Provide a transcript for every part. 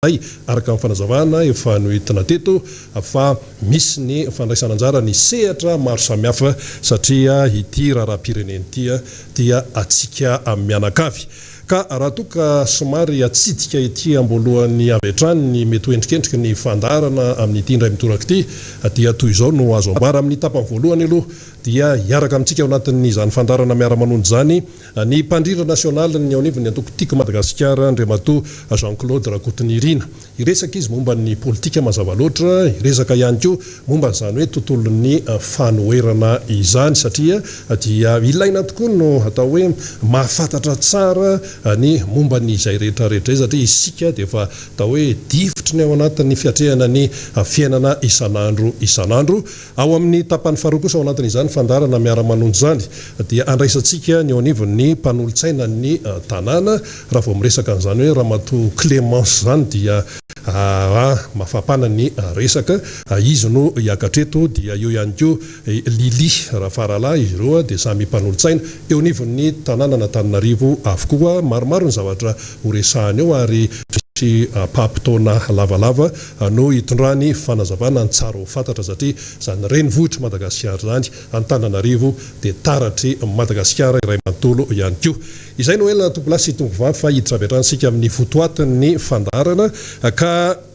Hay, araka ny fanazavana efa noentina teto fa misy ny fandraisana anjara ny sehatra maro samihafa satria ity raharaham-pirenena ity dia antsika mianakavy. Ka raha toa ka somary atsidika ety am-boalohany avy hatrany ny mety ho endrikendriky ny fandaharana amin'ity indray mitoraka ity dia toy izao no azo ambara. Amin'ny tapany voalohany aloha dia hiaraka amintsika ao anatin'izany fandaharana miara-manonja izany Ny mpandrindra nasionalin'ny eo anivon'ny antoko Tiako Madagasikara, Andriamatoa Jean Claude Rakotonirina. Hiresaka izy momba ny politika mazava loatra, hiresaka ihany koa momba an'izany hoe tontolon'ny fanoherana izany satria dia ilaina tokoa no atao hoe mahafantatra tsara ny momba ny izay rehetra rehetra izay satria isika dia efa atao hoe difotry ny ao anatin'ny fiatrehana ny fiainana isan'andro isan'andro. Ao amin'ny tapany faharoa kosa ao anatin'izany fandaharana miara-manonja izany dia andraisantsika ny eo anivon'ny mpanolotsainan'ny tanàna. Raha vao miresaka an'izany hoe Ramatoa Clémence izany dia mafampana ny resaka. Izy no hiakatra eto dia eo ihany koa Lily Rafaralahy. Izy ireo dia samy mpanolotsaina eo anivon'ny tanànan'Antananarivo avokoa. Maromaro ny zavatra horesahana eo ary misy ampaham-potoana lavalava no hitondrany fanazavana ny tsara ho fantatra satria izany renivohitr'i Madagasikara izany, Antananarivo, dia taratr'i Madagasikara iray manontolo ihany koa. Izay no ela tompolahy sy tompovavy fa hiditra avy hatrany isika amin'ny votoatin'ny fandaharana ka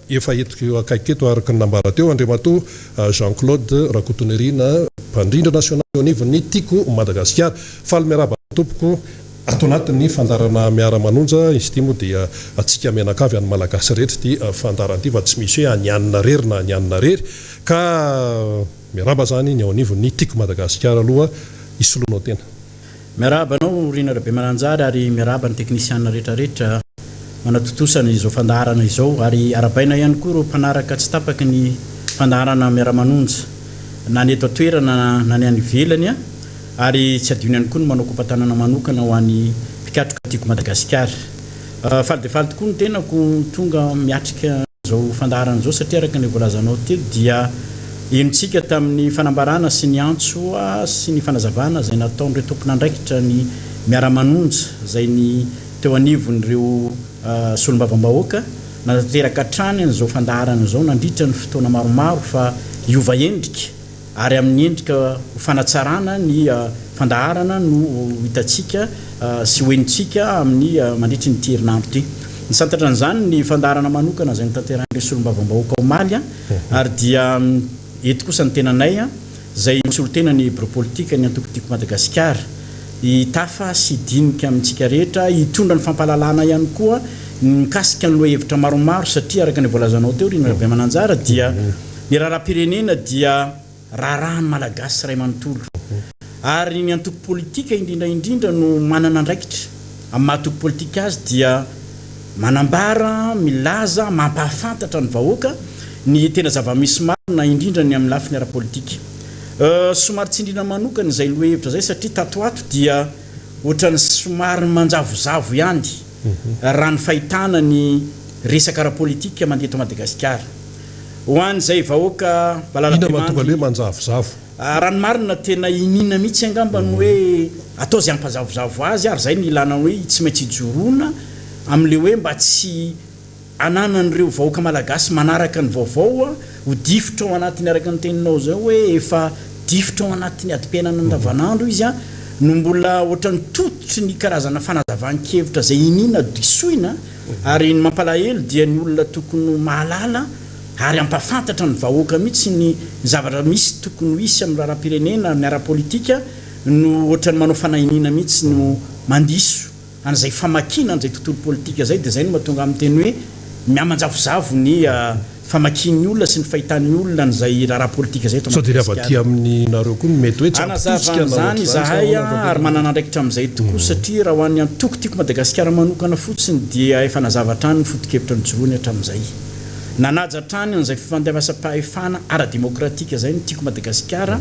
efa eto akaiky eto araka ny nambara teo Andriamatoa Jean Claude Rakotonirina, mpandrindra nasionaly eo anivon'ny Tiako Madagasikara. Faly miarahaba anao tompoko. Ato anatin'ny fandaharana Miara-manonja, izy ity moa dia antsika mianakavy an'ny Malagasy rehetra ity fandaharana ity fa tsy misy hoe an'i anona rery na an'i anona rery ka miarahaba izany ny ao anivon'ny Tiako Madagasikara aloha hisoloanao tena. Miarahaba anao Rina Rabemananjary ary miarahaba ny teknisianina rehetra rehetra manatontosa izao fandaharana izao ary arahabaina ihany koa ireo mpanaraka tsy tapaky ny fandaharana Miara-manonja na ny eto an-toerana na ny any ivelany. Ary tsy adino ihany koa ny manao kopa-tanana manokana ho an'ny mpikatroka Tiako Madagasikara. Faly dia faly tokoa ny tenako tonga miatrika izao fandaharana izao satria araka ny voalazanao teo dia henontsika tamin'ny fanambarana sy ny antso sy ny fanazavana izay nataon'ireo tompon'andraikitra ny miara-manonja izay ny teo anivon'ireo solombavambahoaka nanatanteraka hatrany an'izao fandaharana izao nandritra ny fotoana maromaro fa hiova endrika ary amin'ny endrika ho fanatsarana ny fandaharana no ho hitantsika sy ho henontsika amin'ny mandritry ny ity herinandro ity. Nisantatra an'izany ny fandaharana manokana izay notanterahin'ireo solombavambahoaka omaly ary dia eto kosa ny tenanay izay misolo tena ny birao politika ny antoko Tiako Madagasikara hitafa sy hidinika amintsika rehetra, hitondra ny fampahalalana ihany koa ny mikasika ny lohahevitra maromaro satria araka ny voalazanao teo ry Rabemananjara dia Ny raharaham-pirenena dia raharahan'ny Malagasy iray manontolo. Ary ny antoko politika indrindra indrindra no manana andraikitra. Amin'ny maha antoko politika azy dia manambara, milaza, mampahafantatra ny vahoaka ny tena zava-misy marina indrindra ny amin'ny lafiny ara-politika. Somary tsindriana manokana izay lohahevitra izay satria tato ho ato dia ohatran'ny somary manjavozavo ihany raha ny fahitana ny resaka ara-politika mandeha eto Madagasikara. Ho an'izay vahoaka Inona mahatonga ny hoe manjavozavo? Raha ny marina tena iniana mihitsy angamba ny hoe atao izay hampazavozavo azy ary izay no ilana hoe tsy maintsy ijoroana amin'ilay hoe mba tsy ananan'ireo vahoaka malagasy manaraka ny vaovao ho difotra ao anatin'ny araka ny teninao izao hoe efa difotra ao anatin'ny adim-piainana andavanandro izy no mbola ohatran'ny tototry ny karazana fanazavan-kevitra izay iniana disoina Ary ny mampalahelo dia ny olona tokony ho mahalala ary hampafantatra ny vahoaka mihitsy ny zavatra misy tokony ho hisy amin'ny raharaham-pirenena, ny ara-politika no ohatran'ny manao fanahiniana mihitsy no mandiso an'izay famakiana an'izay tontolo politika izay dia izay no mahatonga ahy miteny hoe mihamanjavozavo ny famakian'ny olona sy ny fahitan'ny olona an'izay raharaha politika izay eto Sao dia ry avy aty Madagasikara. aminareo koa no mety hoe tsy Hanazava hampitosika na an'izany ohatr'izany sa izahay ahoana fa ary manana andraikitra amin'izay tokoa satria raha ho an'ny antoko Tiako Madagasikara manokana fotsiny dia efa nazava hatrany ny foto-kevitra nijoroany hatramin'izay. Nanaja hatrany an'izay fifandimbiasam-pahefana ara-demokratika izay ny Tiako Madagasikara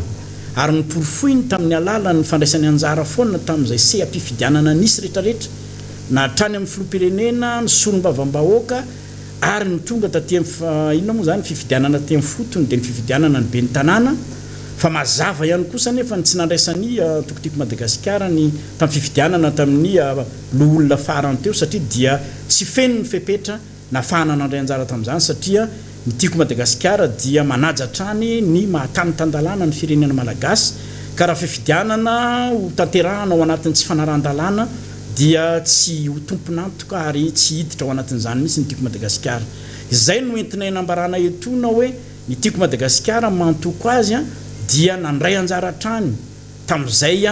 ary noporofoiny tamin'ny alalan'ny fandraisany anjara foana tamin'izay seha-pifidianana nisy rehetrarehetra na hatrany amin'ny filoham-pirenena, ny solombavambahoaka, ary ny tonga taty amin'ny inona moa izany fifidianana taty amin'ny fotony dia ny fifidianana ny ben'ny tanàna fa mazava ihany kosa anefa ny tsy nandraisan'ny antoko Tiako Madagasikara ny tamin'ny fifidianana tamin'ny loholona farany teo satria dia tsy feno ny fepetra nahafahana nandray anjara tamin'izany satria ny Tiako Madagasikara dia manaja hatrany ny maha tany tan-dalàna ny firenena malagasy ka raha fifidianana ho tanterahana ao anatin'ny tsy fanarahan-dalàna dia tsy ho tompon'antoka ary tsy hiditra ao anatin'izany mihitsy ny Tiako Madagasikara. Izay no entinay nambarana etoana hoe ny Tiako Madagasikara maha-antoko azy dia nandray anjara hatrany tamin'izay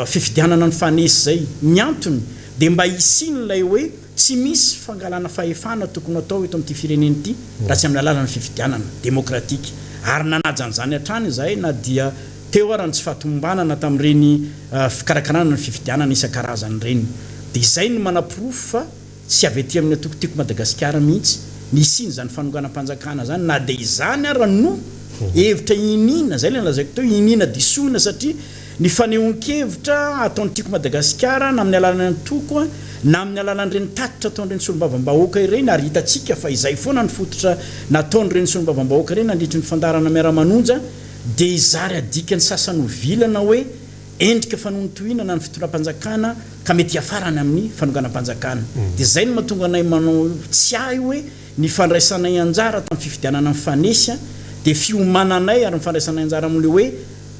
fifidianana nifanesy izay. Ny antony dia mba hisian'ilay hoe tsy misy fangalana fahefana tokony hatao eto amin'ity firenena ity raha tsy amin'ny alalan'ny fifidianana demokratika ary nanaja an'izany hatrany izahay na dia teo ara ny tsy fahatomombanana tamin'ireny fikarakarana ny fifidianana isan-karazany ireny. Dia izay no manaporofo fa tsy avy aty amin'ny antoko Tiako Madagasikara mihitsy ny hisian'izany fanonganam-panjakana izany na dia izany ara no hevitra iniana, izay ilay nolazaiko teo, iniana disoina satria ny fanehoan-kevitra ataon'ny Tiako Madagasikara na amin'ny alalan'ny antoko na amin'ny alalan'ireny tatitra ataon'ireny solombavambahoaka ireny ary hitantsika fa izay foana ny fototra nataon'ireny solombavambahoaka ireny nandritry ny fandaharana Miara-manonja dia izary adikan'ny sasany ho vilana hoe endrika fanohintohinana ny fitondram-panjakana ka mety hiafarany amin'ny fanonganam-panjakana. Dia izay no mahatonga anay manao tsiahy hoe ny fandraisanay anjara tamin'ny fifidianana mifanesy dia fiomananay ary ny fandraisanay anjara amin'ilay hoe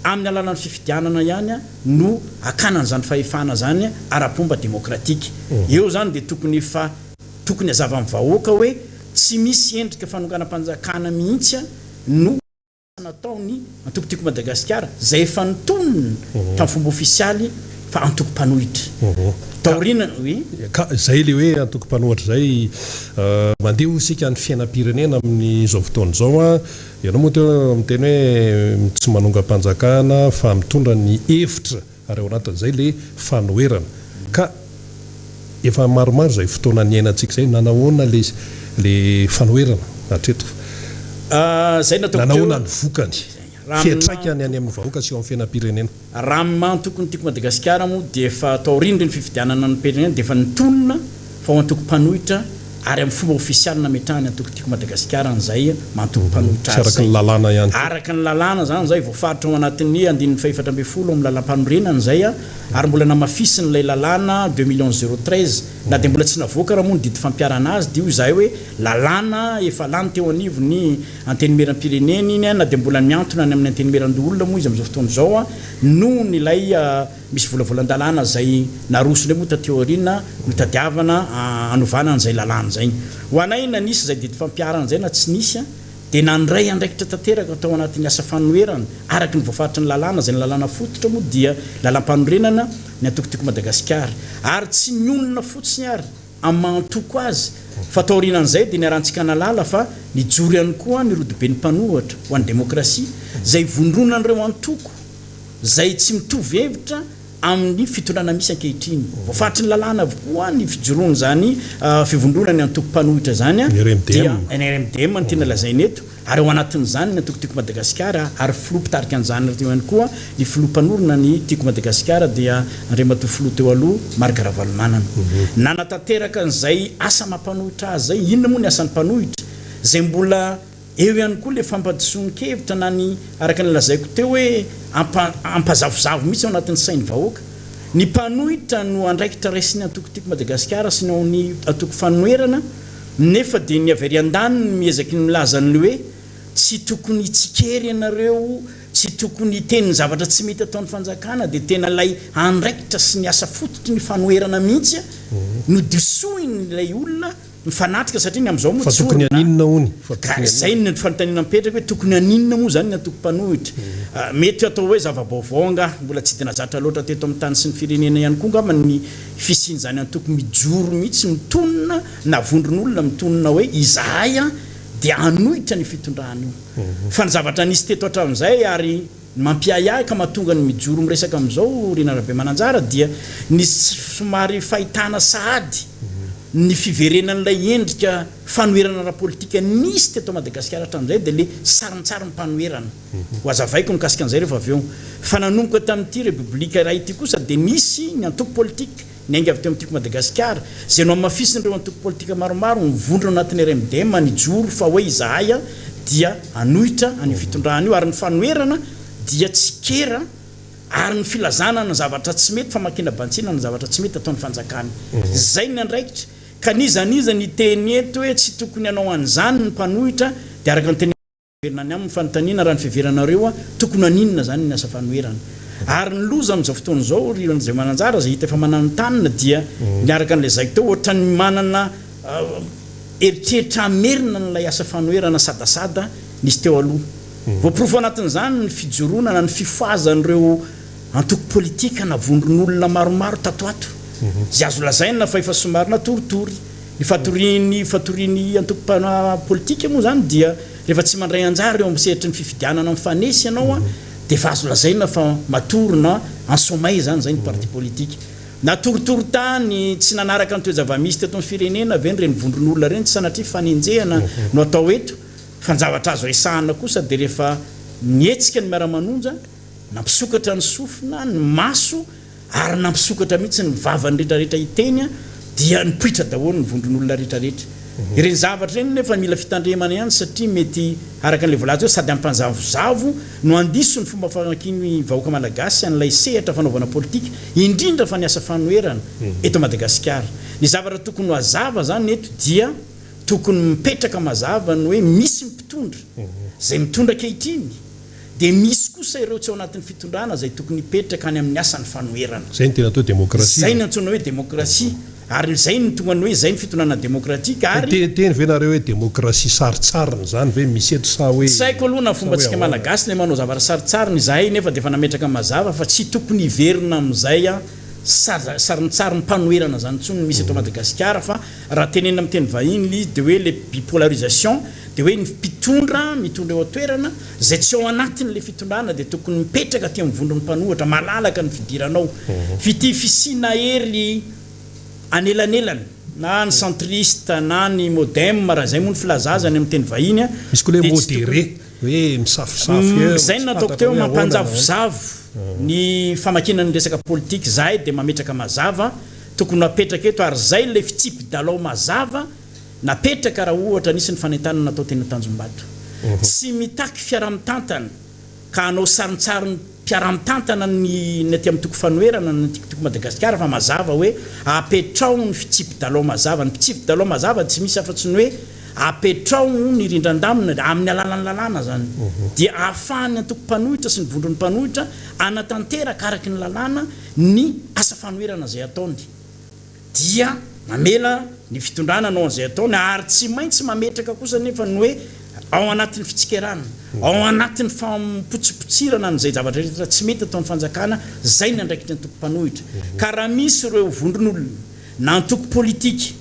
amin'ny alalan'ny fifidianana ihany no hakana an'izany fahefana izany ara-pomba demokratika. Eo izany dia tokony efa tokony hazava amin'ny vahoaka hoe tsy misy endrika fanonganam-panjakana mihitsy no nataon'ny antoko Tiako Madagasikara izay efa nitonona tamin'ny fomba ofisialy fa antoko mpanohitra. Taoriana, oui. Ka izay ilay hoe antoko mpanohitra izay, mandeha hoy isika ny fiainam-pirenena amin'izao fotoana izao. Ianao moa teo miteny hoe tsy manongam-panjakana fa mitondra ny hevitra ary ao anatin'izay ilay fanoherana. Ka efa maromaro izay fotoana niainantsika izay, nanahoana ilay ilay fanoherana hatreto? Izay nataoko teo. Nanahoana ny vokany, fiantraikany any amin'ny vahoaka sy eo amin'ny fiainam-pirenena? Raha ny maha antoko ny Tiako Madagasikara moa dia efa taorian'ireny fifidianana ny Perene dia efa nitonona fa ho antoko mpanohitra ary amin'ny fomba ofisialy nametrahany antoko Tiako Madagasikara an'izay maha antoko mpanohitra Sy azy araka ny izay. lalàna ihany koa. Araka ny lalàna izany izay voafaritra ao anatin'ny andininy fahefatra ambinifolo ao amin'ny lalàmpanorenana izay ary mbola namafisin'ilay lalàna deux millions zéro treize na dia mbola tsy navoaka ara moa ny didy fampiharana azy dia hoy izahay hoe lalàna efa lany teo anivon'ny Antenimierampirenena iny na dia mbola mihantona any amin'ny Antenimierandoholona moa izy amin'izao fotoana izao noho ny ilay misy volavolan-dalàna izay naroso indray moa taty aoriana notadiavana hanovana an'izay lalàna izay. Ho anay na nisy izay didy fampiharana izay na tsy nisy dia nandray andraikitra tanteraka tao anatin'ny asa fanoherana araka ny voafaritry ny lalàna izay ny lalàna fototra moa dia lalàmpanorenana ny antoko Tiako Madagasikara ary tsy nionona fotsiny ary amin'ny maha antoko azy, fa taorianan'izay dia niarahantsika nahalala fa nijoro ihany koa ny rodoben'ny mpanohatra ho an'ny demokrasia, izay ivondronan'ireo antoko izay tsy mitovy hevitra amin'ny fitondrana misy ankehitriny. Voafaritry ny lalàna avokoa ny fijoroan'izany fivondronan'ny antoko mpanohitra izany, dia ny RMDM no tiana lazaina eto. Ary ao anatin'izany ny antoko Tiako Madagasikara ary filoha mpitarika an'izany rahateo ihany koa ny filoha mpanorina ny Tiako Madagasikara dia Andriamatoa filoha teo aloha Marc Ravalomanana. Nanatanteraka an'izay asa maha mpanohitra azy izay. Inona moa ny asan'ny mpanohitra? Izay mbola eo ihany koa ilay fampadisoan-kevitra na ny araka ny lazaiko teo hoe hampazavozavo mihitsy ao anatin'ny sain'ny vahoaka. Ny mpanohitra no andraikitra raisin'ny antoko Tiako Madagasikara sy ny ao amin'ny antoko fanoherana. Nefa dia ny avy ary andaniny miezaky ny milaza ny hoe tsy tokony hitsikera ianareo, tsy tokony hiteny ny zavatra tsy mety ataon'ny fanjakana dia tena ilay andraikitra sy ny asa fototry ny fanoherana mihitsy no disoin'ilay olona mifanatrika satria ny amin'izao moa Fa tokony tsorina haninona hono? Fa ka tokony izay haninona? no fanontaniana mipetraka hoe tokony haninona moa izany ny antoko mpanohitra? Mety atao hoe zava-baovao angaha, mbola tsy dia nazatra loatra teto amin'ny tany sy ny firenena ihany koa angamba ny fisian'izany antoko mijoro mihitsy mitonona na vondron'olona mitonona hoe izahay dia hanohitra an'io fitondrana io. Fa ny zavatra nisy teto hatramin'izay ary ny mampiahiahy ka mahatonga ny mijoro miresaka amin'izao Rina Rabemananjara dia ny somary fahitana sahady ny fiverenan'ilay endrika fanoherana ara-politika nisy teto Madagasikara hatramin'izay dia ilay sarintsarim-panoherana. Ho hazavaiko mikasika an'izay rehefa avy eo. Fa nanomboka tamin'ity Repoblika iray ity kosa dia nisy ny antoko politika niainga avy teo amin'ny Tiako Madagasikara, izay nohamafisin'ireo antoko politika maromaro mivondrona anatin'ny RMDM nijoro fa hoe izahay dia hanohitra an'io fitondrana io ary ny fanoherana dia tsikera ary ny filazana ny zavatra tsy mety, famakiana bantsilana ny zavatra tsy mety ataon'ny fanjakana. Izay ny andraikitra. Ka n'iza n'iza niteny eto hoe tsy tokony hanao an'izany ny mpanohitra dia araka ny teny Miverina any aminy ny fanontaniana, raha ny fiheveranareo, tokony haninona izany ny asa fanoherana? Ary ny loza amin'izao fotoana izao, ry Randriamananjara, izay hita efa mananontanona dia ny araka ny lazaiko teo, ohatran'ny manana eritreritra hamerina an'ilay asa fanoherana sadasada nisy teo aloha. Voaporofo anatin'izany ny fijoroana na ny fifohazan'ireo antoko politika na vondron'olona maromaro tato ato, izay azo lazaina fa efa somary natoritory. Ny fatorian'ny fatorian'ny antoko mpana politika moa izany dia rehefa tsy mandray anjara eo amin'ny sehatry ny fifidianana mifanesy ianao dia efa azo lazaina fa matory na en sommeil izany izay ny parti politika. Natoritory tany, tsy nanaraka ny toe-javamisy teto amin'ny firenena ve ireny vondron'olona ireny? Tsy sanatria fanenjehana no atao eto fa ny zavatra azo resahana kosa dia rehefa nihetsika ny miara-manonja, nampisokatra ny sofina, ny maso, ary nampisokatra mihitsy ny vavany rehetrarehetra hiteny dia nipoitra daholo ny vondron'olona rehetrarehetra. Ireny zavatra ireny nefa mila fitandremana ihany satria mety araka an'ilay voalaza hoe sady hampanjavozavo no handiso ny fomba famakian'ny vahoaka malagasy an'ilay sehatra fanaovana politika, indrindra fa ny asa fanoherana eto Madagasikara. Ny zavatra tokony ho hazava izany eto dia tokony mipetraka mazava ny hoe misy ny mpitondra izay mitondra ankehitriny, Dia misy kosa ireo tsy ao anatin'ny fitondrana izay tokony hipetraka any amin'ny asan'ny fanoherana. Izay no tena atao hoe demokrasia. Izay no antsoina hoe demokrasia. Ary izay no tonga ny hoe izay ny fitondrana demokratika ary. Te-hiteny ve nareo hoe demokrasia sarintsariny izany ve misy eto sa hoe. Tsy haiko aloha na fombantsika malagasy ilay manao zavatra sarintsariny, izahay nefa dia efa nametraka mazava fa tsy tokony hiverina amin'izay sarintsarim-panoherana izany intsony ny misy eto Madagasikara fa raha tenenina amin'ny teny vahiny ilay izy dia hoe le bipolarisation dia hoe ny mpitondra mitondra eo an-toerana izay tsy ao anatin'ilay fitondrana dia tokony mipetraka aty amin'ny vondron'ny mpanohitra, malalaka ny fidirana ao. F'ity fisiana hery anelanelany na ny centriste na ny modem raha izay moa ny filaza azy any amin'ny teny vahiny Misy koa ilay dia tsy modéré tokony hoe misafosafo eo, Izay tsy no nataoko fantatra teo, hoe ahoana na ahoana. mampanjavozavo ny famakiana ny resaka politika. Izahay dia mametraka mazava, tokony ho apetraka eto ary izay ilay fitsipi-dalao mazava Napetraka raha ohatra nisy ny fanentanana natao teny Tanjombato. Tsy mitaky fiaraha-mitantana ka hanao sarintsarin'ny mpiara-mitantana ny ny aty amin'ny toko fanoherana na ny Tiko Madagasikara fa mazava hoe apetraho ny fitsipi-dalao mazava. Ny fitsipi-dalao mazava tsy misy afa-tsy ny hoe apetraho ny rindran-damina amin'ny alalan'ny lalàna izany dia ahafahan'ny antoko mpanohitra sy ny vondron'ny mpanohitra hanatanteraka araka ny lalàna ny asa fanoherana izay ataony. dia mamela ny fitondrana hanao an'izay ataony ary tsy maintsy mametraka kosa anefa ny hoe ao anatin'ny fitsikerana, ao anatin'ny fampotsipotsirana an'izay zavatra rehetra tsy mety ataon'ny fanjakana, izay ny andraikitry ny antoko mpanohitra. Ka raha misy ireo vondron'olona na antoko politika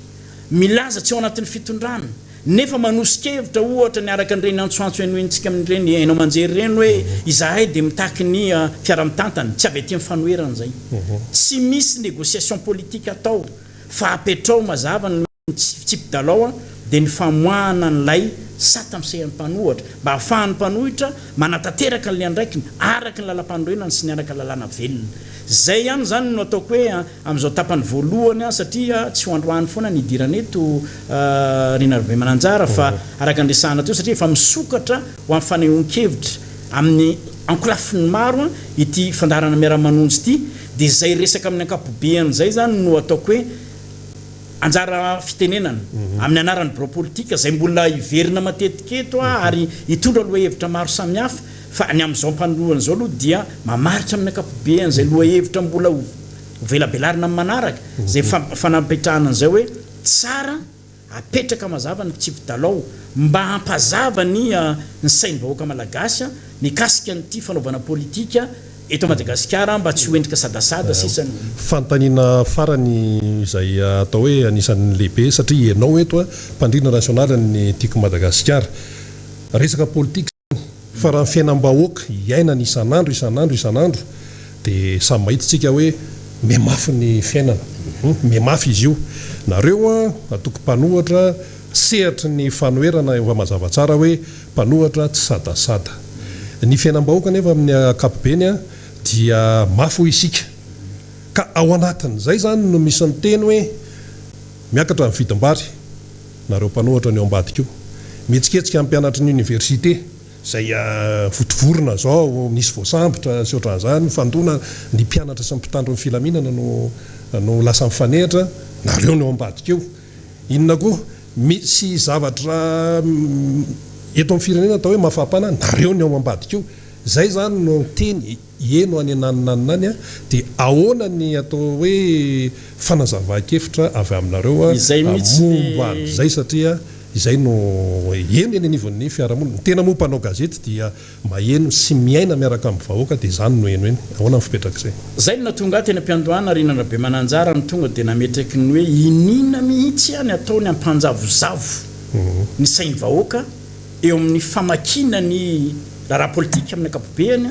milaza tsy ao anatin'ny fitondrana Nefa manoso-kevitra ohatra ny araka an'ireny antsoantso henointsika amin'ireny haino aman-jery ireny hoe izahay dia mitaky ny fiaraha-mitantana, tsy avy aty amin'ny fanoherana izay. Tsy misy négociation politique atao fa apetrao mazava ny fitsipi-dalao dia ny famoahana an'ilay sata misehan'ny mpanohatra mba ahafahan'ny mpanohitra manatanteraka an'ilay andraikiny araka ny lalampanorenana sy ny araka ny lalàna velona. Izay ihany izany no ataoko hoe Amin'izao tapany voalohany satria tsy ho androany foana ny hidirana eto Rina Rabemananjara fa araka ny resahana teo satria efa misokatra ho amin'ny fanehoan-kevitra amin'ny ankolafiny maro ity fandaharana miara-manonja ity dia izay resaka amin'ny ankapobeany izay izany no ataoko hoe anjara fitenenana amin'ny anaran'ny birao politika izay mbola hiverina matetika eto ary hitondra lohahevitra maro samihafa fa ny amin'izao ampanohana izao aloha dia mamaritra amin'ny ankapobeany izay lohahevitra mbola ho velabelarina amin'ny manaraka izay fanapetrahana an'izay hoe tsara apetraka mazava ny fitsipi-dalao mba hampazava ny ny sain'ny vahoaka malagasy mikasika an'ity fanaovana politika eto Madagasikara mba tsy ho endrika sadasada sisa ny. Fanontaniana farany izay atao hoe anisan'ny lehibe satria ianao eto mpandrindra nasionalin'ny Tiako Madagasikara. Resaka politika izany fa raha ny fiainam-bahoaka iainana isan'andro isan'andro isan'andro dia samy mahita isika hoe mihamafy ny fiainana. Mihamafy izy io. Nareo antoko mpanohatra sehatry ny fanoherana efa mazava tsara hoe Mpanohatra tsy sadasada. Ny fiainam-bahoaka anefa amin'ny ankapobeny dia mafy hoy isika. Ka ao anatin'izay izany no misy miteny hoe miakatra ny vidim-bary, nareo mpanohatra ny ao ambadika io. Mihetsiketsika ny mpianatry ny oniversite izay votovorona izao, nisy voasambotra sy ohatran'izany, mifandona ny mpianatra sy ny mpitandro ny filaminana no no lasa mifanehatra, nareo ny ao ambadika io. Inona koa? Misy zavatra eto amin'ny firenena atao hoe mafapana, nareo ny ao ambadika io. Zay zany no teny heno any ananonanona any dia ahoana ny atao hoe fanazavan-kevitra avy aminareo Izay mihitsy momba le. an'izay satria izay no heno eny anivon'ny fiarahamonina. Ny tena moa mpanao gazety dia Maheno sy miaina miaraka amin'ny vahoaka dia izany no heno eny. Ahoana ny fipetrak'izay? Zay no nahatonga ahy teny am-piandohana ry Rabemananjara no tonga dia nametraky ny hoe iniana mihitsy ny ataony hampanjavozavo ny sain'ny vahoaka eo amin'ny famakiana ny raharaha politika amin'ny ankapobeany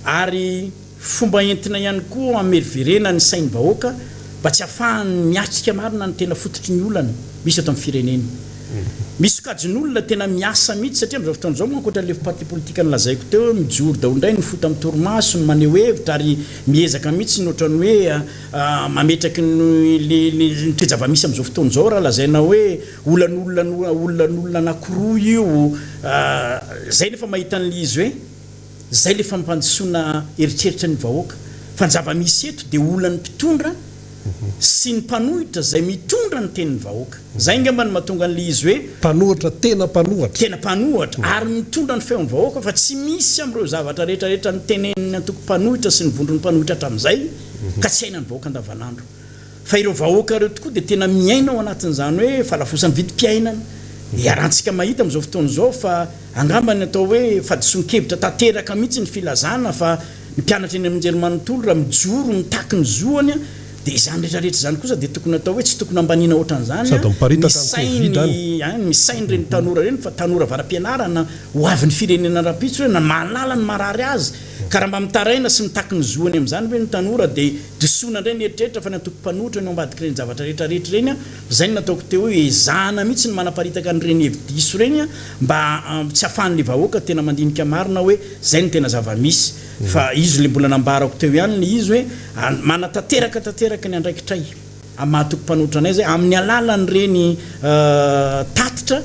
ary Fomba entina ihany koa hameriverena ny sain'ny vahoaka mba tsy hahafahany miatrika marina ny tena fototry ny olana misy eto amin'ny firenena. Misy sokajin'olona tena miasa mihitsy satria amin'izao fotoana izao moa ankoatra an'ilay parti politika nolazaiko teo hoe mijoro daholo indray ny fota amin'ny torimaso, ny maneho hevitra ary miezaka mihitsy ny ohatran'ny hoe mametraky ny ny toe-javamisy amin'izao fotoana izao raha lazaina hoe olan'olona olan'olona anankiroa io izay nefa mahita an'ilay izy hoe Zay le fampandrosoana eritreritra ny vahoaka. Fa ny zava-misy eto dia olan'ny mpitondra sy ny mpanohitra zay mitondra ny tenin'ny vahoaka. Zay ngamba no mahatonga an'le izy hoe. Mpanohitra tena mpanohatra. Tena mpanohatra ary mitondra ny feon'ny vahoaka fa tsy misy amin'ireo zavatra rehetra rehetra notenenin'ny antoko mpanohitra sy ny vondron'ny mpanohitra hatramin'izay ka tsy iainan'ny vahoaka andavanandro. Fa ireo vahoaka ireo tokoa dia tena miaina ao anatin'izany hoe fahalafosan'ny vidim-piainana. Iarahantsika mahita amin'izao fotoana izao fa angamba ny atao hoe fahadisoan-kevitra tanteraka mihitsy ny filazana fa ny mpianatra eny amin'ny anjerimanontolo raha mijoro mitaky ny zoany dia izany rehetra rehetra izany kosa dia tokony atao hoe tsy tokony ambaniana ohatran'izany Sady ny miparitaka ny covid any. sainy ny sain'ireny tanora ireny fa tanora avara-pianarana ho avin'ny firenena rahampitso ireny na mahalala ny marary azy ka raha mba mitaraina sy mitaky ny zoany amin'izany ve ny tanora dia Disoana indray ny eritreritra fa ny antoko mpanohitra no ambadik'ireny zavatra rehetra rehetra ireny an! Izay no nataoko teo hoe ezahana mihitsy ny manaparitaka an'ireny hevi-diso ireny an, mba tsy ahafahan'ilay vahoaka tena mandinika marina hoe izay no tena zava-misy. Fa izy ilay mbola nambarako teo ihany ilay izy hoe manatanteraka tanteraka ny andraikitray amin'ny maha antoko mpanohitra anay izay amin'ny alalan'ireny tatitra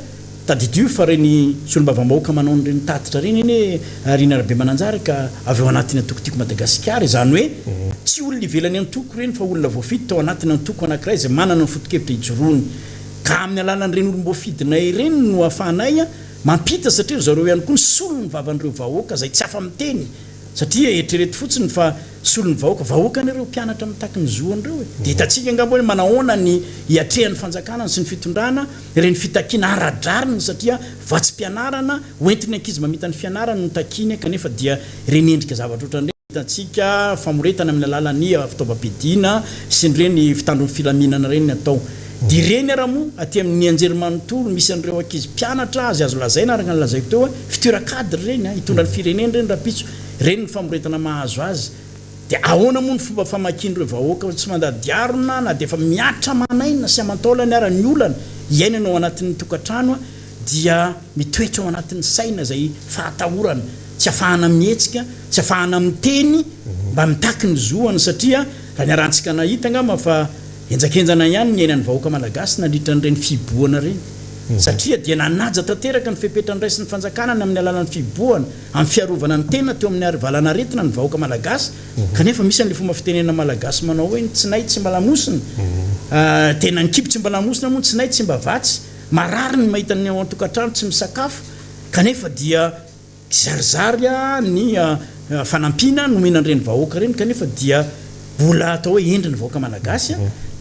Tadidio fa ireny solombavambahoaka manao an'ireny tatitra ireny anie Rina Rabemananjara ka avy ao anatin'ny antoko Tiako Madagasikara, izany hoe tsy olona ivelan'ny antoko ireny fa olona voafidy tao anatin'ny antoko anankiray izay manana ny foto-kevitra ijoroany. Ka amin'ny alalan'ireny olom-boafidinay ireny no ahafahanay mampita satria ry zareo ihany koa ny solon'ny vavan'ireo vahoaka izay tsy afa-miteny satria eritrereto fotsiny fa solon'ny vahoaka, vahoaka anie ireo mpianatra mitaky ny zoany ireo e! Dia hitantsika angamba hoe manahoana ny hiatrehan'ny fanjakana sy ny fitondrana ireny fitakiana ara-drariny satria vatsim-pianarana ho entin'ny ankizy mamita ny fianarany no takiany kanefa dia ireny endrika zavatra ohatran'ireny hitantsika famoretana amin'ny alalan'ny fitaovam-piadiana sy ireny fitandron'ny filaminana ireny ny atao dia ireny ara moa aty amin'ny anjerimanontolo misy an'ireo ankizy mpianatra azy azo lazaina araka ny lazaiko teo hoe futur cadre ireny hitondra ny firenena ireny rahampitso ireny ny famoretana mahazo azy Dia ahoana moa ny fomba famakian'ireo vahoaka tsy mandady harona na dia efa mihatra aman'aina sy aman-taolany ara ny olana iainana ao anatin'ny tokantrano dia mitoetra ao anatin'ny saina izay fahatahorana tsy afahana mihetsika, tsy afahana miteny mba mitaky ny zoany satria raha niarahantsika nahita angamba fa henjakenjana ihany ny iainan'ny vahoaka malagasy nandritra an'ireny fihibohana ireny satria dia nanaja tanteraka ny fepetra noraisin'ny fanjakana ny amin'ny alalan'ny fihibohana amin'ny fiarovana ny tena teo amin'ny valanaretina ny vahoaka malagasy kanefa misy an'ilay fomba fitenenana malagasy manao hoe ny tsinay tsy mba lamosina, tena ny kibo tsy mba lamosina moa ny tsinay tsy mba vatsy, marary ny mahita ny ao an-tokantrano tsy misakafo kanefa dia kizarizary ny fanampiana nomena an'ireny vahoaka ireny kanefa dia mbola atao hoe hendry ny vahoaka malagasy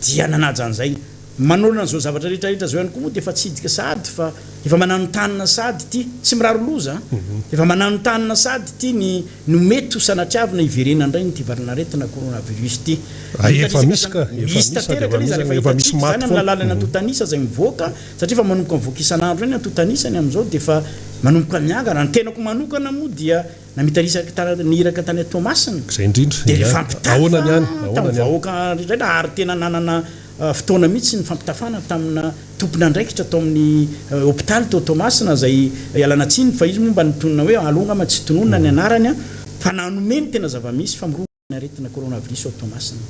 dia nanaja an'izay. Manoloana an'izao zavatra rehetra rehetra izao ihany koa moa dia efa tsidika sahady fa efa mananontanona sahady ity, tsy mirary loza an, efa mananontanona sahady ity ny no mety ho sanatriavina hiverena indray ity valan'aretina coronavirus ity. Ah, efa misy ka, efa Misy misy sady tanteraka efa ilay izy ary misy, efa efa misy hitantsika maty izany amin'ny foana. alalan'ny antontan'isa izay mivoaka satria efa manomboka mivoaka isan'andro eny antontan'isany amin'izao dia efa manomboka miangana. Raha ny tenako manokana moa dia Namita nisaka ny iraka tany Toamasina. Izay indrindra. Dia Ia. nifampitafa Ahoana ny any? Ahoana tamin'ny ny any? vahoaka rehetra ary tena nanana fotoana mihitsy nifampitafana tamina tompon'andraikitra tao amin'ny hopitaly tao Toamasina izay ialana tsiny fa izy moa mba nitonona hoe aleo angamba tsy tononina ny anarany fa nanome ny tena zava-misy fa mirongatra ny aretina coronavirus ao Toamasina.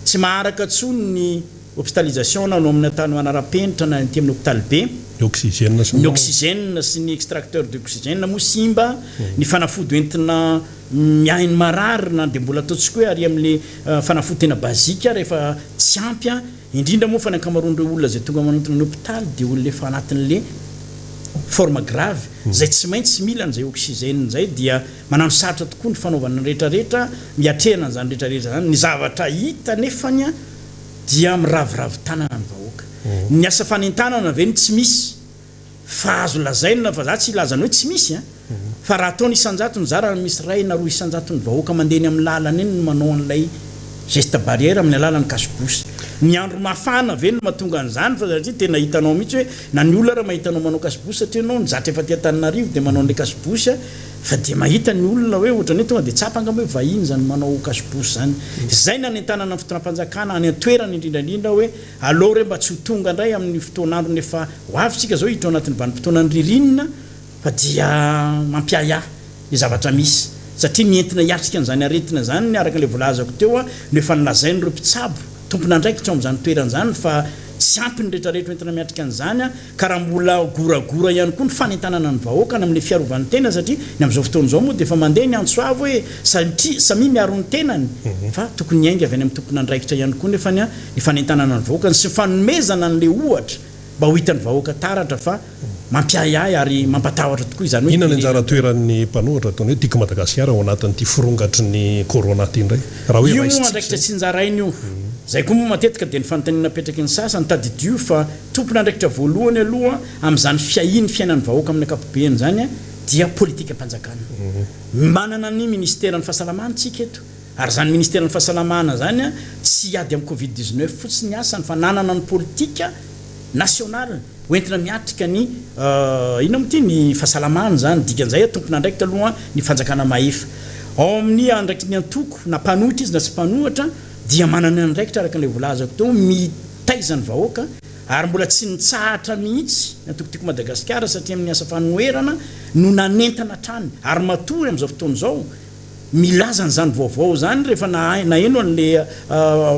Tsy maharaka intsony ny hospitalisation na ao amin'ny tany manara-penitra na aty amin'ny hopitaly be. Ny oxygène sy ny. Ny oxygène sy ny extracteur d'oxygène moa simba, ny fanafody hoentina miahy ny marary na dia mbola ataontsika hoe ary amin'ilay fanafody tena basique ary efa tsy ampy. Indrindra moa fa ny ankamaroan'ireo olona izay tonga manantona ny hopitaly dia olona efa anatin'le forme grave izay tsy maintsy mila an'izay oxygène izay dia manano sarotra tokoa ny fanaovana ny rehetra rehetra miatrehana an'izany rehetra rehetra izany. Ny zavatra hita nefany dia miraviravy tanana ny vahoaka. Ny asa fanentanana ve no tsy misy? Fa azo lazaina fa za tsy hilaza ny hoe tsy misy an! Fa raha ataony isan-jatony za raha misy iray na roa isan-jaton'ny vahoaka mandeha eny amin'ny lalana eny no manao an'ilay geste barrière amin'ny alalan'ny cache-bouche. Ny andro mafana ve no mahatonga an'izany fa satria tena hitanao mihitsy hoe na ny olona ara mahita anao manao cache-bouche satria ianao nizatra efa aty Antananarivo dia manao an'ilay cache-bouche fa dia mahita ny olona hoe ohatran'ny hoe tonga dia tsapa angamba hoe vahiny izany manao cache-bouche izany. Izay no anentanana ny fitondram-panjakana any an-toerana indrindra indrindra hoe Aleo re mba tsy ho tonga indray amin'ny fotoan'androny efa ho avy isika izao hiditra ao anatin'ny vanim-potoanan'ny ririnina fa dia mampiahiahy ny zavatra misy satria ny entina hiatrika an'izany aretina izany araka ilay voalazako teo no efa nolazain'ireo mpitsabo tompon'andraikitra ao amin'izany toerana izany fa tsy ampy ny rehetrarehetra entina miatrika an'izany ka raha mbola goragora ihany koa ny fanentanana ny vahoaka any amin'ilay fiarovan'ny tena satria ny amin'izao fotoana izao moa dia efa mandeha ny antso avo hoe satria samia miaro ny tenany fa tokony hiainga avy any amin'ny tompon'andraikitra ihany koa nefa ny fanentanana ny vahoaka sy ny fanomezana an'ilay ohatra mba ho hitan'ny vahoaka taratra fa mampiahiahy ary mampatahotra tokoa izany hoe Inona ny anjara toeran'ny mpanohitra ataony hoe Tiako Madagasikara ao anatin'ity firongatry ny corona ity indray? Raha hoe Io moa raisintsika andraikitra izay. tsinjaraina io. Izay koa moa matetika dia ny fanontaniana apetraky ny sasany, tadidio fa tompon'andraikitra voalohany aloha amin'izany fiahian'ny fiainan'ny vahoaka amin'ny ankapobeny izany dia politikam-panjakana. Manana ny minisiteran'ny fahasalamana isika eto. Ary izany ministeran'ny fahasalamana izany tsy hiady amin'ny covid 19 fotsiny ny asany fa nanana ny politika nationale ho entina miatrika ny inona moa ity ny fahasalamana izany, dikan'izay tompon'andraikitra aloha ny fanjakana mahefa. Ao amin'ny andraikitry ny antoko na mpanohitra izy na tsy mpanohitra dia manana ny andraikitra araka ilay voalazako teo mitaiza ny vahoaka ary mbola tsy nitsahatra mihitsy ny antoko Tiako Madagasikara satria amin'ny asa fanoherana no nanentana hatrany ary matory amin'izao fotoana izao Milaza an'izany vaovao izany rehefa naheno an'ilay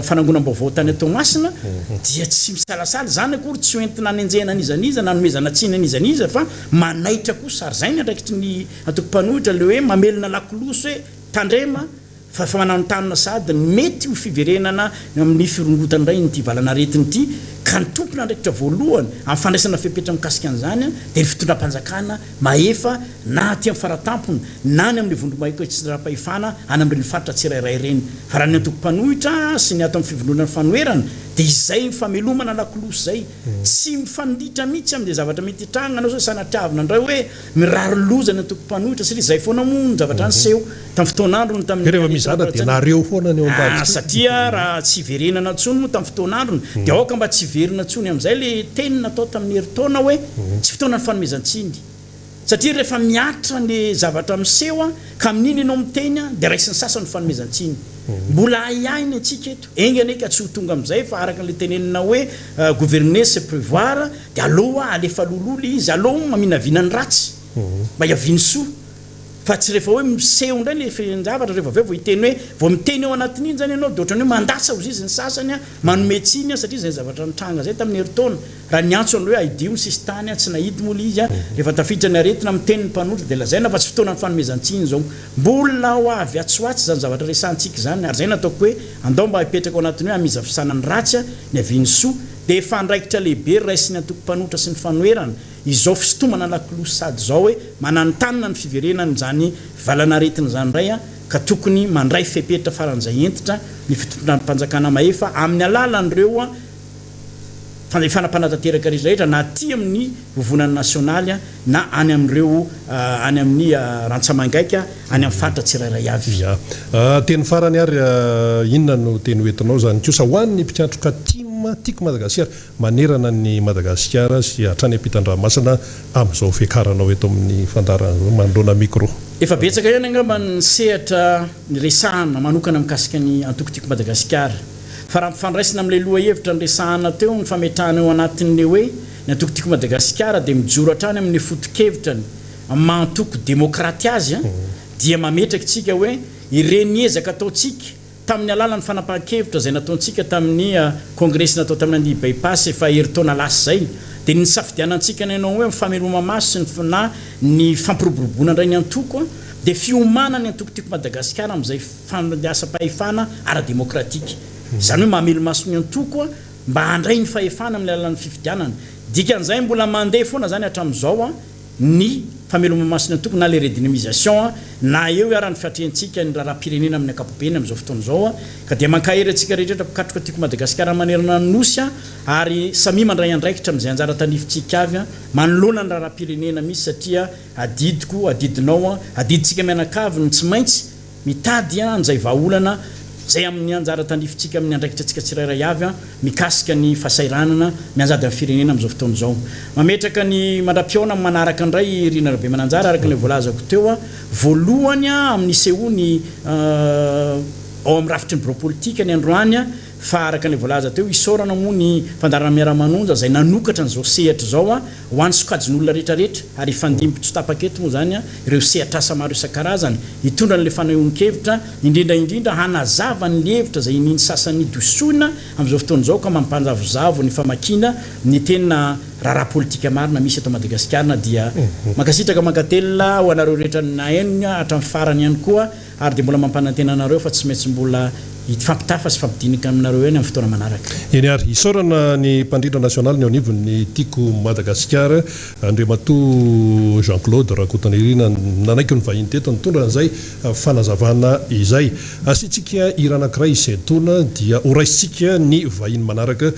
fanangonam-baovao tany Toamasina dia tsy misalasala, izany akory tsy ho entina hanenjehana an'iza n'iza na hanomezana tsiny an'iza n'iza fa manaitra kosa ary izay ny andraikitry ny antoko mpanohitra ilay hoe mamelona lakolosy hoe tandrema fa efa mananontanona sahady ny mety ho fiverenana amin'ny firongotana indray ity valan'aretina ity ka ny tompon'andraikitra voalohany amin'ny fandraisana fepetra mikasika an'izany dia ny fitondram-panjakana mahefa na aty amin'ny faratampony na any amin'ny vondrom-bahoaka-itsinjaram-pahefana any amin'ireny faritra tsirairay ireny. Fa raha ny antoko mpanohitra sy ny ato amin'ny fivondronan'ny fanoherana dia izay famelomana lakolosy izay. Tsy mifanindritra mihitsy amin'izay zavatra mety hitranga anao sao sanatriavina indray hoe mirary loza ny antoko mpanohitra satria izay foana moa ny zavatra niseho tamin'ny fotoan'androny tamin'ny Rehefa mizara dia nareo foana ny eo ambadika Ah, satria raha tsy hiverenana intsony moa tamin'ny fotoan'androny dia aoka mba tsy hiverina intsony amin'izay ilay teny natao tamin'ny herintaona hoe tsy fotoanan'ny fanomezan-tsiny. Satria rehefa mihatra ny zavatra miseho ka amin'iny ianao miteny dia raisin'ny sasany ho fanomezan-tsiny. Mbola ahiahy ny antsika eto. Enga anie ka tsy ho tonga amin'izay fa araka ilay tenenina hoe gouverner c'est prévoir dia aleo alefa alohaloha ilay izy, aleo maminavina ny ratsy mba hiavian'ny soa. Fa tsy rehefa hoe miseho indray ilay fehin-javatra rehefa avy eo vao hiteny hoe, vao miteny ao anatin'iny izany ianao dia ohatran'ny hoe mandatsa hozizy ny sasany, manome tsiny satria izay zavatra nitranga izay tamin'ny herintaona. Raha niantso an'ilay hoe haidio ny sisintany, tsy nahidy moa ilay izy, rehefa tafiditra ny aretina, miteny ny mpanolotra dia lazaina fa tsy fotoanan'ny fanomezan-tsiny izao. Mbola ho avy atsy ho atsy izany zavatra resahantsika izany ary izay no ataoko hoe andao mba hipetraka ao anatin'ny hoe hamizafisana ny ratsy, ny havian'ny soa. Dia efa andraikitra lehibe raisin'ny antoko mpanohitra sy ny fanoherana izao fisintomana lakolosy sady izao hoe mananontanona ny fiverenan'izany valan'aretina izany indray ka tokony mandray fepetra faran'izay hentitra ny fitondram-panjakana mahefa amin'ny alalan'ireo fanefana mpanatanteraka rehetra rehetra na aty amin'ny vovonana nasionaly na any amin'ireo any amin'ny rantsamangaika any amin'ny faritra tsirairay avy. Ya. Teny farany ary inona no teny hoentinao izany kosa ho an'ny mpikatroka tim Tiako Madagasikara manerana an'i Madagasikara sy hatrany ampitan-dranomasina amin'izao fiakaranao eto amin'ny fandaharana izao manoloana micro? Efa betsaka ihany angamba ny sehatra niresahana manokana mikasika ny antoko Tiako Madagasikara. Fa raha ampifandraisina amin'ilay lohahevitra niresahana teo ny fametrahana eo anatin'ny hoe ny antoko Tiako Madagasikara dia mijoro hatrany amin'ny foto-kevitrany amin'ny maha antoko demokraty azy dia mametraka isika hoe ireny ezaka ataontsika tamin'ny alalan'ny fanapahan-kevitra izay nataontsika tamin'ny kongresy natao tamin'ny Andihy By Pass efa herintaona lasa izay dia ny nisafidianantsika ny hanao hoe ny fameloma-maso sy ny na ny fampiroboroboana indray ny antoko dia fiomanan'ny antoko Tiako Madagasikara amin'izay fandiasam-pahefana ara-demokratika. Izany hoe mamelomaso ny antoko mba handray ny fahefana amin'ny alalan'ny fifidianana. Dikan'izay mbola mandeha foana izany hatramin'izao ny fameloma-masina tokony na le redynamisation na eo ara ny fiatrehantsika ny raharaham-pirenena amin'ny ankapobeny amin'izao fotoana izao ka dia mankahery antsika rehetra mpikatroka Tiako Madagasikara manerana ny Nosy ary samia mandray andraikitra amin'izay anjara tanifintsika avy manoloana ny raharaham-pirenena misy satria adidiko, adidinao, adidintsika mianakavy ny tsy maintsy Mitady an'izay vahaolana izay amin'ny anjara tandrifintsika amin'ny andraikitra antsika tsirairay avy mikasika ny fahasahiranana mianjady amin'ny firenena amin'izao fotoana izao. Mametraka ny mandra-pihaona amin'ny manaraka indray i Rina Rabemananjara araka ilay voalazako teo voalohany amin'ny nisehoany ao amin'ny rafitry ny birao politika ny androany fa araka ilay voalaza teo isaorana moa ny fandaharana Miara-manonja izay nanokatra an'izao sehatra izao ho an'ny sokajin'olona rehetrarehetra ary hifandimby tsy tapaka eto moa izany ireo sehatr'asa maro isan-karazany hitondra an'ilay fanehoan-kevitra, indrindra indrindra hanazava ny hevitra izay inian'ny sasany disoina amin'izao fotoana izao ka mampanjavozavo ny famakiana ny tena raharaha politika marina misy eto Madagasikara na dia mankasitraka mankatelina ho anareo rehetra nahaino hatramin'ny farany ihany koa Ary dia mbola mampanantena anareo fa tsy maintsy mbola hifampitafa sy hifampidinika aminareo ihany amin'ny fotoana manaraka. Eny ary, isaorana ny mpandrindra nasionaly eo anivon'ny Tiako Madagasikara, Andriamatoa Jean Claude Rakotonirina nanaiky ny vahiny teto nitondra an'izay fanazavana izay. Asiantsika hira anankiray isentoana dia horaisintsika ny vahiny manaraka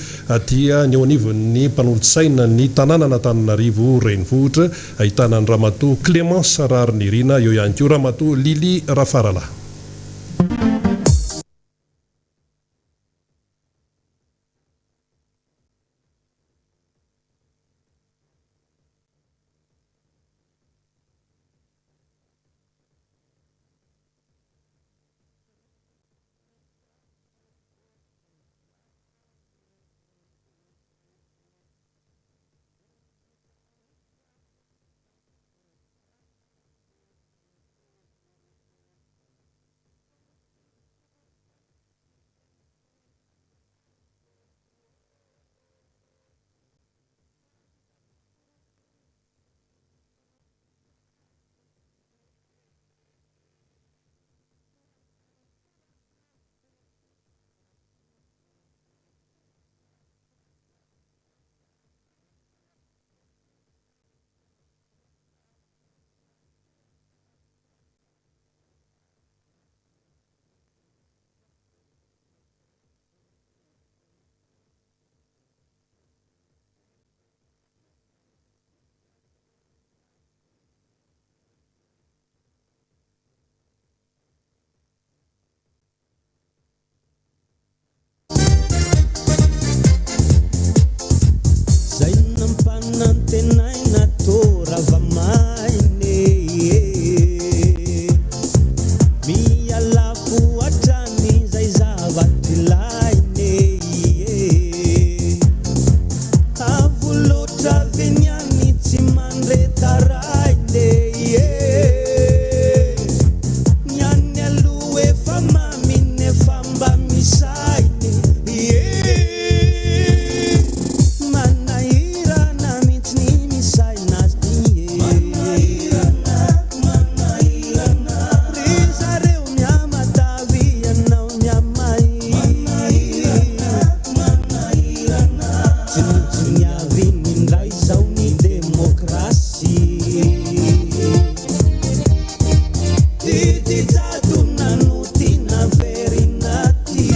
dia ny eo anivon'ny mpanolotsaina ny tanànan'Antananarivo Renivohitra, Ahitana an'i Ramatoa Clémence Raharinirina, eo ihany koa Ramatoa Lily Rafaralahy. Zay nampanantenaina tô rava maina e Miha lafo hatrany zay zava-tilaina e Avo loatra ve ny any tsy mandre taraina e Ny any aloha efa mamy nefa mba misaina e Manahirana mintsy ny misaina azy ty e Manahirana, manahirana Ry zareo miamatavy ianao miamay Manahirana, manahirana Tsinontsiniaviny indray izao ny demokrasia Didy jadona no tiana averina aty.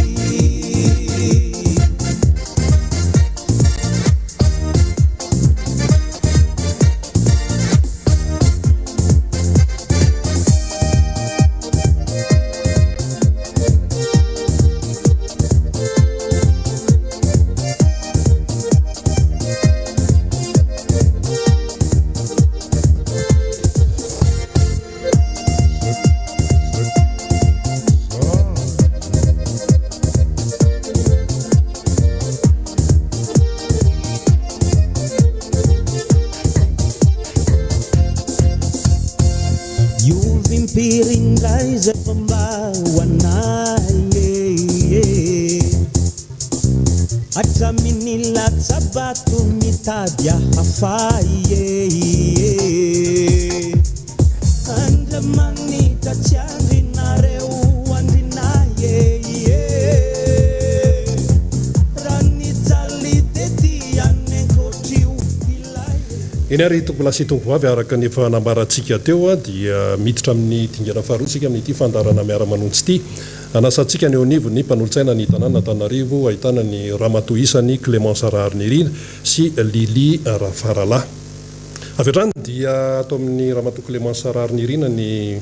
Diovy impiry indray izay fa mba ho anay e. Hatramin'ny latsa-bato mitady ahafay e. Andriamanitra tsy andrinareo andrinay e. Raha nijaly. Eny ary tompolahy sy tompovavy, araka ny efa nambarantsika teo dia miditra amin'ny dingana faharoa isika amin'ity fandaharana Miara-manonja ity. Anasantsika ny eo anivon'ny mpanolotsaina ny tanànan'Antananarivo ahitana ny Ramatoa isany Clémence Raharinirina sy Lily Rafaralahy. Avy hatrany dia ato amin'ny Ramatoa Clémence Raharinirina ny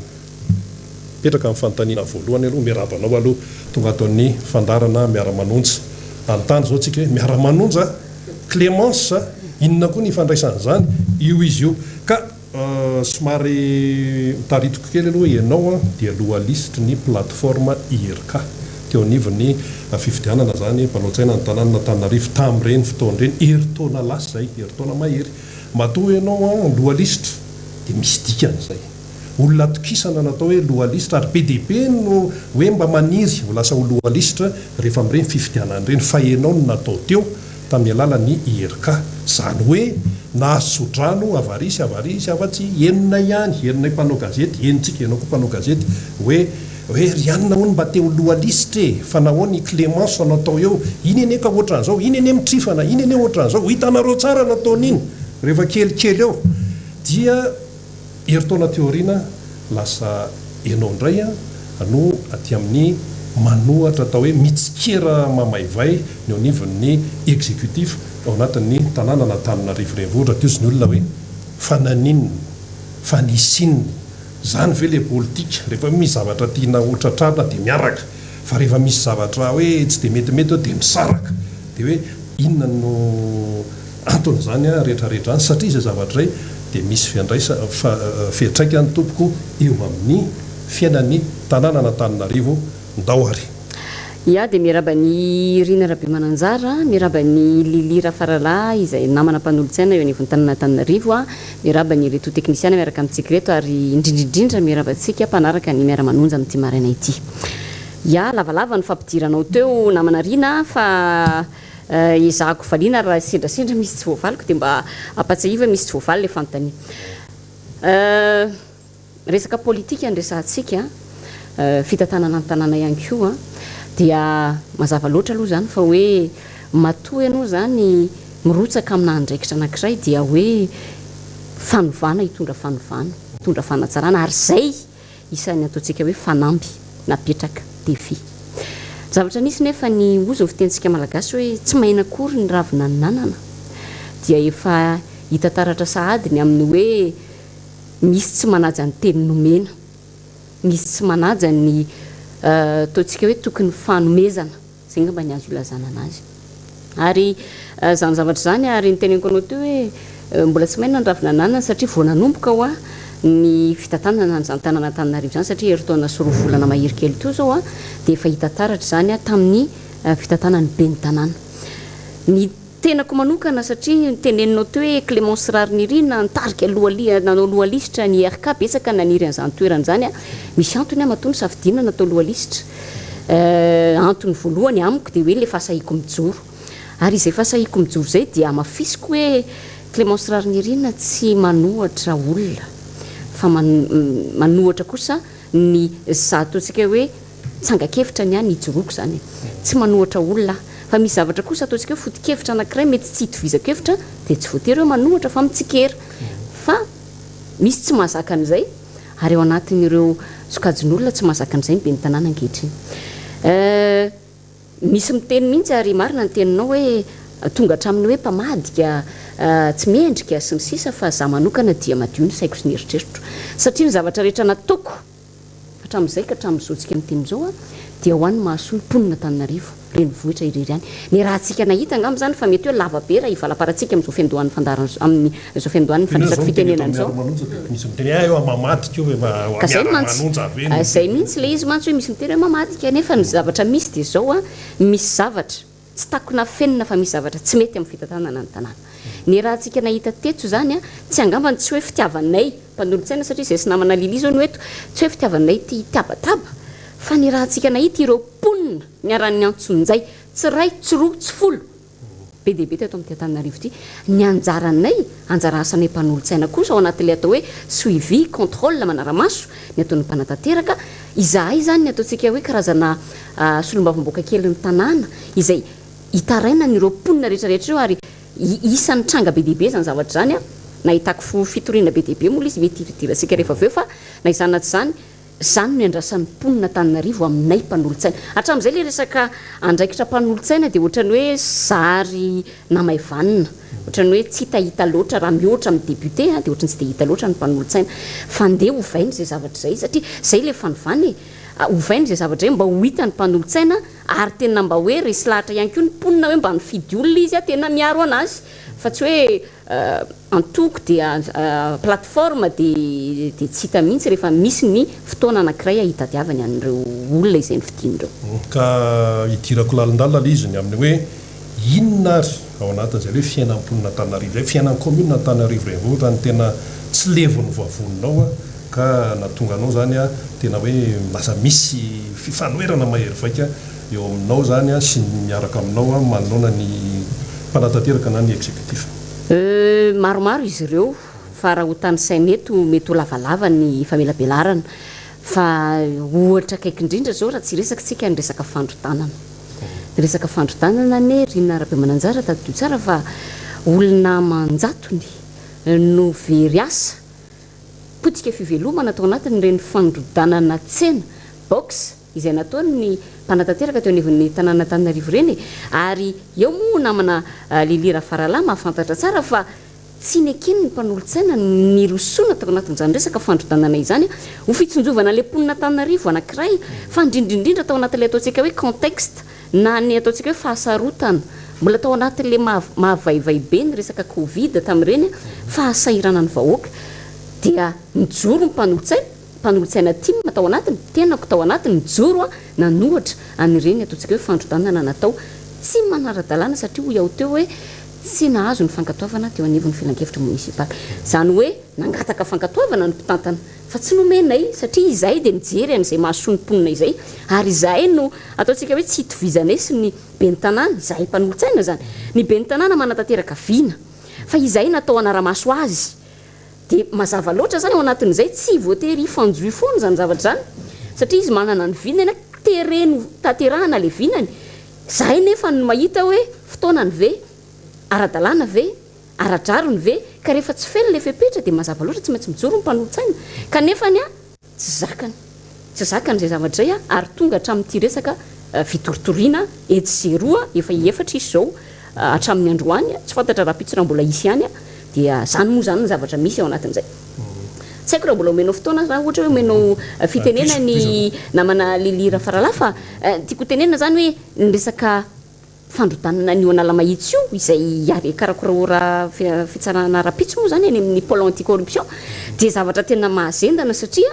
Mipetraka ny fanontaniana voalohany aloha, miarahaba anao aloha tonga ato amin'ny fandaharana Miara-manonja. Hanontany izao tsika hoe Miara-manonja? Clémence a! Inona koa ny ifandraisan'izany? Io izy io. Ka somary taritiko kely aloha ianao dia loha lisitry ny plateforme IRK teo anivon'ny fifidianana izany mpanao-tsaina ny tanànan'Antananarivo tamin'ireny fotoana ireny, herintaona lasa izay, herintaona mahery. Matoa ianao loha lisitra dia misy dikany izay. Olona atokisana natao hoe loha lisitra ary be dia be no hoe mba maniry ho lasa ho loha lisitra rehefa amin'ireny fifidianana ireny fa ianao no natao teo tamin'ny alalan'ny IRK. Izany hoe nahazo tsodrano avy ary sy avy ary sy afa-tsy henonay ihany, henonay mpanao gazety, henontsika ianao koa mpanao gazety hoe hoe ry anona hono mba te ho loha lisitra e! fa nahoana i Clémence no atao eo? Iny anie ka ohatran'izao, iny anie mitrifana, iny anie ohatran'izao, ho hitanareo tsara nataon'iny rehefa kelikely eo dia Herintaona aty aoriana, lasa ianao indray no aty amin'ny manohatra atao hoe mitsikera mamaivay ny eo anivon'ny executif ao anatin'ny tanànan'Antananarivo Renivohitra. Toy ny olona hoe fa naninona? Fa nisy inona? Izany ve ilay politika? Rehefa misy zavatra tiana ho tratrarina dia miaraka, fa rehefa misy zavatra hoe tsy dia metimety eo dia misaraka. Dia hoe inona no Anton'izany rehetra rehetra izany satria izay zavatra izay dia misy fiandraisa fiantraikany tompoko eo amin'ny fiainan'ny tanànan'Antananarivo. Ndao ary. Ya dia miarahaba an'i Rina Rabemananjara, miarahaba an'i Lily Rafaralahy izay namana mpanolotsaina eo anivon'ny tanànan'Antananarivo, miarahaba an'ireto teknisiana miaraka amintsika ireto ary indrindra indrindra miarahaba antsika mpanaraka ny Miara-manonja amin'ity maraina ity. Ya, lavalava ny fampidiranao teo namana Rina fa Ezahako valiana ary raha sendrasendra misy tsy voavaliko dia mba ampatsiahivo hoe misy tsy voavaly ilay fanontaniana. Resaka politika no resahantsika, fitantanana ny tanàna ihany koa dia mazava loatra aloha izany fa hoe matoa ianao izany mirotsaka amina andraikitra anankiray dia hoe fanovana hitondra fanovana, hitondra fanatsarana ary izay Isan'ny ataontsika hoe fanamby napetraka, défi. Zavatra nisy nefa ny hozy ny fitenintsika malagasy hoe tsy maina akory ny ravina nanana dia efa hita taratra sahady ny amin'ny hoe misy tsy manaja ny teny nomena, misy tsy manaja ny ataontsika hoe tokony fanomezana. Izay angamba ny azo ilazana anazy. Ary izany zavatra izany, ary noteneniko anao teo hoe mbola tsy maina ny ravina ananany satria vao nanomboka hoa ny fitantanana an'izany tanàna Antananarivo izany satria herintaona sy roa volana mahery kely teo izao dia efa hita taratra izany tamin'ny fitantanan'ny ben'ny tanàna. Ny Tenako manokana satria noteneninao teo hoe Clémence Raharinirina nitarika loha nanao loha lisitra ny IRK betsaka ny naniry an'izany toerana izany misy antony aho matoa nosafidiana natao loha lisitra antony voalohany amiko dia hoe ilay fahasahiako mijoro ary izay fahasahiako mijoro izay dia hamafisiko hoe Clémence Raharinirina tsy manohatra olona fa manohatra kosa ny za ataontsika hoe Tsangan-kevitra ny ahy ny ijoroako izany e. Tsy manohatra olona aho. Fa misy zavatra kosa ataontsika hoe foto-kevitra anankiray mety tsy hitovizako hevitra dia tsy voatery hoe manohatra fa mitsikera. Fa misy tsy mahazaka an'izay ary ao anatin'ireo sokajin'olona tsy mahazaka an'izay ny ben'ny tanàna ankehitriny. Euh, misy miteny mihitsy ary marina ny teninao hoe tonga hatramin'ny hoe mpamadika, tsy mendrika sy ny sisa fa za manokana dia madio ny saiko sy ny eritreritro. Satria ny zavatra rehetra nataoko Hatramin'izay ka hatramin'izao tsika miteny izao dia ho an'ny mahasoa ny mponin'Antananarivo renivohitra irery ihany. Ny rahantsika nahita angamba izany fa mety hoe lava be raha hivalaparantsika amin'izao fiandohan'ny fandaharana izao, amin'izao fiandohan'ny fandraisako fitenenana izao. Ka izay mantsy, izay mihitsy ilay izy mantsy hoe misy miteny hoe mamadika nefa ny zavatra misy dia izao misy zavatra Tsy takona afenina fa misy zavatra tsy mety amin'ny fitantanana ny tanàna. Ny rahantsika nahita teto izany, tsy angambany tsy hoe fitiavanay mpanolotsaina satria izay sy namana Lily izao no eto, tsy hoe fitiavanay ity hitabataba fa ny rahantsika nahita ireo mponina niharan'ny antsonjay, tsy iray, tsy roa, tsy folo, be dia be teto amin'ity Antananarivo ity. Ny anjaranay, anjara asanay mpanolotsaina kosa ao anatin'ilay atao hoe suivi, contrôle, manara-maso ny ataon'ny mpanatanteraka, izahay izany ny ataontsika hoe karazana solombavambahoaka kelin'ny tanàna izay hitarainan'ireo mponina rehetra rehetra ireo ary isan'ny tranga be dia be izany zavatra izany. Nahitako fitoriana be dia be moa ilay izy, mety hidirantsika rehefa avy eo fa na izany na tsy izany, izany no iandrasan'ny mponina Antananarivo aminay mpanolotsaina. Hatramin'izay ilay resaka andraikitra mpanolotsaina dia ohatran'ny hoe zary namaivanina, ohatran'ny hoe tsy hitahita loatra raha mihoatra amin'ny député dia ohatran'ny tsy dia hita loatra ny mpanolotsaina. Fa ndeha ovaina izay zavatra izay satria izay ilay fanovana e! Ovaina izay zavatra izay mba ho hitan'ny mpanolotsaina ary tena mba hoe resy lahatra ihany koa ny mponina hoe mba nifidy olona izy tena miaro an'azy fa tsy hoe antoko dia plateforme dia dia tsy hita mihitsy rehefa misy ny fotoana anankiray hitadiavany an'ireo olona izay nofidiny ireo. Ka hidirako lalindalina ilay izy ny amin'ny hoe inona ary ao anatin'izay hoe fiainan'ny mponina Antananarivo izay, fiainan'ny commune Antananarivo renivohitra no tena tsy levon'ny vavoninao ka nahatonga anao izany tena hoe lasa misy fifanoherana mahery vaika eo aminao izany sy ny miaraka aminao manoloana ny mpanatanteraka na ny executif. Euh, maromaro izy ireo fa raha ho tanisaina eto mety ho lavalava ny famelabelarana fa ohatra akaiky indrindra izao raha tsy hiresaka isika ny resaka fandrodanana. Ny resaka fandrodanana anie Rina Rabemananjara tadidio tsara fa olona aman-jatony no very asa, potika fivelomana tao anatin'ireny fandrodanana tsena, box, izay nataon'ny mpanatanteraka teo anivon'ny tanàn'Antananarivo ireny e! Ary eo moa namana Lily Rafaralahy mahafantatra tsara fa tsy neken'ny mpanolotsaina ny nirosoana tao anatin'izany resaka fandrodanana izany ho fitsinjovana ilay mponin'Antananarivo anankiray fa indrindra indrindra tao anatin'ilay ataontsika hoe contexte na ny ataontsika hoe fahasarotana mbola tao anatin'ilay mahavaivay be ny resaka covid tamin'ireny fahasahiranan'ny vahoaka dia nijoro ny mpanolotsaina Mpanolotsaina tim tao anatiny, tenako tao anatiny, nijoro aho nanohatra an'ireny ataontsika hoe fandrodanana natao tsy manara-dalàna satria hoy aho teo hoe tsy nahazo ny fankatoavana teo anivon'ny filankevitra monisipaly. Izany hoe nangataka fankatoavana ny mpitantana fa tsy nomenay satria izahay dia nijery an'izay mahasoa ny mponina izay ary izahay no ataontsika hoe tsy itovizanay sy ny ben'ny tanàna, izahay mpanolotsaina izany. Ny ben'ny tanàna manatanteraka vina fa izahay natao hanara-maso azy. Dia mazava loatra izany ao anatin'izay tsy voatery hifanjohy foana izany zavatra izany satria izy manana ny vinany tereny ho tanterahana ilay vinany, izahay nefa no mahita hoe fotoanany ve, ara-dalàna ve, ara-drariny ve, ka rehefa tsy feno ilay fepetra dia mazava loatra tsy maintsy mijoro ny mpanolotsaina kanefany an! Tsy zakany. Tsy zakany izay zavatra izay ary tonga hatramin'ity resaka fitoritoriana etsy sy eroa, efa efatra izy izao hatramin'ny androany, tsy fantatra rahampitso raha mbola hisy ihany, dia izany moa izany ny zavatra misy ao anatin'izay. Tsy haiko raha mbola omenao fotoana raha ohatra hoe omenao fitenena ny namana Lily Rafaralahy fa tiako hotenenina izany hoe ny resaka Fandrodanana an'io Analamahitsy io, izay ary karakaraora fitsarana rahampitso moa izany any amin'ny pôle anti-corruption, dia zavatra tena mahazendana satria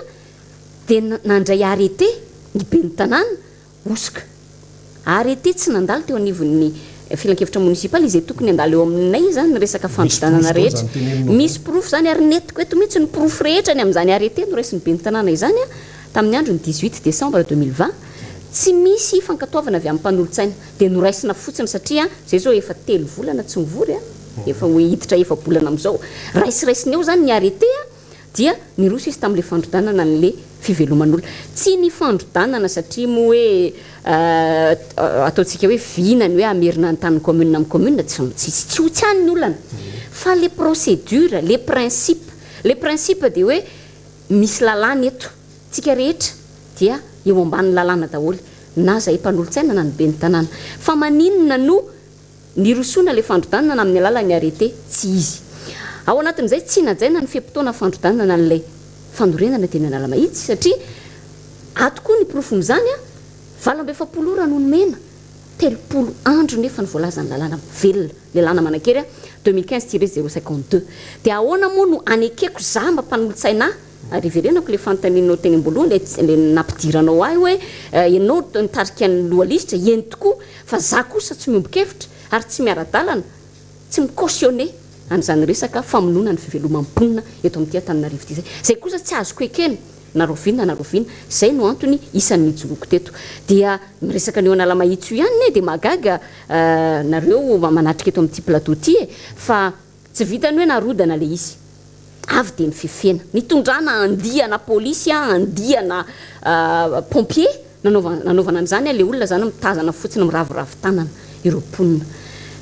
dia nandray arrêté ny ben'ny tanàna hosoka. Arrêté tsy nandalo teo anivon'ny filankevitra monisipaly izay tokony handalo eo aminay izany ny resaka fandrodanana rehetra. Misy porofo izany ary nentiko eto mihitsy ny porofo rehetra ny amin'izany arrêté noraisin'ny ben'ny tanàna izany tamin'ny andron'ny 18 décembre 2020. Tsy misy fankatoavana avy amin'ny mpanolotsaina dia noraisina fotsiny satria zay zao efa telo volana tsy mivory a, efa ho hiditra efa-bolana amin'izao, raisiraisina eo izany ny arrêté a, dia niroso izy tamin'ilay fandrodanana an'ilay fiveloman'olona. Tsy ny fandrodanana satria moa hoe ataontsika hoe vina ny hoe hamerina ny tanin'ny commune amin'ny commune, tsy tsy ho tsy any ny olana fa le procédure, le principe, le principe dia hoe misy lalàna eto, tsika rehetra dia eo ambanin'ny lalàna daholo na izay mpanolotsaina na ny ben'ny tanàna. Fa maninona no nirosoana ilay fandrodanana amin'ny alalan'ny arrêté tsy izy? Ao anatin'izay tsy najaina ny fe-potoana fandrodanana an'ilay fanorenana teny Analamahitsy satria ato koa ny porofon'izany, 48 ora no nomena, 30 andro nefa ny voalazan'ny lalàna velona, lalàna manan-kery 2015-052. Dia ahoana moa no anekeko za mba mpanolotsaina ahy Ary iverenako ilay fanontanianao teny am-boalohany, ilay nampidiranao ahy hoe ianao nitarika ny loha lisitra, eny tokoa, fa za kosa tsy miombon-kevitra ary tsy miara-dalana, tsy mi-cautionner an'izany resaka famonoana ny fiveloman'ny mponina eto amin'ity Antananarivo ity izay. Izay kosa tsy azoko ekena na rahoviana na rahoviana. Izay no antony isan'ny nijoroako teto. Dia miresaka an'io Analamahitsy io ihany anie dia mahagaga nareo manatrika eto amin'ity plateau ity e! Fa Tsy vitan'ny hoe narodana ilay izy. Avy dia nifefena. Nitondrana andiana polisy, andiana pompier nanaovana an'izany, ilay olona izany mitazana fotsiny miraviravy tanana ireo mponina.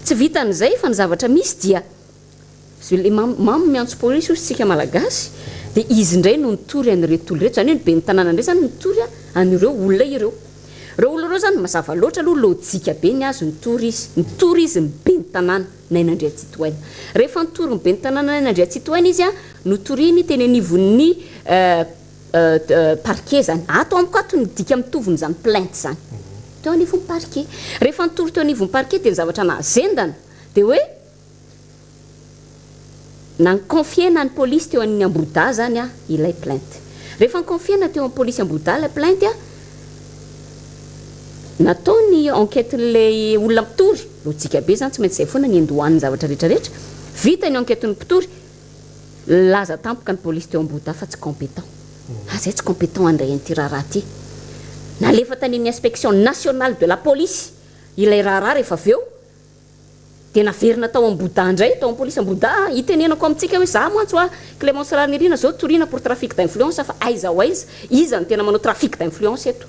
Tsy vitan'izay fa ny zavatra misy dia. Le mamo miantso polisy hozy tsika malagasy dia izy indray no nitory an'ireto olona ireto, izany hoe ny ben'ny tanàna indray izany nitory an'ireo olona ireo. Ireo olona ireo izany mazava loatra aloha lojika be ny azy nitory izy, nitory izy ny ben'ny tanàna Naina Andriantsitohaina. Rehefa nitory ny ben'ny tanàna Naina Andriantsitohaina izy notoriny teny anivon'ny parquet izany. Ato amiko ato ny dika mitovin'izany plainte izany. Teo anivon'ny parquet. Rehefa nitory teo anivon'ny parquet dia ny zavatra nahazendana dia hoe Na ni-confier-na ny polisy teo amin'ny Ambohidahy zany a ilay plainte. Rehefa ni-confier-na teo amin'ny polisy Ambohidahy ilay plainte a, natao ny enquête-n'ilay olona mpitory, lojika be zany, tsy maintsy izay foana ny niandohan'ny zavatra rehetra rehetra, vita ny enquête-n'ny mpitory, nilaza tampoka ny polisy teo Ambohidahy fa tsy compétent. Ah zay tsy compétent handray an'ity raharaha ity. Nalefa tany amin'ny inspection nationale de la police ilay raharaha rehefa avy eo, Dia naverina tao Ambohidahy indray, tao amin'ny polisy Ambohidahy, hitenenako amintsika hoe za mantsy hoa Clémence Rahanirina zao toriana pour trafic d'influence fa aiza ho aiza, iza no tena manao trafic d'influence eto?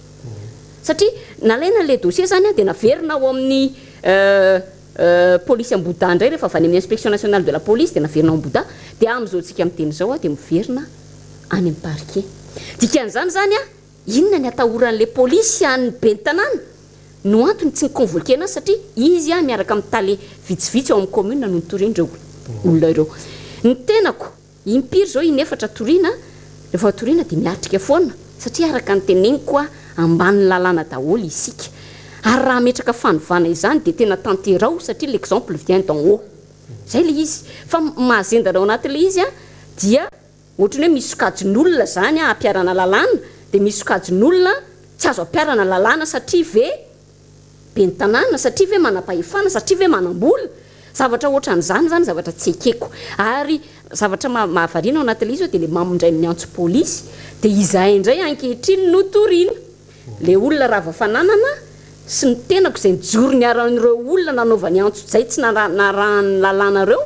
Satria nalaina ilay dossier zany dia naverina ao amin'ny polisy Ambohidahy indray rehefa avy any amin'ny inspection nationale de la police dia naverina ao Ambohidahy, dia amin'izao tsika miteny izao dia miverina any amin'ny parquet. Dikan'izany zany Inona ny atahoran'le polisy an'ny ben'ny tanàna no antony tsy ni-convoquer-na azy satria izy miaraka amin'ny tale vitsivitsy ao amin'ny commune no nitoriana ireo olona ireo. Ny tenako impiry izao inefatra toriana, rehefa toriana dia miatrika foana satria araka ny teneniko aho ambanin'ny lalàna daholo isika ary raha hametraka fanovana izany dia tena tanterao satria l'exemple vient d'en haut. Izay ilay izy. Fa mahazendana ao anatin'ilay izy dia. Ohatran'ny hoe misy sokajin'olona izany ampiharana lalàna, dia misy sokajin'olona tsy azo ampiharana lalàna satria ve ben'ny tanàna, satria ve manam-pahefana, satria ve manam-bola. Zavatra ohatran'izany izany zavatra tsy ekeko. Ary zavatra mahavariana ao anatin'ilay izy dia ilay mamo indray miantso polisy, dia izahay indray ankehitriny no toriana. Ilay olona rava fananana sy ny tenako izay nijoro niaran'ireo olona nanaovany antso izay tsy narahan'ny lalàna ireo,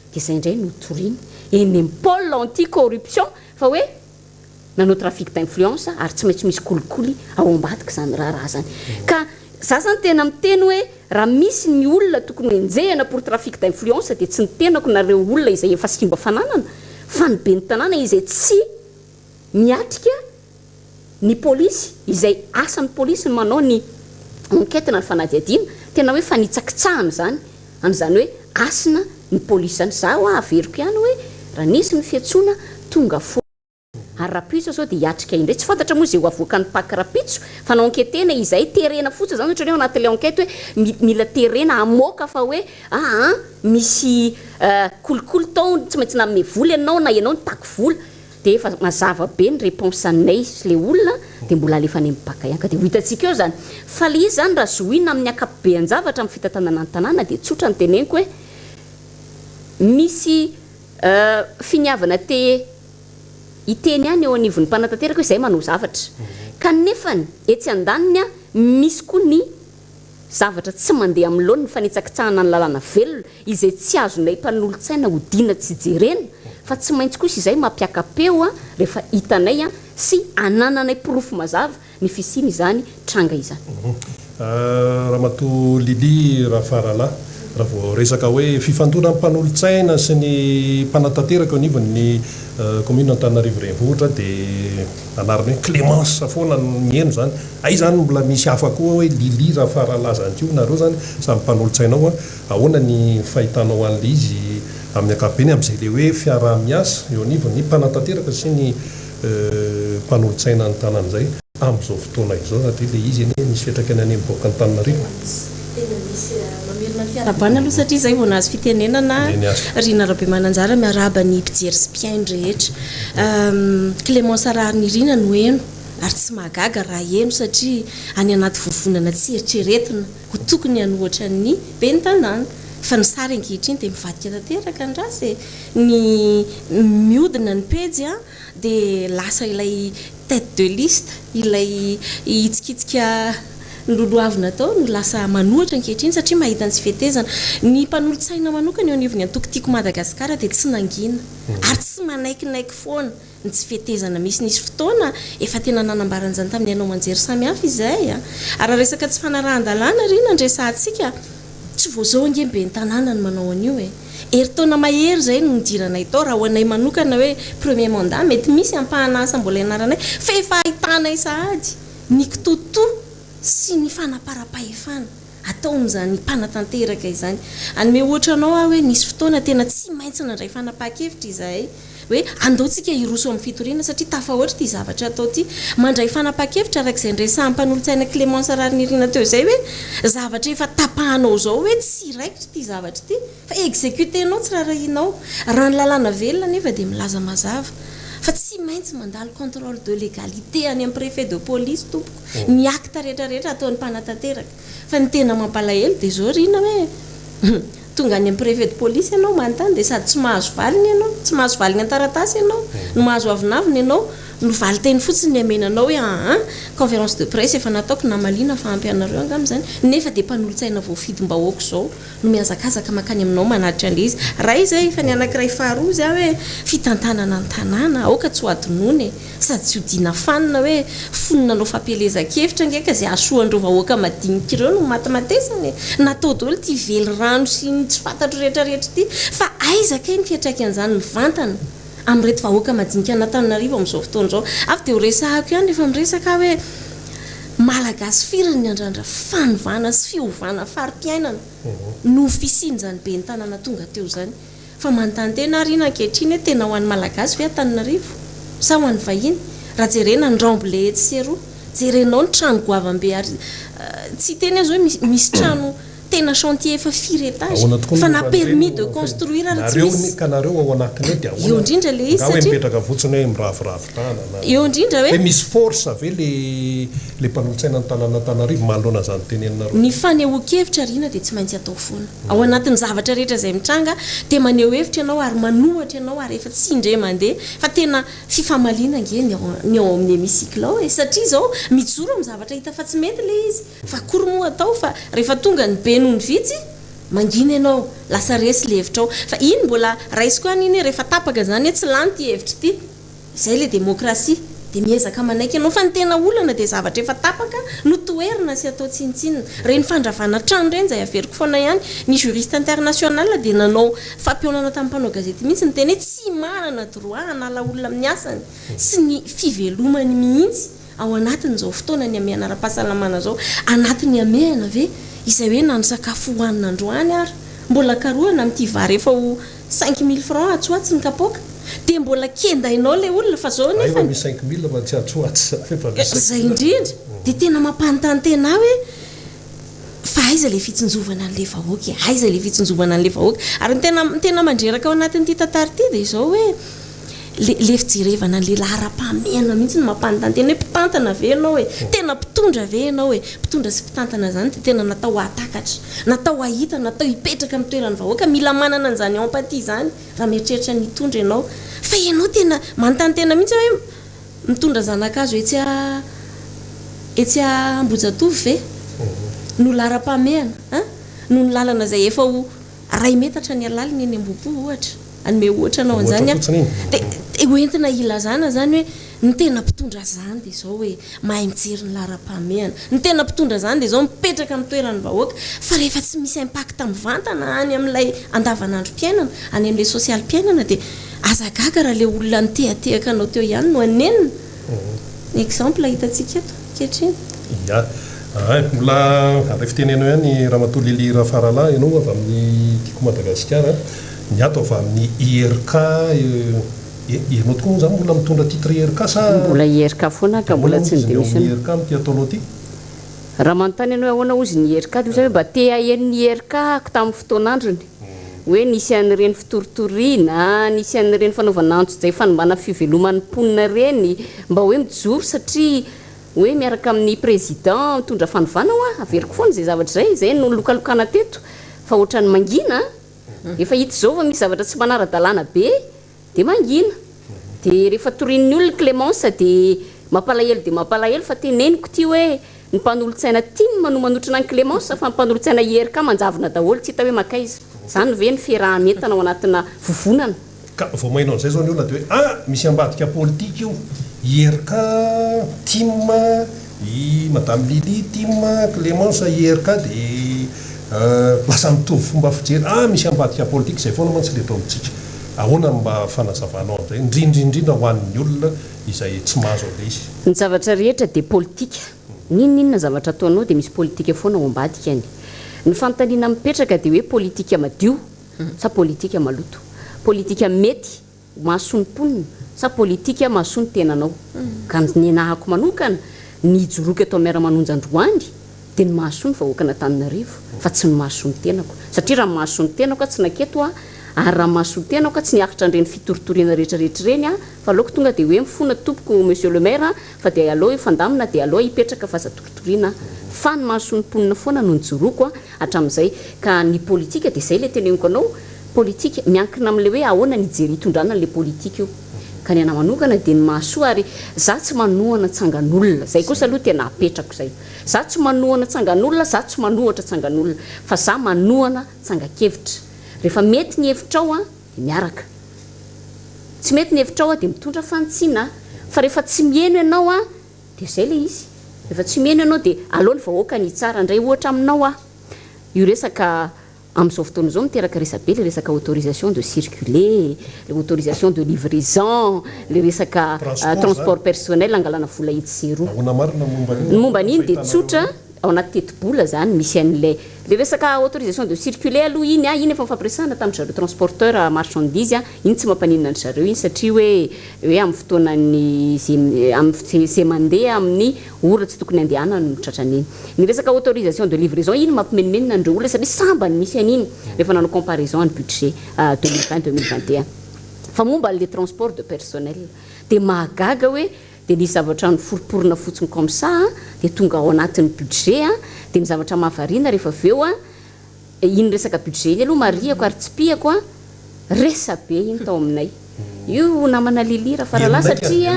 Dia izay indray no toriny eny amin'ny pôle anti corruption fa hoe nanao trafic d'influence ary tsy maintsy misy kolikoly ao ambadika izany raharaha izany. Ka za zany tena miteny hoe raha misy ny olona tokony ho enjehina pour trafic d'influence dia tsy ny tenako na ireo olona izay efa simba fananana fa ny ben'ny tanàna izay tsy miatrika ny polisy, izay asan'ny polisy ny manao ny enquête na ny fanadihadiana, tena hoe fanitsakitsahana izany an'izany hoe hasina ny polisy izany. Za hoa averiko ihany hoe raha nisy ny fiantsoana tonga foana ary rapitso zao dia hiatrika indray, tsy fantatra moa izay ho avoakan'ny pac rapitso fa na enquêtena izay, terena fotsiny izany ohatran'ny hoe ao anatin'ilay enquête hoe mila terena hamoaka fa hoe aa misy kolikoly tao, tsy maintsy nanome vola ianao na ianao nitaky vola. Dia efa mazava be ny réponse anay sy le olona dia mbola alefa any amin'ny bac ihany ka dia ho hitantsika eo izany. Fa le izy izany raha zohiana amin'ny ankapobean-javatra amin'ny fitantanana ny tanàna dia tsotra ny teneniko hoe misy finiavana te hiteny ihany eo anivon'ny mpanatanteraka hoe izay manao zavatra kanefany etsy andaniny misy koa ny zavatra tsy mandeha amin'ny laoniny, fanitsakitsahana ny lalàna velona, izay tsy azonay mpanolotsaina odiana tsy jerena, fa tsy maintsy kosa izay mampiaka-peo rehefa hitanay sy anananay porofo mazava ny fisian'izany tranga izany. Ramatoa Lily Rafaralahy, raha vao resaka hoe fifandonan'ny mpanolotsaina sy ny mpanatanteraka eo anivon'ny kaominina Antananarivo Renivohitra dia anarana hoe Clémence foana no heno izany. Hay izany mbola misy hafa koa hoe Lily Rafaralahy zany koa nareo zany samy mpanolotsaina ao a! Ahoana ny fahitanao an'ilay izy amin'ny ankapobeny amin'izay ilay hoe fiaraha-miasa eo anivon'ny mpanatanteraka sy ny mpanolotsaina ny tanana izay amin'izao fotoana izao satria ilay izy anie misy fiantraikany any amin'ny vahoakan'Antananarivo e! Tena misy mamerina ny fiarahabana aloha satria izay vao nahazo fitenenana Rina Rabemananjara miarahaba ny mpijery sy mpihaino rehetra. Clémence Raharinirina no heno. Ary tsy mahagaga raha heno satria any anaty vovonana tsy eritreretina ho tokony hanohatra ny ben'ny tanàna. Fa ny sary ankehitriny dia mivadika tanteraka ny race e! Ny mihodina ny pejy an, dia lasa ilay tête de liste, ilay hitsikitsika noloavina tao no lasa manohatra ankehitriny satria mahita ny tsy fetezana. Ny mpanolotsaina manokana eo anivon'ny antoko Tiako Madagasikara dia tsy nangina ary tsy manaikinaiky foana. ny tsy fetezana misy. Nisy fotoana efa tena nanambara an'izany tamin'ny haino aman-jery samihafa izahay a! Ary raha resaka tsy fanarahan-dalàna ry nandresahantsika, tsy vao izao ange ny ben'ny tanàna no manao an'io e! Herintaona mahery izay no nidiranay tao, raha ho anay manokana hoe premier mandat, mety misy ampahana asa mbola ianaranay fa efa ahitanay sahady ny kitoatoa sy ny fanaparam-pahefana ataon'izany mpanatanteraka izany. Hanome ohatra anao aho hoe nisy fotoana tena tsy maintsy nandray fanapahan-kevitra izahay hoe andao tsika hiroso amin'ny fitoriana satria tafahoatra ity zavatra atao ity. Mandray fanapahan-kevitra araka izay niresahan'ny mpanolotsaina Clémence Raharinirina teo izay hoe zavatra efa tapahanao izao hoe tsy raikitra ity zavatra ity fa executer-nao tsy rarahianao. Raha ny lalàna velona anefa dia milaza mazava fa tsy maintsy mandalo contrôle de légalité any amin'ny préfet de police tompoko ny acte rehetra rehetra ataon'ny mpanatanteraka. Fa ny tena mampalahelo dia izao ry ina hoe tonga any amin'ny préfet de police ianao manontany dia sady tsy mahazo valiny ianao, tsy mahazo valiny an-taratasy ianao, no mahazo avonavona ianao, no valin-teny fotsiny ny amena anao hoe aa conférence de presse efa nataoko namaliana fa ampy anareo angamba izany, nefa dia mpanolotsaina voafidim-bahoaka izao no mihazakazaka mankany aminao manatitra an'ilay izy. Iray izay, fa ny anankiray faharoa izy aho hoe fitantanana ny tanàna, aoka tsy ho adinoina e! Sady tsy hodiana fanina hoe fony nanao fampielezan-kevitra ange ka izay hahasoa an'ireo vahoaka madinika ireo no matimatesana e! Natao daholo ity velirano sy ny tsy fantatro rehetra rehetra ity fa aiza kay ny fiantraikan'izany mivantana amin'ireto vahoaka madinika an'Antananarivo amin'izao fotoana izao? Avy dia ho resahako ihany rehefa miresaka aho hoe Malagasy firy ny niandrandra fanovana sy fiovana fari-piainana noho fisian'izany ben'ny tanàna tonga teo izany? Fa manontany tena ary ina ankehitriny hoe tena ho an'ny Malagasy ve Antananarivo sa ho an'ny vahiny? Raha jerena ny remblai etsy sy eroa, jerenao ny trano goavam-be ary tsy hiteny aho izao hoe misy trano tena chantier efa firy étage Ahoana tokoa fa no na permis de construire ary tsy Nareo misy. ka nareo ao anatiny ao dia Eo ahoana? indrindra ilay izy Nga hoe satria. mipetraka fotsiny hoe miraviravy tanana? Eo indrindra hoe. Hoe misy force ve le le mpanolotsaina ny tanàn'Antananarivo manoloana izany teneninareo Ny izany? fanehoan-kevitra ry ina dia tsy maintsy atao foana. Ao anatin'ny zavatra rehetra izay mitranga dia maneho hevitra ianao ary manohatra ianao ary efa tsy indray mandeha fa tena fifamaliana ange ny ao ny ao amin'ny hémicycle ao e! Satria izao mijoro amin'ny zavatra hita fa tsy mety ilay izy fa akory moa atao fa rehefa tonga ny be noho ny vitsy mangina ianao lasa resy ilay hevitrao fa iny mbola raisiko ihany iny hoe rehefa tapaka izany hoe tsy lany ity hevitra ity Izay ilay demokrasia. Dia miezaka manaiky ianao. Fa ny tena olana dia zavatra efa tapaka no toherina sy atao tsinontsinona. Ireny fandravana trano ireny izay averiko foana ihany, ny juriste international dia nanao fampihaonana tamin'ny mpanao gazety mihitsy niteny hoe tsy manana droit hanala olona amin'ny asany sy ny fivelomany mihitsy Ao anatin'izao fotoana ny hamehana ara-pahasalamana izao, anatin'ny hamehana ve izay hoe na ny sakafo hohanina androany ary mbola karohina amin'ity vary efa ho 5000 francs atsy ho atsy ny kapoaka dia mbola kendainao ilay olona fa izao Efa nefany misy 5000 fa tsy atsy ho atsy izany fa efa misy Izay 5000. indrindra dia tena mampanontany tena ahy hoe fa aiza ilay fitsinjovana an'ilay vahoaka e? Aiza ilay fitsinjovana an'ilay vahoaka? Ary ny tena ny tena mandreraka ao anatin'ity tantara ity dia izao hoe le le fijerevana an'ilay laharam-pahamehana mihitsy no mampanontany tena hoe mpitantana ve ianao e? Tena mpitondra ve ianao e? Mpitondra sy mpitantana izany dia tena natao hahatakatra, natao hahita, natao hipetraka amin'ny toeran'ny vahoaka, mila manana an'izany empathie izany raha mieritreritra ny hitondra ianao. Fa ianao tena manontany tena mihitsy hoe Mitondra zanakazo etsy a etsy Ambohijatovo ve no laharam-pahamehana an? Noho ny lalana izay efa ho iray metatra ny halaliny eny Ambohipo ohatra, hanome ohatra anao an'izany Ohatra aho. fotsiny iny. Dia dia ho entina hilazana izany hoe ny tena mpitondra izany dia izao hoe mahay mijery ny laharam-pahamehana. Ny tena mpitondra izany dia izao mipetraka amin'ny toeran'ny vahoaka fa rehefa tsy misy impact mivantana any amin'ilay andavanandrom-piainana, any amin'ilay sosialim-piainana dia Aza gaga raha le olona nitehatehaka anao teo ihany no hanenina. Ny exemple hitantsika eto ankehitriny. Ya. Ay, mbola handray fitenenana ihany Ramatoa Lily Rafaralahy, ianao avy amin'ny Tiako Madagasikara, ny ato avy amin'ny IRK, ianao tokoa moa izany mbola mitondra titre IRK sa? Mbola IRK foana aho ka mbola tsy Ahoana moa izy ny ao amin'ny ni-démissionne. IRK amin'ity ataonao ity? Raha manontany ianao hoe ahoana hozy ny IRK dia hoy za hoe mba te haheno ny IRK ako tamin'ny fotoan'androny. Hoe nisy an'ireny fitoritoriana, nisy an'ireny fanaovana antsojay fanimbana fiveloman'ny mponina ireny, mba hoe mijoro satria hoe miaraka amin'ny président mitondra fanovana hoa, averiko foana izay zavatra izay, izay no nilokalokana teto fa ohatran'ny mangina an! Efa hita izao fa misy zavatra tsy manara-dalàna be Dia mangina. Dia rehefa torian'ny olona Clémence dia mampalahelo dia mampalahelo fa teneniko ity hoe ny mpanolotsaina tim no manotrona an'i Clémence fa ny mpanolotsaina IRK manjavona daholo tsy hita hoe mankaiza. Izany ve ny fiaraha-mientana ao anatina vovonana? Ka vao maheno an'izay izao ny olona dia hoe ah! Misy ambadika politika io. IRK, tim, i madame Lily, tim, Clémence, IRK dia. Lasa mitovy fomba fijery, ah misy ambadika politika izay foana mantsy ilay eto amintsika. Ahoana no mba fanazavanao an'izay, indrindra indrindra ho an'ny olona izay tsy mahazo an'ilay izy? Ny zavatra rehetra dia politika. N'inon'inona zavatra ataonao dia misy politika foana ao ambadikany. Ny fanontaniana mipetraka dia hoe politika madio sa politika maloto? Politika mety mahasoa ny mponina sa politika mahasoa ny tenanao? Ka ny nenahako manokana, ny hijoroako eto amin'ny Miara-manonja androany dia ny mahasoa ny vahoakan'Antananarivo fa tsy ny mahasoa ny tenako. Satria raha ny mahasoa ny tenako aho tsy naketo aho ary raha ny mahasoa ny tenako aho tsy niaritra an'ireny fitoritoriana rehetrarehetra ireny aho fa aleoko tonga dia hoe mifona tompoko Monsieur le Maire fa dia aleo hifandamina dia aleo hipetraka fa aza toritoriana fa ny mahasoa ny mponina foana no nijoroako hatramin'izay. Ka ny politika dia izay ilay teneniko anao, Politika, miankina amin'ilay hoe ahoana ny hijery hitondrana an'ilay politika io. Ka ny anah manokana dia ny mahasoa ary za tsy manohana tsangan'olona, zay kosa aloha tena apetrako zay. Za tsy manohana tsangan'olona, za tsy manohatra tsangan'olona, fa za manohana tsangan-kevitra. Rehefa mety ny hevitrao an, dia miaraka. Tsy mety ny hevitrao an, dia mitondra fanitsiana. Fa rehefa tsy miheno ianao an, dia zay ilay izy. Rehefa tsy miheno ianao dia aleo ny vahoaka ny hitsara. Indray ohatra aminao aho, io resaka Amin'izao fotoana izao miteraka resabe le resaka autorisation de circuler, le autorisation de livraison, le resaka transport personnel angalana vola etsy sy eroa. Ahoana marina ny momba an'iny? Ny momba an'iny dia tsotra, ao anaty tetibola izany misy an'ilay, le resaka autorisation de circuler aloha iny an, iny efa nifampiresahana tamin-dry zareo transporteur marchandise an, iny tsy mampaninona an-dry zareo iny satria hoe hoe amin'ny fotoanan'ny ze amin'ny ze mandeha amin'ny ora tsy tokony andehanana no tratran'iny. Ny resaka autorisation de livraison iny mampimenomenona an'ireo olona satria sambany nisy an'iny rehefa nanao comparaison ny budget 2020 2021. Fa momba an'ilay transport de personnel dia mahagaga hoe dia nisy zavatra noforomporona fotsiny comme ça dia tonga ao anatin'ny budget dia ny zavatra mahavariana rehefa avy eo Iny resaka budget iny aloha marihako ary tsipihako an, resa-be iny tao aminay. Io namana Lily Rafaralahy satria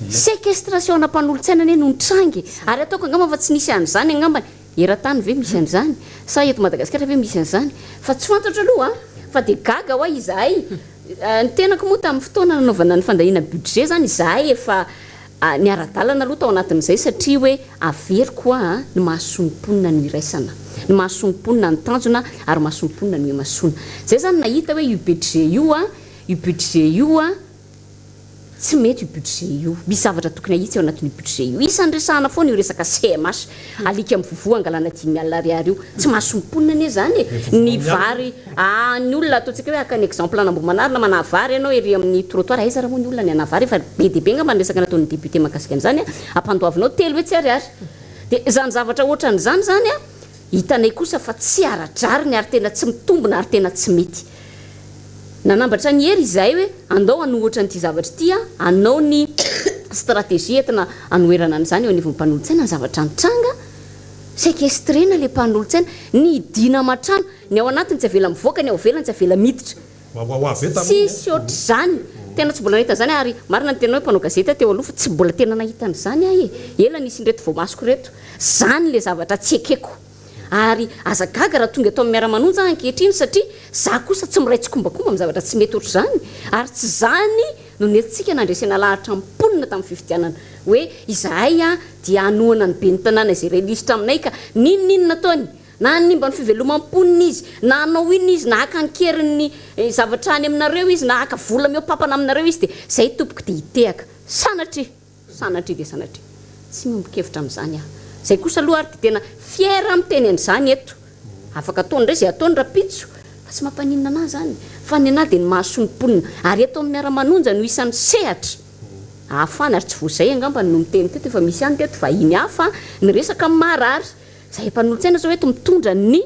séquestration ana mpanolotsaina anie no nitranga e! Ary ataoko angamba fa tsy nisy an'izany angambany, eran-tany ve misy an'izany? Sa eto Madagasikara ve misy an'izany? Fa tsy fantatro aloha an! Fa dia gaga hoa izahay, ny tenako moa tamin'ny fotoana nanaovana ny fandaniana budget izany izahay efa Niara-dalana aloha tao anatin'izay satria hoe averiko hoa a, ny mahasoa ny mponina no iraisana, ny mahasoa ny mponina no tanjona ary mahasoa ny mponina no imasoana. Izay izany nahita hoe io budget io a, io budget io a, tsy mety io budget io, misy zavatra tokony ahitsy ao anatin'io budget io. Isan'ny resahana foana io resaka CMH, alika mivovoa angalana 5000 ariary io, tsy mahasoa ny mponina anie izany e, ny vary Aa ny olona ataontsika hoe haka ny exemple an'Ambohimanarina manaha vary ianao ery amin'ny trottoir aiza ary moa ny olona ny hanaha vary efa be dia be angamba ny resaka nataon'ny député mahakasika an'izany a ampandoavinao 300 ariary dia izany zavatra ohatran'izany izany a hitanay kosa fa tsy ara-drariny ary tena tsy mitombina ary tena tsy mety nanambatra ny hery izahay hoe andao hanohitra an'ity zavatra ity a hanao ny stratégie entina hanoherana an'izany eo anivon'ny mpanolotsaina ny zavatra nitranga Sequestrena le mpanolotsaina, ny hidiana aman-trano, ny ao anatiny tsy avela mivoaka, ny ao ivelany tsy avela miditra. Tsisy ohatr'izany, tena tsy mbola nahita an'izany aho ary marina ny teninao hoe mpanao gazety aho teo aloha fa tsy mbola tena nahita an'izany aho e! Ela nisy an'ireto voamasoko ireto, zany le zavatra tsy ekeko. Ary aza gaga raha tonga eto amin'ny Miara-manonja aho ankehitriny satria za kosa tsy miray tsikombakomba amin'ny zavatra tsy mety ohatr'izany ary tsy zany no nentintsika nandresena lahatra ny mponina tamin'ny fifidianana hoe izahay dia hanohana ny ben'ny tanàna izay iray lisitra aminay ka n'inon'inona ataony na hanimba ny fiveloman'ny mponina izy na hanao inona izy na haka an-keriny ny zavatra any aminareo izy na haka vola mihoa-pampana aminareo izy dia izay tompoko dia hitehaka sanatria sanatria dia sanatria tsy miombon-kevitra amin'izany aho izay kosa aloha ary dia tena fier miteny an'izany eto Afaka ataony indray izay ataony rapitso fa tsy mampaninona anah izany fa ny anah dia ny mahasoa ny mponina ary eto amin'ny miara-manonja no isan'ny sehatra ahafahana ary tsy vao izay angamba no niteny teto efa misy ihany teto vahiny hafa niresaka amin'ny marary izahay mpanolotsaina izao eto mitondra ny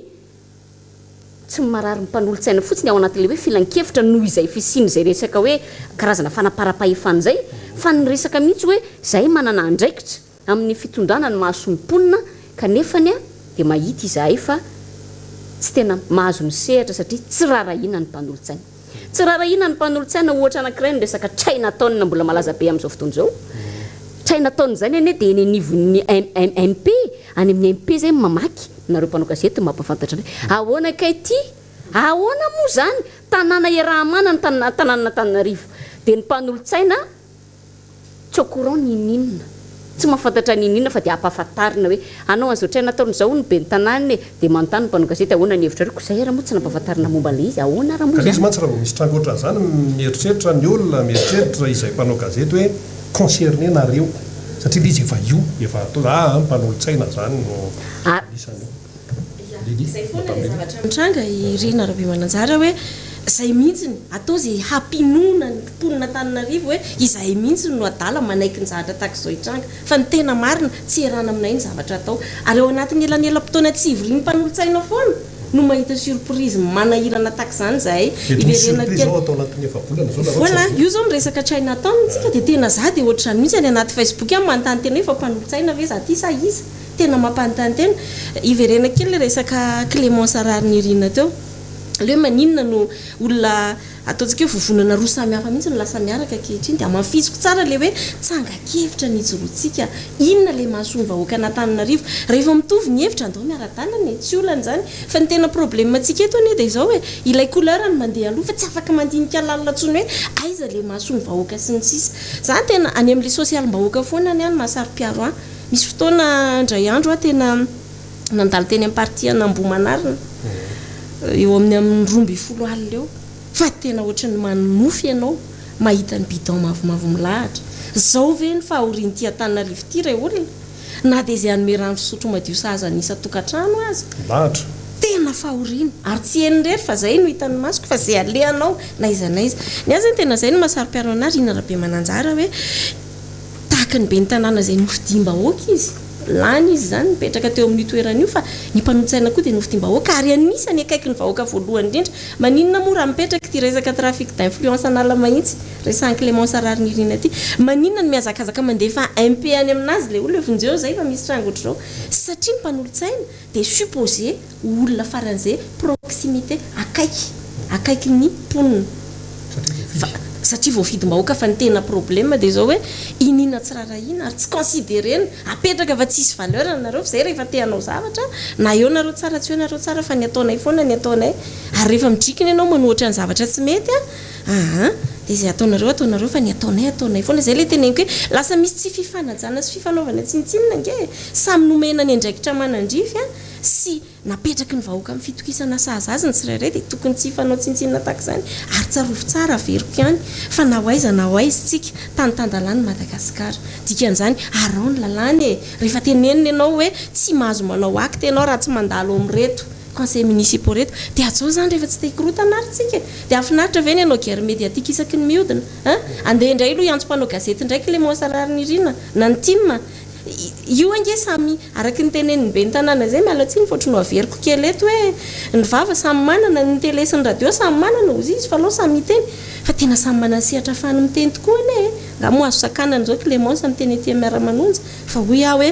tsy ny marary mpanolotsaina fotsiny ao anatin'ilay hoe filankevitra noho izay fisian'izay resaka hoe karazana fanaparam-pahefana izay fa ny resaka mihitsy hoe izahay manana andraikitra amin'ny fitondrana ny mahasoa ny mponina kanefany dia mahita izahay fa tsy tena mahazo ny sehatra satria tsy rarahiana ny mpanolotsaina. Tsy rarahiana ny mpanolotsaina ohatra anankiray ny resaka Chinatown mbola malaza be amin'izao fotoana izao. Chinatown izany anie dia eny anivon'ny MP, any amin'ny MP izay no mamaky, nareo mpanao gazety no mampahafantatra anay. Ahoana kay ity? Ahoana moa izany? Tanàna iaraha-manana ny tanànan'Antananarivo. Dia ny mpanolotsaina Tsy au courant n'inon'inona. Tsy mahafantatra n'inon'inona fa dia ampahafantarina hoe hanao an'izao train nataony izao hono ny ben'ny tanàna e! Dia manontany ny mpanao gazety ahoana ny hevitrareo? Koa izay ary moa tsy nampahafantarina momba ilay izy, ahoana ary moa Ka ilay izy izany? mantsy raha vao misy tranga ohatran'izany mieritreritra ny olona, mieritreritra izay mpanao gazety hoe concerné nareo satria ilay izy efa io, efa atao, aa mpanolotsaina izany no anisan'io. Ya, Lily, izay foana Madame ilay Lily. zavatra mitranga i Rina Rabemananjara hoe izay mihitsiny, atao izay hampinoana ny mponin'Antananarivo hoe izahay mihitsy no adala manaiky ny zavatra tahaka izao hitranga. Fa ny tena marina, tsy erana aminay ny zavatra atao. Ary ao anatin'ny elanelam-potoana tsy ivorian'ny mpanolotsaina foana no mahita surprise manahirana tahaka izany izahay. Mety misy Iverenako surprise kely. ao atao anatin'ny efa-bolana izao nareo tsy Voilà, avoaka. io izao miresaka Chinatown tsika dia tena za dia ohatr'izany mihitsy any anaty Facebook aho manontany tena hoe fa mpanolotsaina ve za ty sa iza? Tena mampanontany tena. Hiverena kely ilay resaka Clémence Raharinirina teo. Ilay hoe maninona no olona ataontsika hoe vovonana roa samy hafa mihitsy no lasa miaraka ankehitriny. Dia hamafisiko tsara ilay hoe tsangan-kevitra ny hijoroantsika. Inona ilay mahasoa ny vahoakan'Antananarivo? Rehefa mitovy ny hevitra, andao miara-dalana e! Tsy olana izany. Fa ny tena problème-ntsika eto anie dia izao e, ilay couleur no mandeha aloha fa tsy afaka mandinika lalina intsony hoe aiza ilay mahasoa ny vahoaka sy ny sisa. Za tena any amin'ilay sosialim-bahoaka foana ny ahy no mahasaro-piaro ahy. Misy fotoana indray andro aho tena nandalo teny amin'ny partie an'Ambohimanarina, eo amin'ny amin'ny 12 alina eo, fa tena ohatran'ny manonofy ianao mahita ny bidon mavomavo milahatra. Izao ve ny fahorian'ity Antananarivo ity rey olona? Na dia izay hanome rano fisotro madio sahaza ny isan-tokantrano aza. Milahatra. Tena fahoriana. Ary tsy eny irery fa izay no hitan'ny masoko fa izay alehanao na aiza na aiza. Ny ahy izany tena izay no mahasaro-piaro an'ahy Rina Rabemananjara hoe. Tahaka ny ben'ny tanàna izay nofidiam-bahoaka izy. Lany izy izany nipetraka teo amin'io toerana io fa ny mpanolotsaina koa dia nofidiam-bahoaka ary anisany akaiky ny vahoaka voalohany indrindra. Maninona moa raha mipetraka ity resaka trafic d'influence Analamahitsy resahan'i Clémence Raharinirina ity? Maninona no mihazakazaka mandefa MP any aminazy ilay olona hoe vonjeo izay fa misy tranga ohatr'izao? Satria ny mpanolotsaina dia supposé ho olona faran'izay proximité, akaiky, akaikin'ny mponina. Fa, satria voafidim-bahoaka fa ny tena problème dia izao hoe iniana tsy rarahiana ary tsy considerena, apetraka fa tsisy valeur nareo fa izay rehefa te hanao zavatra na eo nareo tsara tsy eo nareo tsara fa ny ataonay foana ny ataonay ary rehefa midrikina ianao manohatra ny zavatra tsy mety an, aa dia izay ataonareo ataonareo fa ny ataonay ataonay foana, izay ilay teneniko hoe lasa misy tsy fifanajana sy fifanaovana tsinontsinona ange e! Samy nomena ny andraikitra manandrify sy napetraky ny vahoaka amin'ny fitokisana sahaza azy ny tsirairay dia tokony tsy hifanao tsinontsinona tahaka izany ary tsarovy tsara averiko ihany fa na ho aiza na ho aiza isika tany tan-dalàna i Madagasikara. Dikan'izany araho ny lalàna e! Rehefa tenenina ianao hoe tsy mahazo manao acte ianao raha tsy mandalo amin'ireto conseils municipaux ireto dia hajao izany rehefa tsy te hikorotana ary tsika e! Dia hahafinaritra ve ny hanao guerre médiatique isaky ny mihodina an? Andeha indray aloha hiantso mpanao gazety indray Clémence Raharinirina na ny tim Io ange samy araka ny tenenin'ny ben'ny tanàna izay, miala tsiny fa ohatry ny averiko kely eto hoe ny vava samy manana, ny télé sy ny radio samy manana hozy izy fa aleo samy hiteny. Fa tena samy manana ny sehatra ahafahany miteny tokoa anie e! Angaha moa azo sakanana izao Clémence miteny ety amin'ny Miara-manonja? Fa hoy aho hoe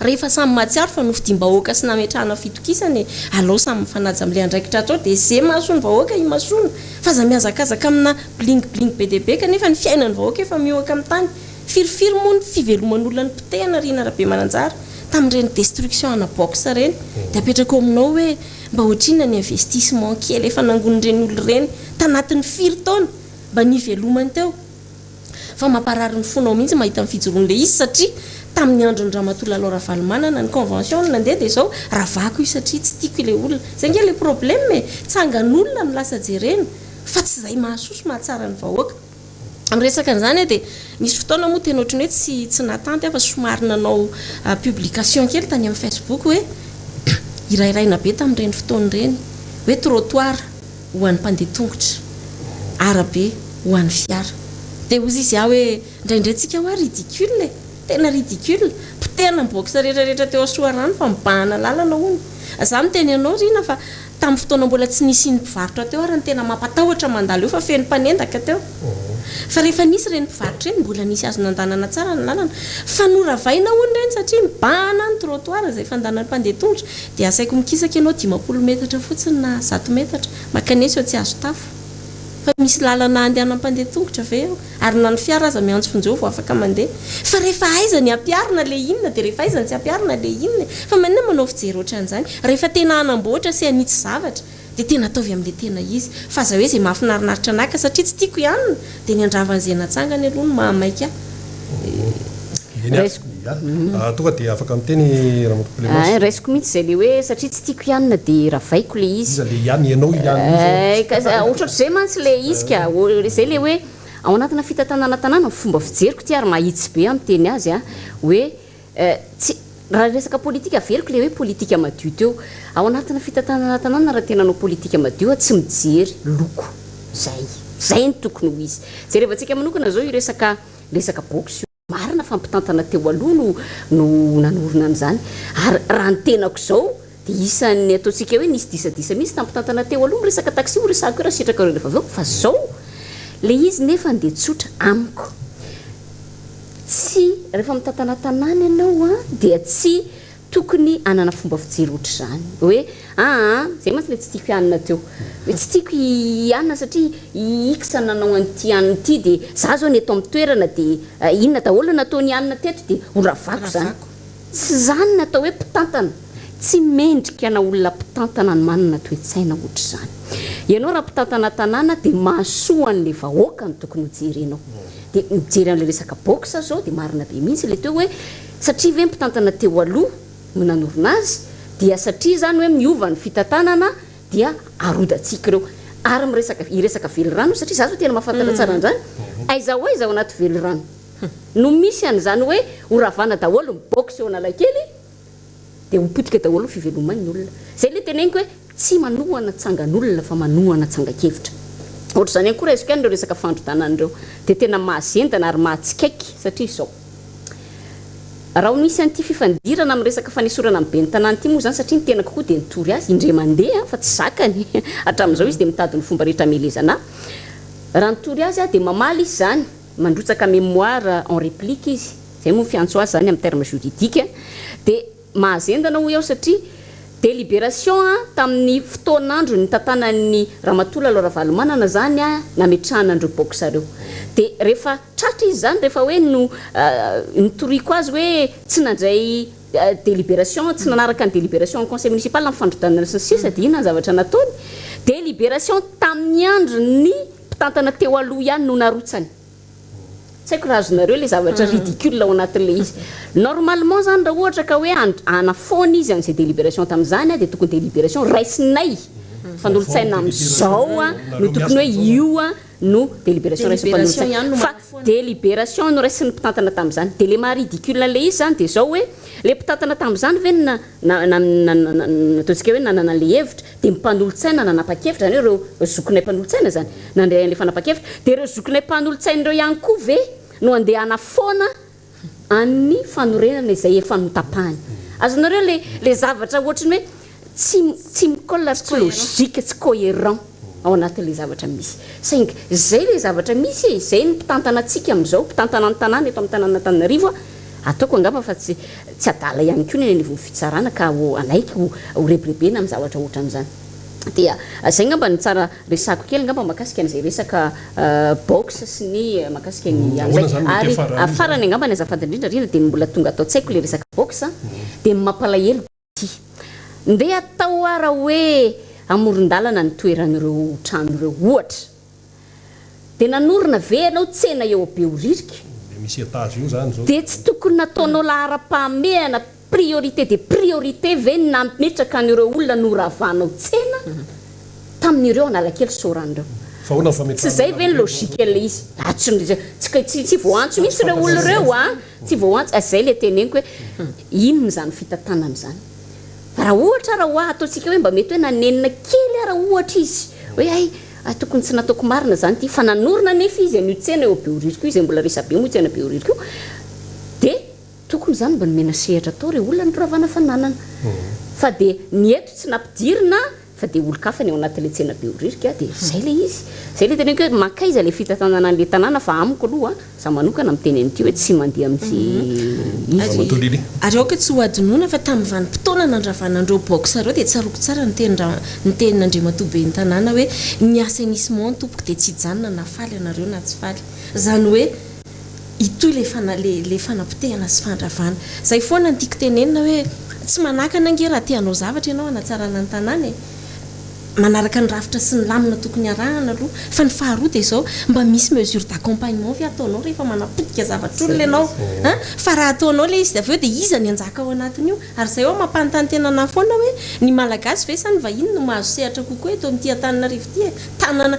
rehefa samy mahatsiaro fa nofidiam-bahoaka sy nametrahana fitokisana e, aleo samy mifanaja amin'ilay andraikitra atao dia ze mahasoa ny vahoaka imasoana fa aza mihazakazaka amina bling bling be dia be kanefa ny fiainan'ny vahoaka efa mihoaka amin'ny tany. Firifiry moa ny fiveloman'olona nipotehana Rina Rabemananjara tamin'ireny destruction ana box ireny? Dia apetrako aminao hoe mba ohatrinona ny investissement kely efa nangonin'ireny olona ireny tanatin'ny firy taona mba nivelomany teo? Fa mamparary ny fonao mihitsy mahita ny fijoroan'ilay izy satria tamin'ny andron'i Ramatoa Lalao Ravalomanana ny convention no nandeha dia izao ravako io satria tsy tiako ilay olona. Izay ange ilay problème e! Tsangan'olona no lasa jerena fa tsy izay mahasoa sy mahatsara ny vahoaka. Miresaka an'izany aho dia nisy fotoana moa tena ohatran'ny hoe tsy tsy nahatanty aho fa somary nanao publication kely tany amin'ny Facebook hoe hirahiraina be tamin'ireny fotoana ireny hoe trottoir ho an'ny mpandeha tongotra, arabe ho an'ny fiara. Dia hozy izy aho hoe indraindray tsika hoa ridicule e! Tena ridicule! Potehana ny box rehetra rehetra teo Soarano fa mibahana lalana hono. Za miteny anao Rina fa Tamin'ny fotoana mbola tsy nisian'ny mpivarotra teo ary ny tena mampatahotra mandalo eo fa feno mpanendaka teo. Fa rehefa nisy ireny mpivarotra ireny mbola nisy azo nandanana tsara ny lalana. Fa noravaina hono ireny satria mibahana ny trottoir izay fandanan'ny mpandeha tongotra. Dia asaiko mikisaka ianao 50 metatra fotsiny na 100 metatra mankanesa eo Tsiazotafo. Fa misy lalana andehanan'ny mpandeha tongotra ve eo? Ary na ny fiara aza miantso vonjeo vao afaka mandeha. Fa rehefa aiza ny ampiharina le inona dia rehefa aiza ny tsy ampiharina le inona e? Fa maninona manao fijery ohatran'izany? Rehefa tena hanamboatra sy hanitsy zavatra dia tena ataovy amin'ilay tena izy. Fa aza hoe izay mahafinarinaritra anah ka satria tsy tiako i anona dia ny handrava an'izay natsangany aloha no mahamaika ahy. Eny ary, ia. Tonga dia afaka miteny Ramatoa Clémence. Ein, raisiko mihitsy izay le hoe satria tsy tiako ihany dia ravaiko le izy. Iza le ihany? Ianao ihany io zao. Eh, ka ohatrohatr'izay mantsy le izy ka. Izay le hoe ao anatina fitantanana tanàna, ny fomba fijeriko ity ary mahitsy be aho miteny azy an, hoe tsy, raha resaka politika averiko le hoe politika madio teo. Ao anatina fitantanana tanàna raha tena hanao politika madio aho tsy mijery loko. Zay. Zay no tokony ho izy. Jerevantsika manokana izao io resaka resaka box io. Marina fa mpitantana teo aloha no no nanorina an'izany. Ary raha ny tenako izao dia isan'ny ataontsika hoe nisy disadisa mihitsy tamin'ny mpitantana teo aloha miresaka taxi ho resahako eo raha sitrakareo rehefa avy eo. Fa izao ilay izy nefany dia tsotra amiko. Tsy rehefa mitantana tanàna ianao an dia tsy Tokony hanana fomba fijery ohatr'izany hoe aa zay mantsy le tsy tiako hianina teo hoe tsy tiako hianina satria i X nanao an'ity anona ity dia za zao ny eto amin'ny toerana dia inona daholo no nataon'i anona teto dia ho ravako zany. Tsy zany ny atao hoe mpitantana. Tsy mendrika na olona mpitantana ny manana toe-tsaina ohatr'izany. Ianao raha mpitantana tanàna dia mahasoa an'le vahoaka no tokony ho jerenao. Dia mijery an'le resaka box zao dia marina be mihitsy le teo hoe Satria ve mpitantana teo aloha no nanorina azy dia satria izany hoe miova ny fitantanana dia arodantsika ireo. Ary miresaka hiresaka velirano satria za zao tena mahafantatra tsara an'izany, aiza ho aiza ao anaty velirano no misy an'izany hoe ho ravana daholo ny box eo Analakely dia ho potika daholo ny fiveloman'ny olona. Izay ilay teneniko hoe Tsy manohana tsangan'olona fa manohana tsangan-kevitra. Ohatr'izany ihany koa raisiko ihany ireo resaka fandrodanana ireo. Dia tena mahazendana ary mahatsikaiky satria izao. Raha ho nisy an'ity fifandirana amin'ny resaka fanesorana ny ben'ny tanàna ity moa izany satria ny tenako koa dia nitory azy indray mandeha fa tsy zakany hatramin'izao izy dia mitady ny fomba rehetra hamelezana ahy. Raha nitory azy aho dia mamaly izy izany, mandrotsaka mémoire en réplique izy, izay moa ny fiantso azy izany amin'ny terme juridique, dia Mahazendana hoy aho satria délibération tamin'ny fotoan'andro nitantanan'ny Ramatoa Lalao Ravalomanana zany nametrahana an'ireo box ireo. Dia rehefa tratra izy zany rehefa hoe no nitoriako azy hoe tsy nandray délibération, tsy nanaraka ny délibération ny conseil municipal amin'ny fandrodanana sy ny sisa dia inona ny zavatra nataony? Délibération tamin'ny andron'ny mpitantana teo aloha ihany no narotsany. Tsy haiko raha azonareo ilay zavatra ridicule ao anatin'ilay izy. Normalement zany raha ohatra ka hoe hanafoana izy an'izay délibération tamin'izany dia tokony délibération raisinay mpanolotsaina amin'izao no tokony hoe io no délibération raisin'ny mpanolotsaina. Fa délibération noraisin'ny mpitantana tamin'izany. Dia ilay maha ridicule an'ilay izy zany dia izao hoe ilay mpitantana tamin'izany ve no nataontsika hoe nanana an'ilay hevitra dia ny mpanolotsaina nanapa-kevitra, izany hoe ireo zokinay mpanolotsaina izany nandray an'ilay fanapa-kevitra, dia ireo zokinay mpanolotsaina ireo ihany koa ve no andeha hanafoana an'ny fanorenana izay efa notapahiny? Azonareo ilay ilay zavatra ohatry ny hoe tsy tsy mi-colle ary tsy logique, tsy cohérent ao anatin'ilay zavatra misy. Saingy izay ilay zavatra misy e, izay ny mpitantana antsika amin'izao, mpitantana ny tanàna eto amin'ny tanàn'Antananarivo a, ataoko angamba fa tsy tsy adala ihany koa ny eny anivon'ny fitsarana ka ho hanaiky ho ho rebirebena amin'ny zavatra ohatran'izany. Dia izay angamba no tsara resahako kely angamba mahakasika an'izay resaka box sy ny mahakasika ny Ahoana an'izay. izany mety Ary hiafarany izany? farany angamba ny azafady indrindra Rina dia ny mbola tonga ato an-tsaiko ilay resaka box dia ny mampalahelo Ty. Ndeha atao ara hoe amoron-dalana ny toeran'ireo trano ireo ohatra. Dia nanorina ve ianao tsena eo Behoririka? Dia misy étage io zany zao. Dia tsy tokony nataonao laharam-pahamehana, priorité des priorités, ve ny nametraka an'ireo olona noravanao tsena tamin'ireo Analakely Sorana ireo? Fa ahoana ny Tsy fametrahana izay ve ny logique an'ilay izy? Ah tsy tsy tsy voaantso mihitsy ireo olona ireo an! Tsy voaantso, izay ilay teneniko hoe inona izany fitantanana izany. Fa raha ohatra ara hoa ataontsika hoe mba mety hoe nanenina kely ara ohatra izy hoe hay ah tokony tsy nataoko marina izany ity fa nanorina anefa izy an'io tsena eo Behoririka io izay mbola resabe moa io tsena Behoririka io dia tokony izany mba nomena sehatra tao ireo olona noravana fananana fa dia ny eto tsy nampidirina Fa dia olon-kafa ny ao anatin'ilay tsena Behoririka dia izay ilay izy. Izay ilay teneniko hoe mankaiza ilay fitantanana an'ilay tanàna fa amiko aloha, za manokana miteny an'ity hoe tsy mandeha amin'izay izy. Ramatoa Lily. Ary aoka tsy ho hadinoina fa tamin'ny vanim-potoana nandravana an'ireo box ireo dia tsaroako tsara ny tenin-dra, ny tenin'Andriamatoa Ben'ny tanàna hoe ny assainissement tompoko dia tsy hijanona na faly ianareo na tsy faly. Izany hoe hitohy ilay fana, ilay fanapotehana sy fandravana. Izay foana no tiako tenenina hoe tsy manakana ange raha te hanao zavatra ianao hanatsarana ny tanàna e! Manaraka ny rafitra sy ny lamina tokony arahana aloha. Fa ny faharoa dia izao, mba misy mesure d'accompagnement ve ataonao rehefa manapotika zavatr'olona ianao an? Fa raha ataonao ilay izy dia avy eo dia iza ny hanjaka ao anatin'io? Ary izay hoa mampanontany tena anah foana hoe ny Malagasy ve sa ny vahiny no mahazo sehatra kokoa eto amin'ity Antananarivo ity e? Tanana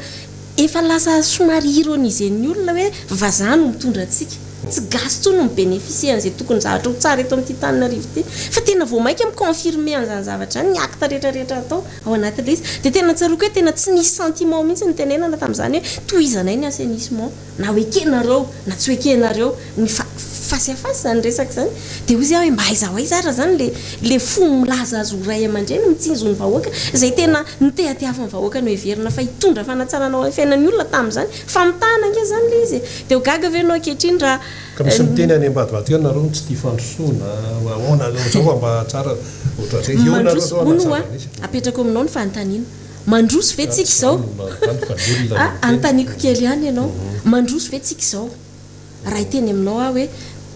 efa lasa somary ironiser-n'ny olona hoe vazaha no mitondra antsika. Tsy gasy intsony no mi-beneficier an'izay tokony zavatra ho tsara eto amin'ity Tananarivo ity. Fa tena vao mainka mi-confirmer an'izany zavatra izany ny acte rehetra rehetra atao ao anatin'ilay izy. Dia tena tsaroako hoe tena tsy nisy sentiment mihitsy nitenenana tamin'izany hoe tohizanay ny assainissement. Na ho ekenareo na tsy ho ekenareo ny fa face à face izany resaka izany. Dia hoy aho hoe mba aiza ho aiza ary izany ilay ilay fo milaza azy ho ray aman-dreny mitsinjo ny vahoaka izay tena nitehatehafin'ny vahoaka noheverina fa hitondra fanatsarana ho an'ny fiainan'ny olona tamin'izany. Famitahana ange izany ilay izy e! Dia ho gaga ve ianao ankehitriny raha. Ka misy miteny any ambadibadika any nareo tsy tia fandrosoana, ahoana zao fa mba tsara ohatran'izay, eo nareo Mandroso zao hono hoa, hanazava an'izy. apetrako aminao ny fanontaniana. Mandroso ve tsika izao? Ah, anontaniako kely ihany ianao. Mandroso ve tsika izao? Raha hiteny aminao aho hoe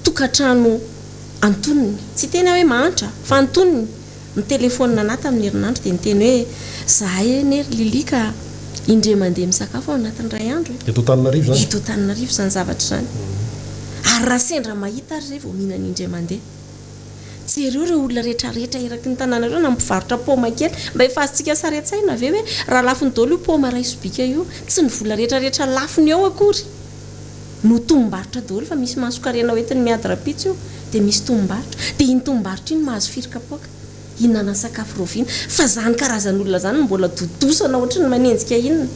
tokantrano antonony, tsy hiteny aho hoe mahantra, fa antonony, nitelefaonina anah tamin'ny herinandro dia niteny hoe zahay anie ry Lily ka indray mandeha misakafo ao anatin'ny iray andro e. Eto Antananarivo izany? Eto Antananarivo izany zavatra izany. Ary raha sendra mahita ary izay vao mihinana indray mandeha. Jereo ireo olona rehetra rehetra eraky ny tanàna ireo na mpivarotra paoma kely. Mba efa azontsika sary an-tsaina ve hoe raha lafony daholo io paoma iray sobika io, tsy ny vola rehetra rehetra lafony eo akory no tombom-barotra daholo fa misy mason-karena ho entiny miady rahampitso io dia misy tombom-barotra. Dia iny tombom-barotra iny mahazo firy kapoaka? Hihinanany sakafo raoviana? Fa zany karazan'olona zany no mbola dodosana ohatry ny manenjika inona?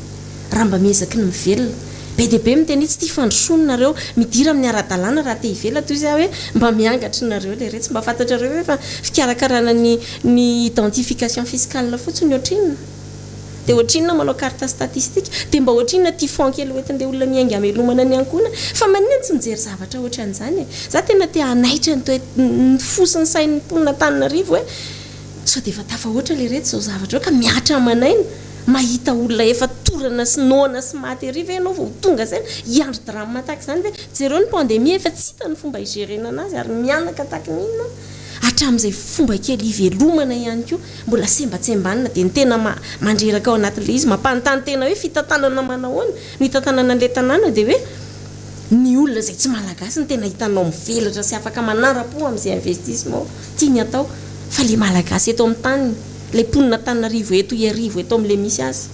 Raha mba miezaky ny mivelona. Be dia be miteny hoe tsy tia fandrosoana nareo, midira amin'ny ara-dalàna raha te hivelona toy izay aho hoe mba miangatry nareo leretsy. Mba fantatrareo ve fa fikarakarana ny ny identification fiscale fotsiny ohatrinona? Dia ohatrinona manao carte statistique? Dia mba ohatrinona ity fonds kely hoentin'ilay olona miainga hamelomana ny ankohonany? Fa maninona no tsy mijery zavatra ohatran'izany e? Za tena te hanaitra ny toe ny fo sy ny sain'ny mponina Antananarivo hoe sao dia efa tafahoatra leretsy izao zavatra izao ka mihatra aman'aina mahita olona efa torana sy noana sy maty ery ve ianao vao ho tonga saina hiandry drame tahaka izany ve? Jereo ny pandemie efa tsy hita ny fomba hi-gerena anazy ary mihanaka tahaka ny inona hatramin'izay fomba kely hivelomana ihany koa mbola sembatsembanina dia ny tena mandreraka ao anatin'ilay izy mampanontany tena hoe fitantanana manahoana no hitantanana an'ilay tanàna dia hoe ny olona izay tsy malagasy no tena hitanao mivelatra sy afaka manara-po amin'izay investissement tiany atao fa ilay malagasy eto amin'ny taniny ilay mponina Antananarivo eto Iarivo eto amin'ilay misy azy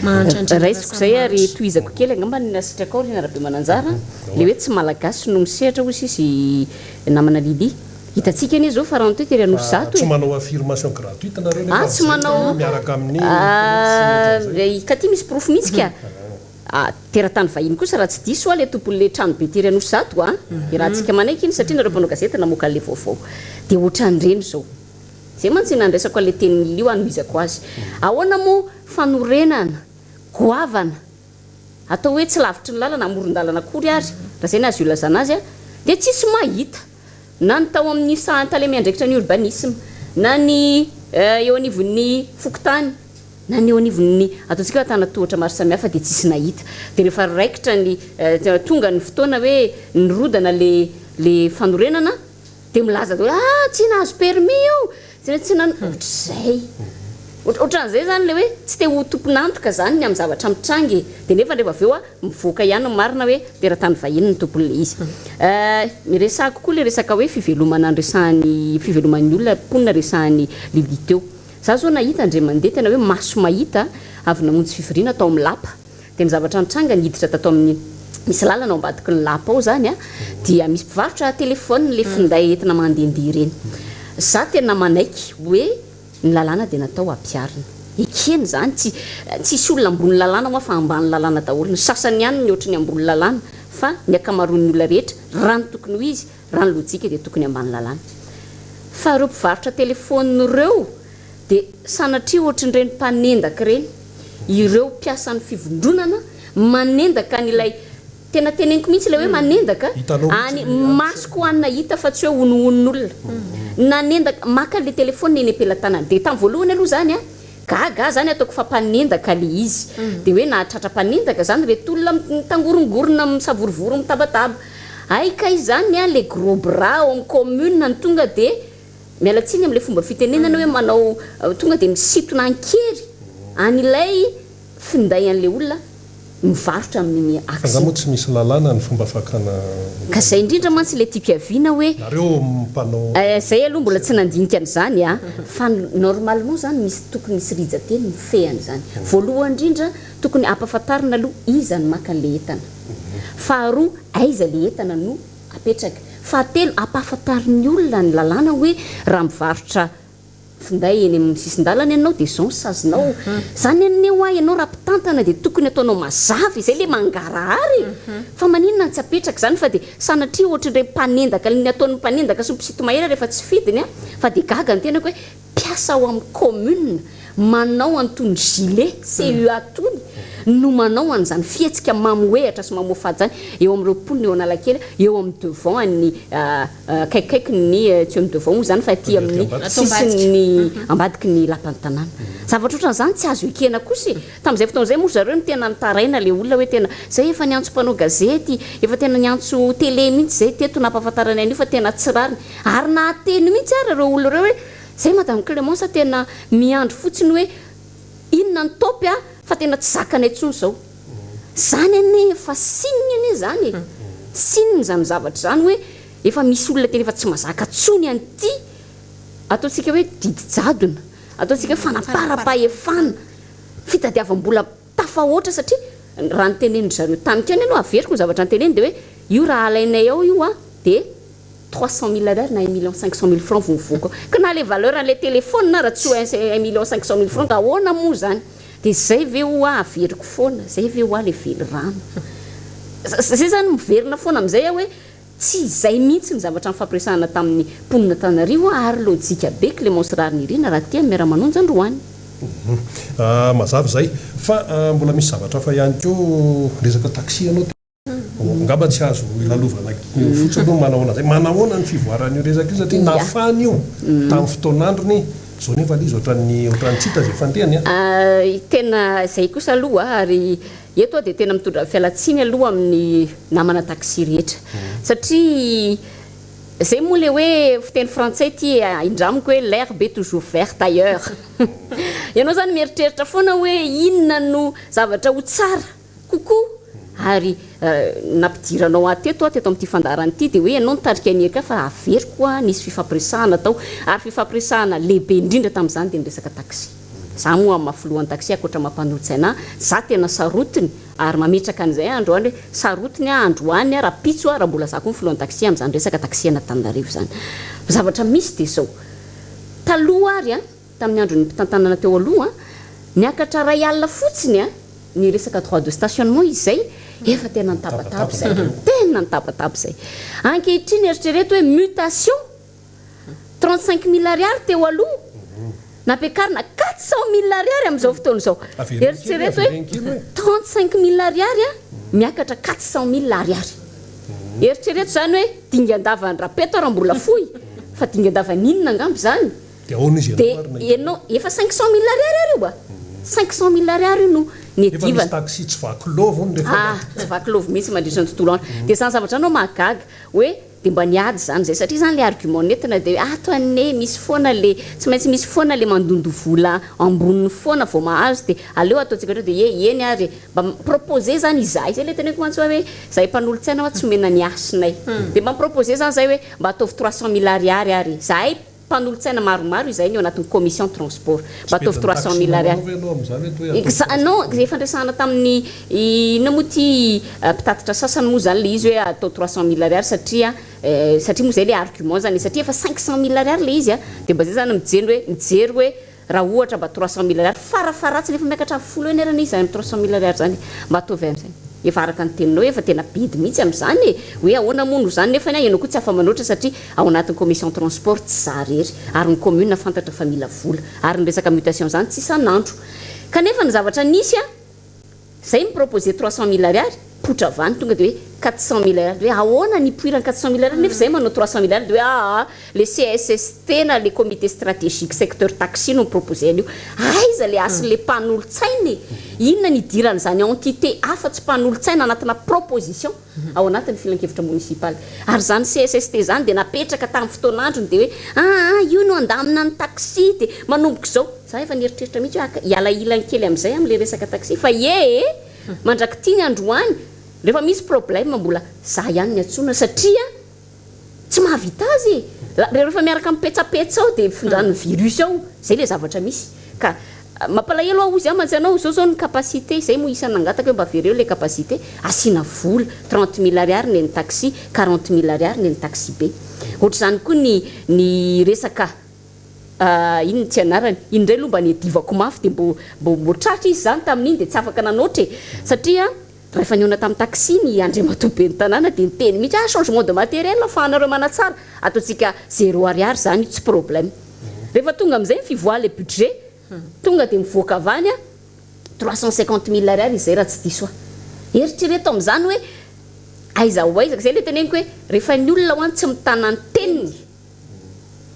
mahantra indrindra Raisiko samy izay ary mahantra. tohizako kely angamba ny nasitrakao ry Narabemananjara ilay hoe tsy malagasy no misehatra hoy sisa i namana Lily. Hitantsika anie zao fa rano teo tery Anosizato Tsy e. manao affirmation gratuite nareo nefa Ah tsy amizay manao miaraka amin'ny sy ny ohatran'izay. Ah ka ty misy porofo mihitsy ka. Ah teratany vahiny kosa raha tsy diso aho le tompon'le trano be tery Anosizato a. Iarahantsika manaiky iny satria nareo mpanao gazety namoaka an'le vaovao. Dia ohatran'ireny zao. Zay mantsy nandraisako an'le tenin'i Lio hanohizako azy. Ahoana moa fanorenana goavana atao hoe tsy lavitry ny lalana, amoron-dalana akory ary raha zay no azo ilazana azy dia tsisy mahita. Na ny tao amin'ny sahan'ny tale miandraikitra ny urbanisme, na ny eo anivon'ny fokontany, na ny eo anivon'ny ataontsika hoe antanantohatra maro samihafa dia tsisy nahita. Dia rehefa raikitra ny tonga ny fotoana hoe nirodana le le fanorenana dia milaza daholo hoe ah tsy nahazo permis io, tsy tsy nan ohatr'izay. Ohatran'izay izany ilay hoe tsy te ho tompon'antoka izany ny amin'ny zavatra mitranga e. Dia nefa rehefa avy eo mivoaka ihany ny marina hoe teratany vahiny ny tompon'ilay izy. Resahako koa ilay resaka hoe fivelomana niresahan'i, fiveloman'ny olona, mponina resahan'i Lily teo. Za zao nahita indray mandeha tena hoe maso mahita avy namonjy fivoriana tao amin'ny lapa. Dia ny zavatra nitranga niditra tato amin'ny, misy lalana ao ambadiky ny lapa ao izany dia misy mpivarotra telephone ilay finday entina mandehandeha ireny. Za tena manaiky hoe. Ny lalàna dia natao hampiharina. Ekena izany, tsy tsisy olona ambony lalàna hoa fa ambany lalàna daholo. Ny sasany ihany ny ohatry ny ambony lalàna fa ny ankamaroan'ny olona rehetra, raha ny tokony ho izy, raha ny lojika dia tokony ambany lalàna. Fa ireo mpivarotra telefaonina ireo dia sanatria ohatrin'ireny mpanendaka ireny, ireo mpiasan'ny fivondronana manendaka an'ilay Tena teneniko mihitsy ilay hoe manendaka any masoko any nahita fa tsy hoe honohonon'olona. Nanendaka, maka an'ilay telephone eny am-pelatanany. Dia tamin'ny voalohany aloha izany an, gaga aho izany ataoko fa mpanendaka ilay izy. Dia hoe nahatratra mpanendaka izany ireto olona mitangorongorona, misavorovoro, mitabataba. Hay kay izany an, ilay gros bras ao amin'ny commune no tonga dia, miala tsiny amin'ilay fomba fitenenana hoe manao, tonga dia misintona an-kery. an'ilay finday an'ilay olona mivarotra amin'iny Fa axe angaha iny. moa tsy misy lalàna ny fomba fakana Ka izay indrindra mantsy ilay tiako hiaviana hoe. Nareo mpanao Izay aloha mbola tsy serasera. nandinika an'izany a, fa normalement izany misy tokony misy rijan-teny mifehy an'izany. Voalohany indrindra tokony ampahafantarina aloha iza no maka an'ilay entana. Faharoa aiza ilay entana no apetraka. Fahatelo ampahafantarin'ny olona ny lalàna hoe raha mivarotra finday eny amin'ny sisin-dalana ianao dia izao ny sazinao. Izany anie hoa ianao raha mpitantana dia tokony ataonao mazava izay ilay mangarahara e! Fa maninona no tsy apetraka izany fa dia sanatria ohatr'ireny mpanendaka, ny ataon'ny mpanendaka sy ny mpisito-mahery rehefa tsy fidiny an! Fa dia gaga ny tenako hoe mpiasa ao amin'ny commune manao an'itony gilet CUA tony no manao an'izany fihetsika mamohehatra sy mamoafady izany eo amin'ireo mponina eo Analakely, eo amin'ny devant an'ny akaikikaiky ny, tsy eo amin'ny devant moa izany fa aty amin'ny sisin'ny ambadiky ny lapan'ny tanàna. Zavatra ohatran'izany tsy azo ekena kosa e! Tamin'izay fotoana izay moa ry zareo no tena nitaraina ilay olona hoe tena izay efa niantso mpanao gazety, efa tena niantso télé mihitsy izay teto nampahafantarana an'io fa tena tsy rariny. Ary nahateny mihitsy ary ireo olona ireo hoe izay Madame Clémence tena miandry fotsiny hoe inona ny taopy a, fa tena tsy zakanay intsony izao. Izany anie efa signe anie izany e! Signe izany zavatra izany hoe efa misy olona tena efa tsy mazaka intsony an'ity ataontsika hoe didy jadona, ataontsika hoe fanaparam-pahefana, fitadiavam-bola tafahoatra satria raha ny tenenin-dry zareo tamiko ihany aloha averiko ny zavatra noteneniny dia hoe io raha alainay ao io an dia 300 000 ariary na 1 million 500 mille francs vao mivoaka ao. Ka na ilay valeur an'ilay téléphone ara tsy ho 1 million 500 mille francs ka ahoana moa izany? Dia izay ve ho'a averiko foana, izay ve ho'a ilay velirano? Izay izany miverina foana amin'izay aho hoe tsy izay mihitsy ny zavatra nifampiresahana tamin'ny mponin'Antananarivo ary lojika be Clémence Raharinirina raha tia ny miara-manonja androany. Mazava izay. Fa mbola misy zavatra hafa ihany koa, resaka taxi ianao teo. Angamba tsy azo ilalovana fotsiny aloha manahoana izay. Manahoana ny fivoaran'io resaka io satria nafana io tamin'ny fotoan'androny, izao nefa ilay izy ohatran'ny ohatran'ny tsy hita izay fandehany an. Tena izay kosa aloha ary eto aho dia tena mitondra fialantsiny aloha amin'ny namana taxi rehetra satria izay moa ilay hoe fiteny frantsay ity e, indramiko hoe l'herbe est toujours verte ailleurs. Ianao izany mieritreritra foana hoe inona no zavatra ho tsara kokoa ary nampidiranao ahy teto aho teto amin'ity fandaharana ity dia hoe ianao nitarika ny irka fa averiko hoa nisy fifampiresahana tao ary fifampiresahana lehibe indrindra tamin'izany dia ny resaka taxi. Za moa amin'ny maha filohan'ny taxi ankoatra maha mpanolotsaina ahy, za tena sarotiny ary mametraka an'izay aho androany hoe sarotiny aho androany aho rahampitso aho raha mbola za koa ny filohan'ny taxi amin'izany resaka taxi an'Antananarivo izany. Zavatra misy dia izao, taloha ary an, Tamin'ny andron'ny mpitantanana teo aloha, niakatra iray alina fotsiny ny resaka droit de stationnement izay efa tena nitabataba izay. Tena nitabataba izay. Ankehitriny eritrereto hoe mutation 35 mille ariary teo aloha, nampiakarina 400 mille ariary amin'izao fotoana izao. Eritrereto hoe 35 mille ariary miakatra 400 mille ariary. Eritrereto izany hoe dingan-davan-dRapeto raha mbola fohy, fa dingan-davan'inona angamba izany? Dia ahoana izy Dia ianao ary nahita ianao, efa 500 000 ariary ary io a! 500 000 ariary io no Efa misy niadivana. taxi tsy vaky lôvo hono rehefa Ah, ambadika. tsy vaky lôvo mihitsy mandritra ny tontolo andro. Dia izany zavatra izany no mahagaga hoe dia mba niady izany izay satria izany ilay argument nentina dia hoe ato anie misy foana le, tsy maintsy misy foana le mandondo vola amboniny foana vao mahazo dia aleo ataontsika hatreo dia ie, eny ary e, mba mi-proposer izany izahay, izay ilay teneniko mantsy hoe izahay mpanolotsaina hoa tsy omena ny hasinay. Dia mba mi-proposer izany izahay hoe mba ataovy 300 000 ariary ary e, izahay Mpanolotsaina maromaro izay ny ao anatin'ny commission transport. Mba ataovy 300 000 ariary. Non, efa niresahana tamin'ny inona moa ity mpitatitra sasany moa izany ilay izy hoe atao 300 000 ariary satria satria moa izay ilay argument izany e, satria efa 500 000 ariary ilay izy dia mba izay izany mijery hoe mijery hoe raha ohatra mba 300 000 ariary farafaharatsiny efa miakatra avo folo eny ary anie izany 300 000 ariary izany e, mba ataovy amin'izay. Efa araka ny teninao efa tena bedy mihitsy amin'izany e! Hoe ahoana moa no izany nefany an, ianao koa tsy afa-manoatra satria ao anatin'ny commission transport tsy za rery ary ny commune fantatra fa mila vola ary ny resaka mutation izany tsy isan'andro. Kanefa ny zavatra nisy an, zay mi-proposer 300 000 ariary, potra avy any tonga dia hoe 400 000 ariary, dia hoe ahoana ny hipoiran'ny 400 000 ariary nefa zay manao 300 000 ariary dia hoe aa le CSST na le comité stratégique secteur taxi no mi-proposer an'io. Aiza le hasin'le mpanolotsaina e? Inona ny hidiran'izany entité hafa tsy mpanolotsaina anatina proposition ao anatin'ny filankevitra monisipaly? Ary izany CSST izany dia napetraka tamin'ny fotoan'androny dia hoe aa io no handamina ny taxi dia manomboka izao. Za efa nieritreritra mihitsy hoe haka hiala ilany kely amin'izay amin'ilay resaka taxi fa ie e! Mandrak'ity ny androany rehefa misy problème mbola za ihany ny antsoina satria tsy mahavita azy e! Rehefa miaraka mipetsapetsa ao dia mifindran'ny virus ao, zay ilay zavatra misy. Ka mampalahelo aho hozy aho mantsy anao, zao zao ny capacité, izay moa isan'ny nangataka hoe mba avereo ilay capacité, asiana vola, trente mille ariary ny an'ny taxi, quarante mille ariary ny an'ny taxi be. Ohatr'izany koa ny ny resaka inona tsy anarany, iny indray aloha mba niadivako mafy dia mbo mbo mbo tratra izy izany tamin'iny dia tsy afaka nanoatra e! Satria Rehefa nihaona tamin'ny taxi ny andriamatoa ben'ny tanàna dia niteny mihitsy ah changement de matériel afahanareo manatsara, ataontsika zéro ariary izany io tsy problème. Rehefa tonga amin'izay ny fivoahan'ilay budget, tonga dia mivoaka avy any 350 mille ariary izay raha tsy diso aho. Eritrereto amin'izany hoe aiza ho aiza, izay ilay teneniko hoe rehefa ny olona ho'a tsy mitana ny teniny,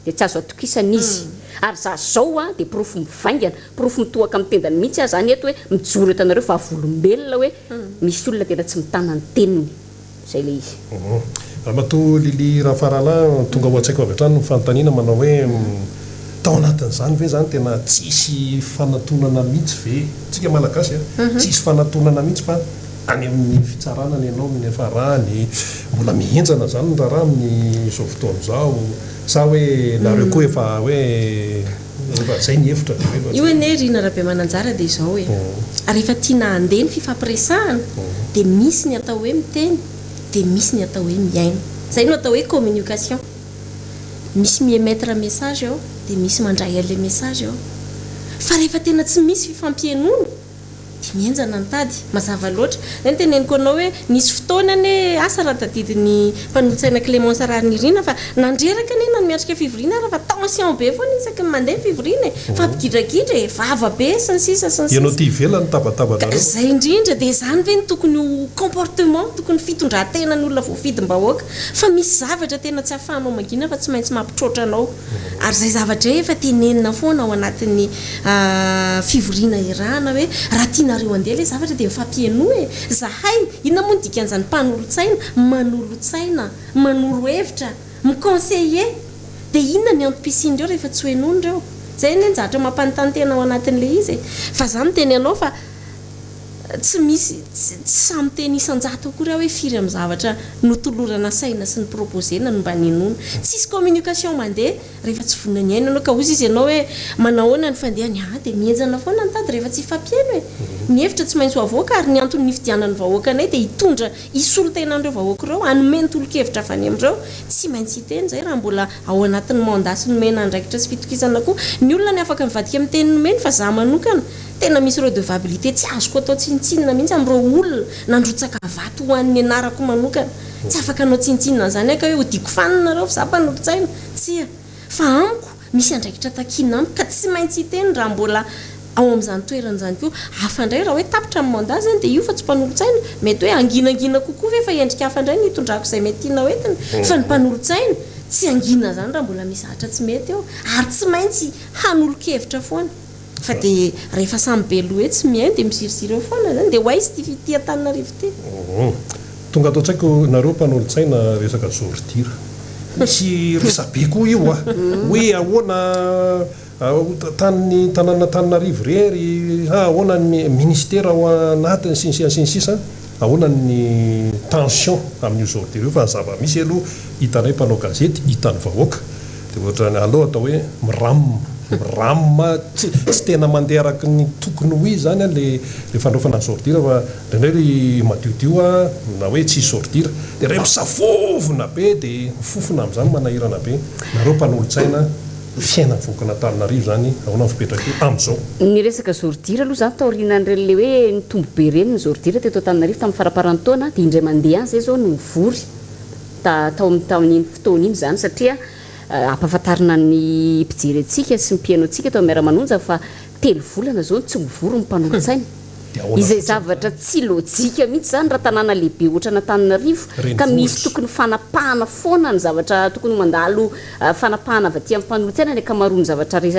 dia tsy azo atokisana izy. Ary za zao a dia porofo mivaingana, porofo mitohaka amin'ny tendany mihitsy aho zany eto hoe mijoro eto anareo vavolombelona hoe misy olona tena tsy mitana ny teniny. Zay le izy. Ramatoa Lily Rafaralahy, tonga ao an-tsaiko avy hatrany ny fanontaniana manao hoe tao anatin'izany ve izany tena tsisy fanatonana mihitsy ve, tsika Malagasy a, tsisy fanatonana mihitsy fa Any amin'ny fitsarana ny anao no niafarany. Mbola mihenjana izany ny raharaha amin'izao fotoana izao sa hoe nareo koa efa hoe efa izay ny hevitra dia hoe efa Io anie Rina Rabemananjara dia izao e, rehefa tiana handeha ny fifampiresahana dia misy ny atao hoe miteny dia misy ny atao hoe mihaino. Izay no atao hoe communication. Misy mi-emettre message ao dia misy mandray an'ilay message ao. Fa rehefa tena tsy misy fifampihenoana Dia mihenjana ny tady. Mazava loatra. Izay no teneniko anao hoe nisy fotoana anie, asa raha tadidin'ny mpanolotsaina Clémence Raharinirina fa nandreraka anie na ny miatrika fivoriana ara fa tension be foana isaky ny mandeha ny fivoriana e! Fampigidragidra e! Vava be sy ny sisa sy ny Ianao sisa. aty ivelany tabatabanareo. Ka izay indrindra, dia izany ve no tokony ho comportement, tokony fitondran-tenan'ny olona voafidim-bahoaka? Fa misy zavatra tena tsy ahafahanao mangina fa tsy maintsy mampitroatra anao. Ary izay zavatra izay efa tenenina foana ao anatin'ny fivoriana iarahana hoe raha tianareo handeha ilay zavatra dia mifampihenoa e! Zahay, inona moa ny dikan'izany mpanolotsaina? Manolotsaina, manoro hevitra, mi-conseiller. Dia inona ny antom-pisian'ireo rehefa tsy ho henoina ireo? Izay anie ny zavatra mampanontany tena ao anatin'ilay izy e! Fa za miteny anao fa tsy misy, tsy sahy miteny isan-jato akory aho hoe firy amin'ny zavatra notolorana saina sy ni-proposer-na no mba ninoana. Tsisy communication mandeha rehefa tsy vonona ny hiaino ianao ka hozy izy ianao hoe manahoana ny fandehany, ah dia mihenjana foana ny tady rehefa tsy hifampihaino e! Ny hevitra tsy maintsy ho avoaka ary ny antony nifidianan'ny vahoaka anay dia hitondra hisolo tena an'ireo vahoaka ireo, hanome ny tolo-kevitra avy any amin'ireo, tsy maintsy hiteny izay raha mbola ao anatin'ny mandat sy nomena andraikitra sy fitokisana koa ny olona ny afaka mivadika amin'ny teny nomeny fa za manokana Tena misy redevabilité tsy azoko atao tsinontsinona mihitsy amin'ireo olona nandrotsaka vato ho an'ny anarako manokana. Tsy afaka hanao tsinontsinona an'izany aho ka hoe hodiako fanina nareo fa za mpanolotsaina. Tsia. Fa amiko, misy andraikitra takiana amiko ka tsy maintsy hiteny raha mbola ao amin'izany toerana izany koa. Hafa indray raha hoe tapitra ny mandat izany dia io fa tsy mpanolotsaina. Mety hoe hanginangina kokoa ve fa endrika hafa indray no hitondrako izay mety tiana hoentina. Fa ny mpanolotsaina, tsy hangina izany raha mbola misy zavatra tsy mety eo. Ary tsy maintsy hanolo-kevitra foana. Fa dia rehefa samy be loha etsy mihaino dia miziriziry eo foana zany dia ho aiza ity fitia Antananarivo ity? Tonga ato an-tsaiko nareo mpanolotsaina resaka zordira. Misy resabe koa io a! Hoe ahoana tany tanànan'Antananarivo irery sa ahoana ny ministera ao anatiny sy ny sisa sy ny sisa. Ahoana ny tension amin'io zordira io fa ny zava-misy aloha hitanay mpanao gazety, hitan'ny vahoaka dia ohatran'ny aleo atao hoe miram, miram tsy tsy tena mandeha araka ny tokony ho izy izany an le le fandraofana ny zordira fa indraindray madiodio an na hoe tsisy zordira dia indray misavovona be dia mifofona amin'izany manahirana be nareo mpanolotsaina Fiainan'ny vahoakan'Antananarivo izany, ahoana ny fipetraka io amin'izao? Ny resaka zordira aloha izany taorianan'ireny ilay hoe nitombo be ireny ny zordira teto Antananarivo tamin'ny faramparan'ny taona dia indray mandeha ihany izay izao no nivory ta tao amin'ny tamin'iny fotoana iny izany satria ampahafantarina ny mpijery antsika sy ny mpihaino antsika eto amin'ny Miara-manonja fa telo volana izao no tsy mivory ny mpanolotsaina. Dia ahoana Izay fotsiny zavatra tsy lojika mihitsy izany raha tanàna lehibe ohatran'Antananarivo ka misy Renivohitra. tokony fanapahana foana ny zavatra tokony mandalo fanapahana avy aty amin'ny mpanolotsaina ny ankamaroan'ny zavatra re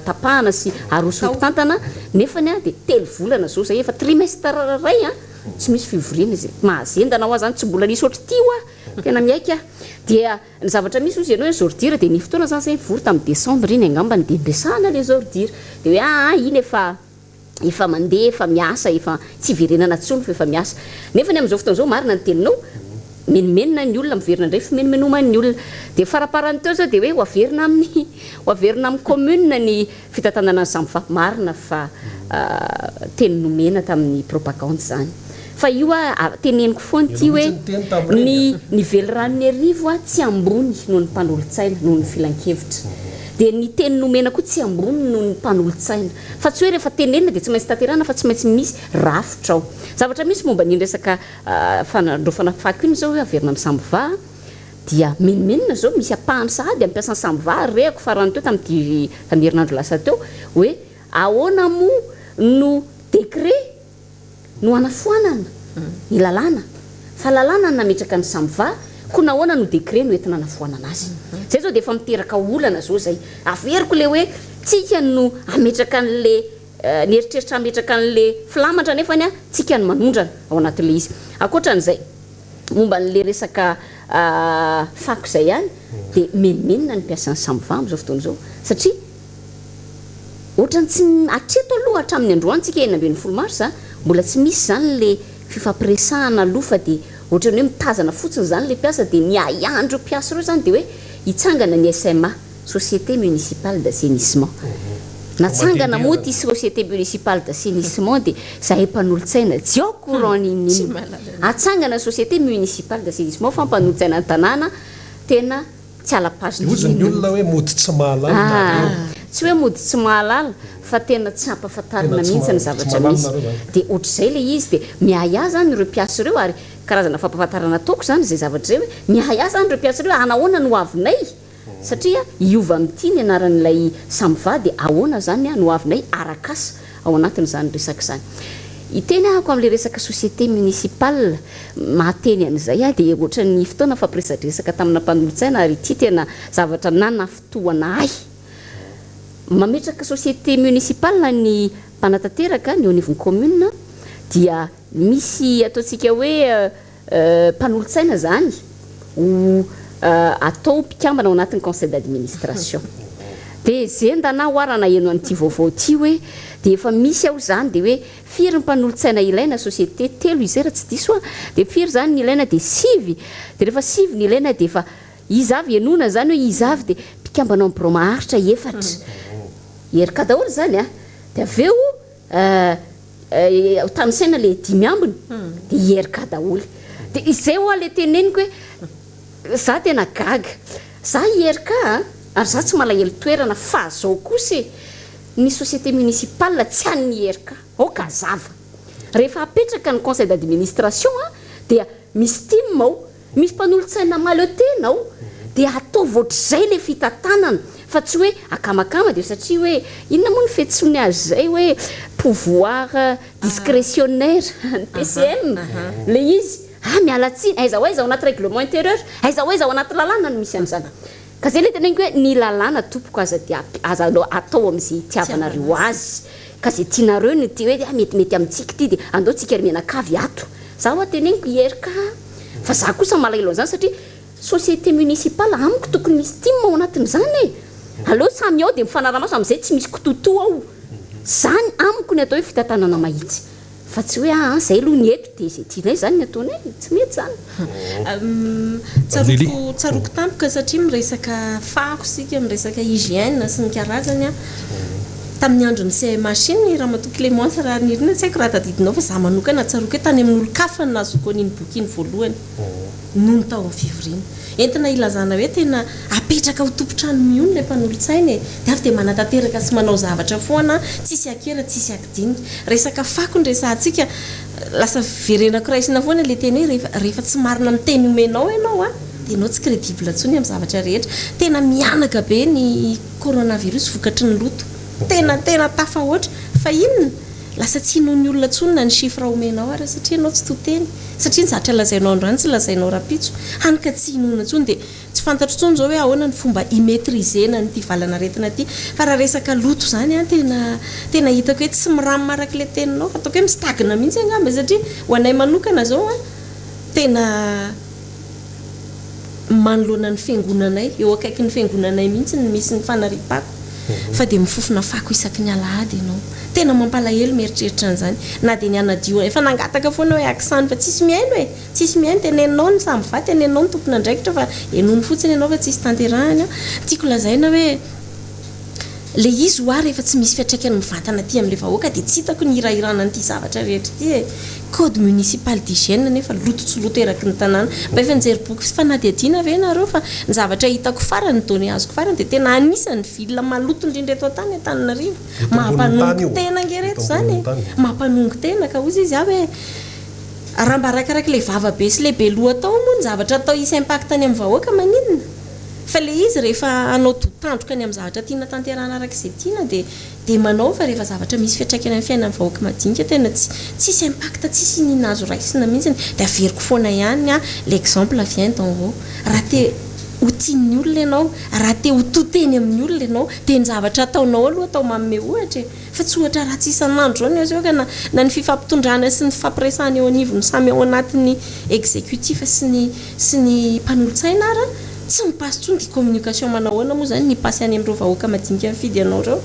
tapahana sy aroson'ny Atao. mpitantana nefany dia telo volana izao izay efa trimestre iray tsy misy fivoriana izay mahazendana hoa izany tsy mbola nisy ohatr'ity hoa tena miaiky aho. Dia ny zavatra misy hozy ianao hoe les ordures dia ny fotoana zany zay nivory tamin'ny décembre iny angambany dia niresahana les ordures dia hoe aa iny efa efa mandeha, efa miasa, efa tsy iverenana intsony fa efa miasa. Nefa ny amin'izao fotoana izao marina ny teninao, menomenona ny olona, miverina indray fimenomenomany ny olona. Dia faraparany teo izao dia hoe ho averina amin'ny ho averina amin'ny commune ny fitantanana ny Samva. Marina fa teny nomena tamin'ny propagande izany. Fa io a, teneniko foana ity hoe ny ny veliranon'Iarivo a tsy ambony noho ny mpanolotsaina, noho ny filankevitra. Dia ny teny nomena koa tsy ambony noho ny mpanolotsaina. Fa tsy hoe rehefa tenenina dia tsy maintsy tanterahina fa tsy maintsy misy rafitra ao. Zavatra misy momba an'iny resaka fandraofana fako iny izao hoe averina amin'ny Samva dia menomenona izao misy ampahany sahady amin'ny mpiasan'ny Samva ary rehako farany teo tamin'ity tamin'ny herinandro lasa teo hoe ahoana moa no décret no hanafoanana ny lalàna fa lalàna no nametraka ny Samva koa nahoana no décret no entina hanafoanana azy? Zay zao dia efa miteraka olana zao zay. Averiko le hoe tsika no hametraka an'le ny eritreritra hametraka an'le filamatra nefany a tsika no manondrana ao anatin'le izy. Ankoatran'izay momba an'le resaka fako izay ihany dia menomenona ny mpiasan'ny Samva amin'izao fotoana izao satria Ohatrany tsy hatreto aloha hatramin'ny androany tsika 16 mars mbola tsy misy izany le fifampiresahana aloha fa dia ohatrany hoe mitazana fotsiny izany le mpiasa dia ny ahiahin'ireo mpiasa ireo izany dia hoe hitsangana ny SMA, Société Municipale d'Assainissement. Natsangana moa ity Société Municipale d'Assainissement dia zahay mpanolotsaina tsy au courant n'inon'inona. Atsangana ny Société Municipale d'Assainissement fa mpanolotsaina ny tanàna tena Tsy ala-page Dia hozy ny olona hoe mody tsy mahalala nareo. Tsy hoe mody tsy mahalala fa tena tsy ampafantarina mihitsy ny zavatra misy. Dia ohatr'izay ilay izy dia miahiahy izany ireo mpiasa ireo ary karazana fampahafantarana ataoko izany izay zavatra izay hoe miahiahy izany ireo mpiasa ireo hoe hanahoana ny hoavinay satria hiova amin'ity ny anaran'ilay Samva dia ahoana izany ny hoavinay arak'asa ao anatin'izany resaka izany. Hiteny ahako amin'ilay resaka société municipale, mahateny an'izay aho dia ohatran'ny fotoana nifampiresadresaka tamina mpanolotsaina ary ity tena zavatra nanafintohana ahy. Mametraka société municipale ny mpanatanteraka, ny eo anivon'ny commune dia misy ataontsika hoe Mpanolotsaina izany ho atao mpikambana ao anatin'ny conseil d'administration. Dia zendana aho raha naheno an'ity vaovao ity hoe dia efa misy aho izany dia hoe firy ny mpanolotsaina ilaina, société telo izay raha tsy diso aho, dia firy izany ny ilaina dia sivy, dia rehefa sivy ny ilaina dia efa iza avy henoina izany hoe iza avy dia mpikambana ao amin'ny birao maharitra efatra. IRK daholo izany an! Dia avy eo Tanisaina le dimy ambiny dia IRK daholo. Dia izay hoa le teneniko hoe za tena gaga. Za IRK a, ary za tsy malahelo toerana fa zao kosa e, ny société municipale tsy an'ny IRK. Aoka hazava. Rehefa apetraka ny conseil d'administration a, dia misy tim ao, Misy mpanolotsaina mahaleo tena ao dia ataovy ohatr'izay ilay fitantanana fa tsy hoe akamakama dia satria hoe inona moa ny fiantsoany azy izay hoe pouvoir discrétionnaire ny PCM ilay izy ah miala tsiny aiza ho aiza ao anaty règlement intérieur aiza ho aiza ao anaty lalàna no misy an'izany ka izay ilay teneniko hoe ny lalàna tompoko aza dia aza atao amin'izay itiavanareo azy ka izay tianareo no tia hoe metimety amintsika ity dia andao tsika ry mianakavy ato za hoa teneniko IRK Fa za kosa malahelo an'izany satria société municipale amiko tokony misy tim ao anatin'izany e! Aleo samy ao dia mifanaramaso amin'izay tsy misy kitoatoa ao. Zany amiko ny atao hoe fitantanana mahitsy. Fa tsy hoe aa zay aloha ny eto dia izay tianay izany ny ataonay. Tsy mety izany. Tsaroako tsaroako tampoka satria miresaka fako isika, miresaka hygiène sy ny karazany an. Tamin'ny andron'ny CMH iny Ramatoa Clémence Raharinirina, tsy haiko raha tadidinao fa za manokana tsaroako hoe tany amin'olon-kafa no nahazoako an'iny boky iny voalohany nony tao amin'ny fivoriana. Entina ilazana hoe tena apetraka ho tompon-trano mihono ilay mpanolotsaina e! Dia avy dia manatanteraka sy manao zavatra foana, tsisy akera tsisy akidinika. Resaka fako no resahantsika, lasa verenako raisina foana ilay teny hoe rehefa rehefa tsy marina amin'ny teny omenao ianao an, dia ianao tsy crédible intsony amin'ny zavatra rehetra. Tena mihanaka be ny. Coronavirus vokatry ny loto. Tena tena tafahoatra. Fa inona? Lasa tsy inoan'ny olona intsony na ny chiffre omenao ary satria ianao tsy to teny. Satria ny zavatra lazainao androany tsy lazainao rahampitso. Hany ka tsy inoana intsony dia tsy fantatro intsony izao hoe ahoana ny fomba hi-maitriser-na an'ity valan'aretina ity. Fa raha resaka loto izany an, tena tena hitako hoe tsy miramina araka ilay teninao fa ataoko hoe mi-stagne mihitsy angamba satria ho anay manokana izao an, tena. Manoloana ny fiangonanay, eo akaikin'ny fiangonanay mihitsy no misy ny fanariam-pako, fa dia mifofona fako isaky ny alahady ianao. Tena mampalahelo mieritreritra an'izany. Na dia ny hanadio, efa nangataka foana hoe akisano fa tsisy mihaino e! Tsisy mihaino, teneninao ny samy va, teneninao ny tompon'andraikitra fa henoiny fotsiny ianao fa tsisy tanterahiny. Tiako lazaina hoe. Le izy hoa rehefa tsy misy fiantraikany mivantana aty amle vahoaka dia tsy hitako ny hirahirana an'ity zavatra rehetra ity e! Code municipal d'hygiène nefa loto tsy loto eraky ny tanàna. Mba efa nijery boky fanadihadiana ve nareo fa ny zavatra hitako farany, ny données azoko farany dia tena anisan'ny ville maloto indrindra eto an-tany Antananarivo. Mampanongo tena ange reto izany e! Mampanongo tena ka hozy izy aho hoe raha mba arakarak'ilay vava be sy ilay be loha atao moa ny zavatra atao hisy impact any amin'ny vahoaka maninona? Fa le izy rehefa hanao do tandroka ny amin'ny zavatra tiana tanterahana araka izay tiana dia dia manao fa rehefa zavatra misy fiantraikany amin'ny fiainan'ny vahoaka madinika tena tsy tsisy impact tsisy iniana azo raisina mihitsiny dia averiko foana ihany ny ahy l'exemple vient d'en haut raha te ho tian'ny olona ianao raha te ho to teny amin'ny olona ianao dia ny zavatra ataonao aloha atao manome ohatra e Fa tsy ohatra ratsy isan'andro izao ny aseho ka na na ny fifampitondrana sy ny fifampiresahana eo anivon'ny samy ao anatin'ny executif sy ny sy ny mpanolotsaina ara tsy mipasy intsony dia communication manao ahoana moa izany ny hipasy any amin'ireo vahoaka madinika mifidy anao ireo?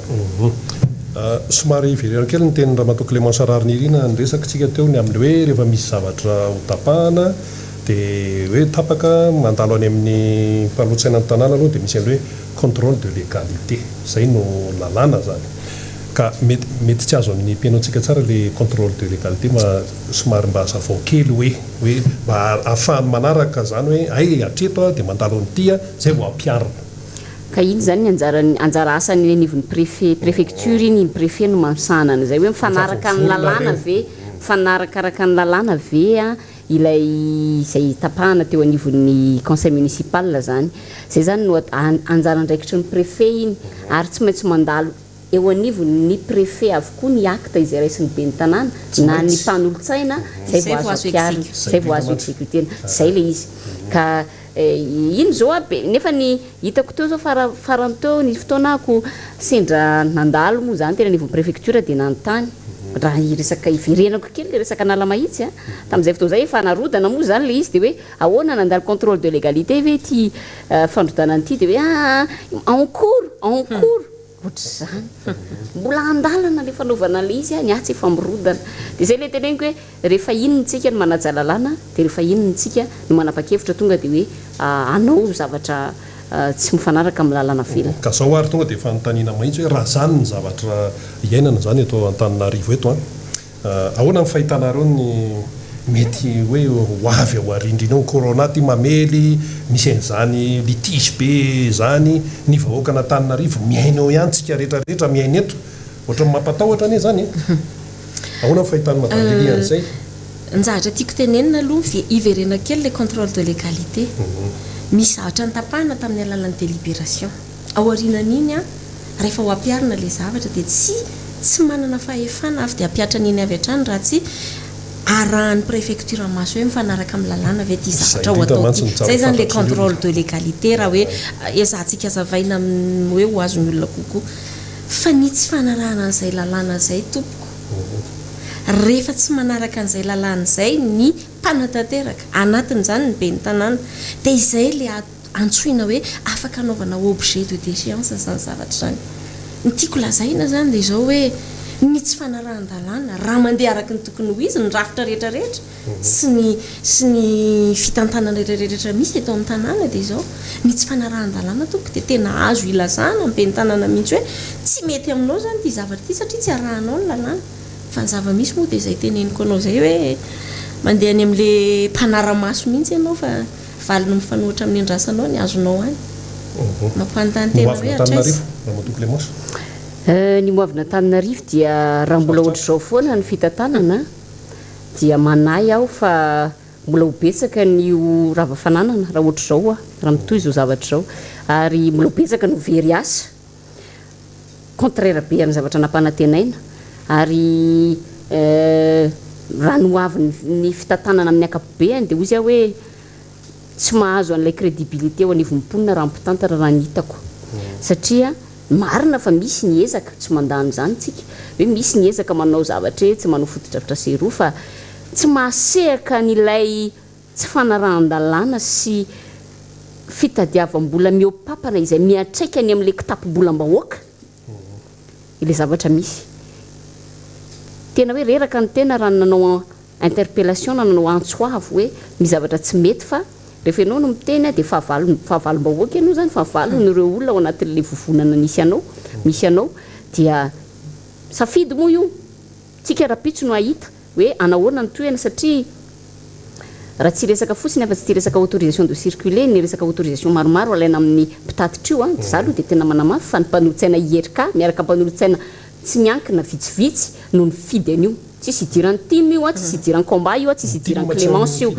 Somary ivereno kely ny tenin'i Ramatoa Clémence Raharinirina niresaka isika teo ny amin'ny hoe rehefa misy zavatra ho tapahana dia hoe tapaka mandalo any amin'ny mpanolotsainan'ny tanàna aloha dia misy an'ilay hoe contrôle de légalité, zay no lalàna zany. Ka mety mety tsy azon'ny mpihaino antsika tsara le contrôle de légalité ma somary mba hazavao kely hoe hoe mba ahafahany manaraka zany hoe hay hatreto a dia mandalo an'ity a zay vao ampiharina. Ka iny zany ny anjaran'ny anjara asan'ny eny anivon'ny préfet préfecture iny, ny préfet no misahana an'izay hoe mifanaraka ny lalàna ve, mifanarakaraka ny lalàna ve a ilay izay tapahana teo anivon'ny conseil municipal izany. Izay izany no anjara andraikitry ny préfet iny ary tsy maintsy mandalo eo anivon'ny préfet avokoa ny acte izay raisin'ny ben'ny tanàna na ny mpanolotsaina izay vao azo ampiharina, izay vao azo executer-na. Izay ilay izy. Ka Iny zao a be nefa ny hitako teo zao fara farany teo nisy fotoana ako sendra nandalo moa zany teny anivon'ny préfecture dia nanontany raha hiresaka hiverenako kely le resaka Analamahitsy a, tamin'izay fotoana izay efa narodana moa zany le izy dia hoe ahoana nandalo contrôle de légalité ve ity fandrodanana ity dia hoe aa en cours en cours ohatr'izany mbola andalana le fanaovana an'le izy a, ny atsy efa mirodana dia izay le teneniko hoe Rehefa inona tsika no manaja lalàna dia rehefa inona tsika no manapa-kevitra tonga dia hoe hanao zavatra tsy mifanaraka amin'ny lalàna velona. Ka zao ary tonga dia fanontaniana mahitsy hoe raha zany ny zavatra iainana zany eto Antananarivo eto an, ahoana ny fahitanareo ny mety hoe ho avy ao aoriandriana ao, corona ty mamely, misy an'izany litige be zany, ny vahoakan'Antananarivo miaina eo ihany tsika rehetra rehetra miaina eto, Ohatran'ny mampatahotra anie izany e! Ahoana ny fahitan'i Madame Lily an'izay? Ny zavatra tiako tenenina aloha, hiverenako kely ilay contrôle de légalité. Misy zavatra notapahina tamin'ny alalan'ny délibération. Ao aorianan'iny an, rehefa ho ampiharina ilay zavatra dia tsy tsy manana fahefana avy dia hampihatra an'iny avy hatrany raha tsy arahan'ny préfecture maso hoe mifanaraka amin'ny lalàna ve ity zavatra ho atao ity. Izay izany ilay contrôle de légalité raha hoe ezahantsika hazavaina amin'ny hoe ho azon'ny olona kokoa. Fa ny tsy fanarahana an'izay lalàna izay tompoko, rehefa tsy manaraka an'izay lalàna izay ny mpanatanteraka, anatin'izany ny ben'ny tanàna, dia izay ilay antsoina hoe afaka anaovana objet de déchéance izany zavatra izany. Ny tiako lazaina izany dia izao hoe ny tsy fanarahan-dalàna, raha mandeha araka ny tokony ho izy ny rafitra rehetra rehetra, sy ny sy ny fitantanana rehetrarehetra misy eto amin'ny tanàna dia izao, ny tsy fanarahan-dalàna tompoko dia tena azo ilazana amin'ny ben'ny tanàna mihitsy hoe tsy mety aminao izany ity zavatra ity satria tsy arahanao ny lalàna. Fa ny zava-misy moa dia izay teneniko anao izay hoe mandeha any amin'ilay mpanara-maso mihitsy ianao fa valiny mifanohitra amin'ny andrasanao ny azonao any. Mampanontany tena hoe hatraiza. Ramatoa Clémence. Ny moavin'Antananarivo dia raha mbola ohatr'izao foana ny fitantanana Dia manahy aho fa mbola ho betsaka ny ho rava fananana raha ohatr'izao hoa, raha mitohy izao zavatra izao. Ary mbola ho betsaka ny ho very asa, contraire be amin'ny zavatra nampanantenaina. Ary raha ny ho avin'ny fitantanana amin'ny ankapobeany dia hozy aho hoe tsy mahazo an'ilay crédibilité eo anivon'ny mponina raha ny mpitantana raha ny hitako. Satria Marina fa misy ny ezaka, tsy mandà an'izany tsika, hoe misy ny ezaka manao zavatra etsy, manao fotodrafitrasa eroa fa tsy mahasehaka an'ilay tsy fanarahan-dalàna sy. fitadiavam-bola mihoa-papana izay miantraika any amin'ilay kitapom-bolam-bahoaka ilay zavatra misy. Tena hoe reraka ny tena raha nanao interpellation na nanao antso avo hoe misy zavatra tsy mety fa rehefa ianao no miteny dia fahavalo fahavalom-bahoaka ianao izany, fahavalon'ireo olona ao anatin'ilay vovonana nisy anao, misy anao dia safidy moa io, tsika rahampitso no hahita. Hoe anahoana ny tohina satria raha tsy hiresaka fotsiny afa-tsy ity resaka autorisation de circuler, ny resaka autorisation maromaro alaina amin'ny mpitatitra io an, za aloha dia tena manamafy fa ny mpanolotsaina IRK miaraka mpanolotsaina tsy miankina vitsivitsy no nifidy an'io. Tsisy idiran'ny tim io an, tsisy idiran'ny combat io an, tsisy idiran'ny Clémence io.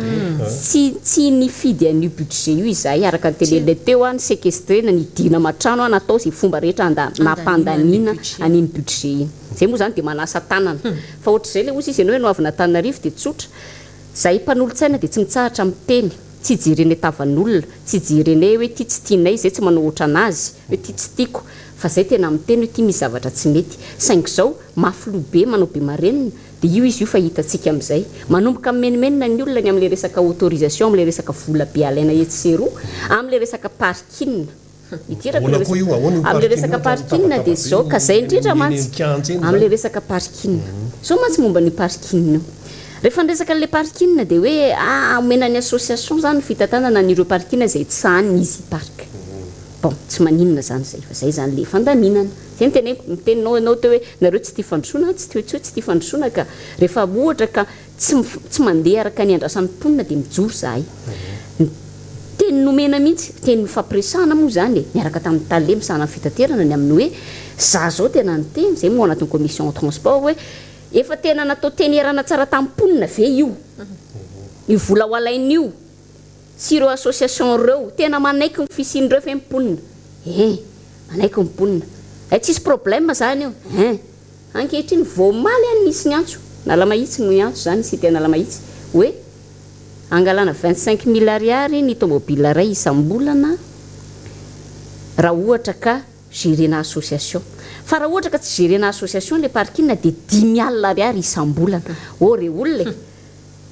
Tsy tsy nifidy an'io budget io izahay araka ny teneninay teo an, ni-sequestrer-na, nidina aman-trano an, natao izay fomba rehetra handa- nampandaniana an'iny budget iny. Zay moa zany dia manasa tanana. Fa ohatr'izay ilay ozy izy ianao ianao avy n'Antananarivo dia tsotra. Zahay mpanolotsaina dia tsy mitsahatra miteny, tsy jerenay tavan'olona, tsy jerenay hoe ity tsy tianay, zay tsy manao ohatran'azy, hoe ity tsy tiako. Fa zay tena miteny hoe ity misy zavatra tsy mety. Saingy izao, mafy loha be, manao be marenina, dia io izy io fa hitantsika amin'izay. Manomboka mimenomenona ny olona ny amin'ilay resaka autorisation, amin'ilay resaka vola be alaina etsy sy eroa, amin'ilay resaka parking. Idirako Ahoana le koa io? Ahoana io Amin'ilay parking io resaka ohatran'ny parking dia mitabataba be izao ka izay ny indrindra eny mantsy an-kianja eny izany. amin'ilay resaka parking. Izao mantsy momba an'io parking io. Rehefa niresaka an'ilay parking dia hoe ah omena ny association izany ny fitantanana an'ireo parking izay tsy sahanin'ny Easy Park. Bon, tsy maninona izany izay fa izay izany ilay fandaminana. Izay no teneniko, niteny ianao teo hoe nareo tsy tia fandrosoana, tsy tia hoe tsy tia fandrosoana ka rehefa ohatra ka Tsy tsy mandeha araka ny andrasan'ny mponina dia mijoro izahay. Ny teny nomena mihitsy, teny nifampiresahana moa izany e, niaraka tamin'ny tale misahana ny fitaterana ny amin'ny hoe za izao tena niteny, izay moa ao anatin'ny commission transport hoe efa tena natao teny ierana tsara tamin'ny mponina ve io? Io vola ho alaina io sy ireo association ireo, tena manaiky ny fisian'ireo ve ny mponina? Ein, manaiky ny mponina. Hay tsisy problème izany io, ein. Ankehitriny, vao omaly ihany nisy niantso, Analamahitsy no niantso izany, cité Analamahitsy, hoe hangalana 25 mille ariary ny tomobile iray isam-bolana raha ohatra ka gérer-na association. Fa raha ohatra ka tsy gérer-na association ilay parking dia 50 ariary isam-bolana. Oh re olona e!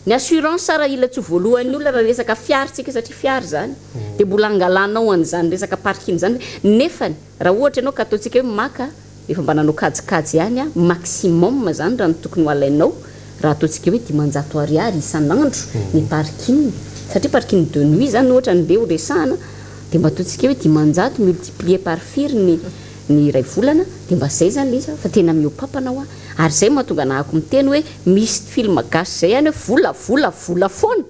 Ny assurance ara ila tsy ho voalohan'ny olona raha resaka fiara tsika satria fiara izany dia mbola angalanao an'izany resaka parking izany ve? Nefany raha ohatra ianao ka ataontsika hoe maka efa mba nanao kajikajy ihany aho maximum izany raha ny tokony ho alainao raha ataontsika hoe 500 ariary isan'andro ny parking satria parking de nuit izany ohatra no ndeha ho resahana dia mba ataontsika hoe 500 multiplier par firy ny ny iray volana dia mba izay izany ilay izy fa tena mihoa-papana hoa Ary izay no mahatonga anahako miteny hoe misy film gasy izay ihany hoe vola, vola, vola foana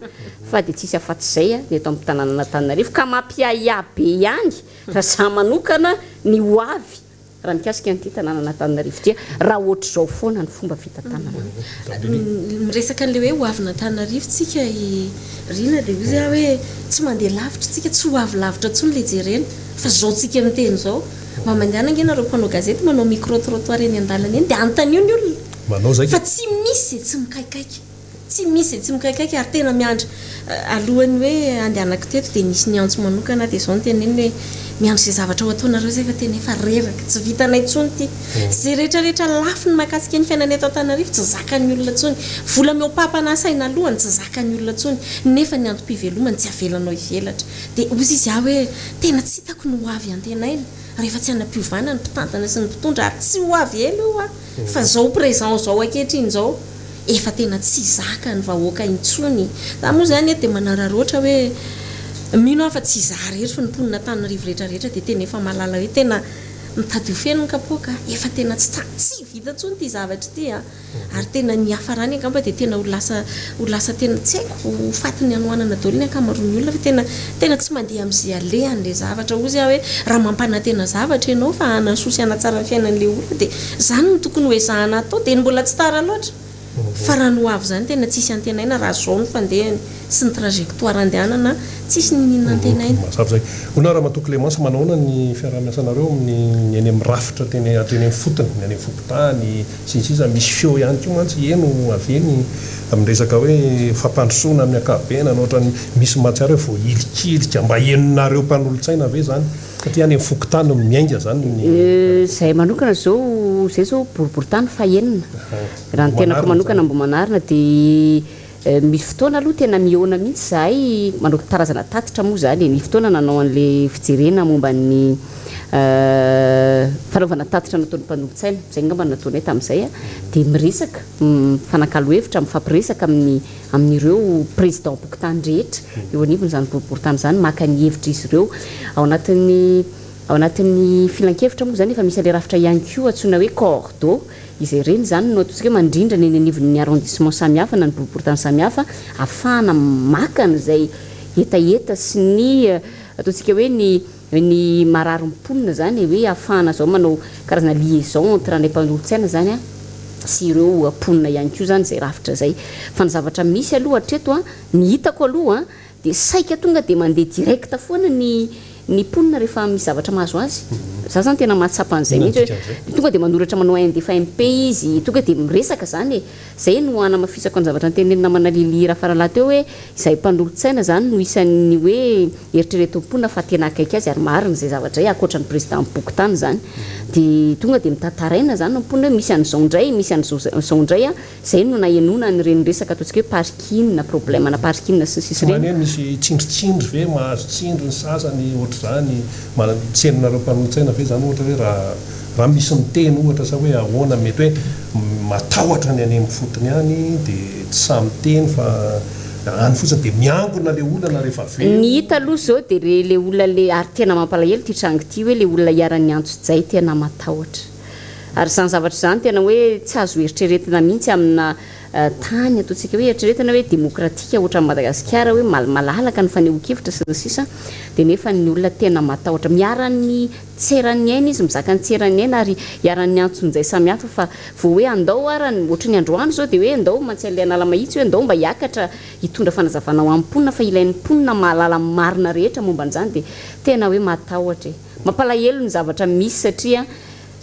fa dia tsisy afa-tsy izay ny eto amin'ny tanànan'Antananarivo ka mampiahiahy be ihany raha za manokana ny ho avy raha mikasika an'ity tanànan'Antananarivo ity raha ohatr'izao foana ny fomba fitantanana. Miresaka an'ilay hoe ho avin'Antananarivo tsika i Rina dia hoy aho hoe tsy mandeha lavitra tsika, tsy ho avy lavitra intsony ilay jerena fa izao tsika miteny izao. Mba mandehana ange nareo mpanao gazety manao micro trottoir eny andalana eny dia anontanio ny olona Manao zay fa tsy misy izay tsy mikaikaika, tsy misy izay tsy mikaikaika ary tena miandry alohan'ny hoe andehanako teto dia nisy niantso manokana aho dia izao no teneniny hoe miandry izay zavatra ho ataonareo izay fa tena efa reraka, tsy vitanay intsony ity. Izay rehetra rehetra lafiny mahakasika ny fiainana eto Antananarivo tsy zakan'ny olona intsony. Vola mihoa-papana asaina alohany tsy zakan'ny olona intsony nefa ny antom-pivelomany tsy avelanao hivelatra. Dia hozy izy aho hoe tena tsy hitako ny ho avy antenaina rehefa tsy hanam-piovana ny mpitantana sy ny mpitondra ary tsy ho avy ela io an! fa zao présent zao ankehitriny zao efa tena tsy zaka ny vahoaka intsony. Za moa zany eto dia manararaotra hoe mino aho fa tsy izaho irery fa ny mponina Antananarivo rehetra rehetra dia tena efa mahalala hoe tena mitady ho feno ny kapoaka, efa tena tsy tsy vita intsony ity zavatra ity an! Ary tena ny hiafarany angamba dia tena ho lasa ho lasa tena tsy haiko, ho fatin'ny hanoanana daholo ny ankamaroan'ny olona fa tena tena tsy mandeha amin'izay alehany ilay zavatra. Hozy aho hoe raha mampanantena zavatra ianao fa hanasoa sy hanatsara ny fiainan'ilay olona dia izany no tokony ho ezahana atao dia ny mbola tsy tara loatra. Fa raha ny ho avy izany tena tsisy antenaina raha izao no fandehany sy ny trajectoire andehanana tsisy niniana antenaina. Mazava izay. Hono Ramatoa Clémence, manahoana ny fiaraha-miasanareo amin'ny ny eny amin'ny rafitra teny hatreny amin'ny fotony, ny any amin'ny fokontany, sy ny sisa Misy feo ihany koa mantsy heno avy eny amin'ny resaka hoe fampandrosoana amin'ny ankapobeny na ohatran'ny misy mahatsiaro hoe voahilikilika. Mba henonareo mpanolotsaina ve izany? Satria any amin'ny fokontany no miainga izany ny. Izahay manokana izao, izay izao boriborintany fahenina. Raha ny tenako manokana Ambohimanarina dia. Misy fotoana aloha tena mihaona mihitsy izahay manao karazana tatitra moa izany e. Nisy fotoana nanao an'ilay fijerena momba ny fanaovana tatitra nataon'ny mpanolotsaina, izay angamba no nataonay tamin'izay, dia miresaka, mifanakalo hevitra, mifampiresaka amin'ny amin'ireo président-pokontany rehetra eo anivon'izany boriborintany izany, maka ny hevitr'izy ireo. Ao anatin'ny ao anatin'ny filankevitra moa izany efa misy an'ilay rafitra ihany koa antsoina hoe coordo, Izay ireny izany no ataontsika hoe mandrindra ny eny anivon'ny arrondissement samihafa na ny boriborintany samihafa ahafahana maka an'izay hetaheta sy ny ataontsika hoe ny ny marary ny mponina izany e, hoe ahafahana izao manao karazana liaison entre anay mpanolotsaina izany an sy ireo mponina ihany koa izany izay rafitra izay. Fa ny zavatra misy aloha hatreto an, ny hitako aloha an, Dia saika tonga dia mandeha direct foana ny ny mponina rehefa misy zavatra mahazo azy. Za zany tena mahatsapa an'izay mihitsy hoe tonga dia manoratra manao handefa MP izy, tonga dia miresaka zany e. Zay no hanamafisako ny zavatra notenenin'i namana Lily Rafaralahy teo hoe izahay mpanolotsaina zany no isan'ny hoe eritreretin'ny mponina fa tena akaiky azy ary marina izay zavatra izay ankoatra ny président bokontany zany. Dia tonga dia mitantaraina zany ny mponina hoe misy an'izao indray, misy an'izao izao indray an. Izay no nahenoana an'ireny resaka ataontsika hoe parking, problème-na parking sy ny sisa Tsy ireny. maneho misy tsindritsindry ve mahazo tsindry ny sasany ohatr'izany, mana tsy henonareo mpanolotsaina ve izany ohatra hoe raha raha misy miteny ohatra sa hoe ahoana mety hoe matahotra ny any amin'ny fotony any dia tsy sahy miteny fa any fotsiny dia miangona ilay olana rehefa avy eo. Ny hita aloha izao dia re le olona le ary tena mampalahelo ity tranga ity hoe le olona iharan'ny antsojay tena matahotra. Ary izany zavatra izany tena hoe tsy azo eritreretina mihitsy amina tany ataontsika hoe eritreretina hoe demokratika ohatran'i Madagasikara hoe malalaka ny fanehoan-kevitra sy ny sisa dia nefa ny olona tena matahotra. Miharan'ny tseran'ny aina izy, mizaka ny tseran'ny aina ary iharan'ny antsonjay samihafa fa vao hoe andao ara ohatran'ny androany izao dia hoe andao mantsy an'ilay Analamahitsy hoe andao mba hiakatra hitondra fanazavana ho an'ny mponina fa ilain'ny mponina mahalala ny marina rehetra momba an'izany dia tena hoe matahotra e. Mampalahelo ny zavatra misy satria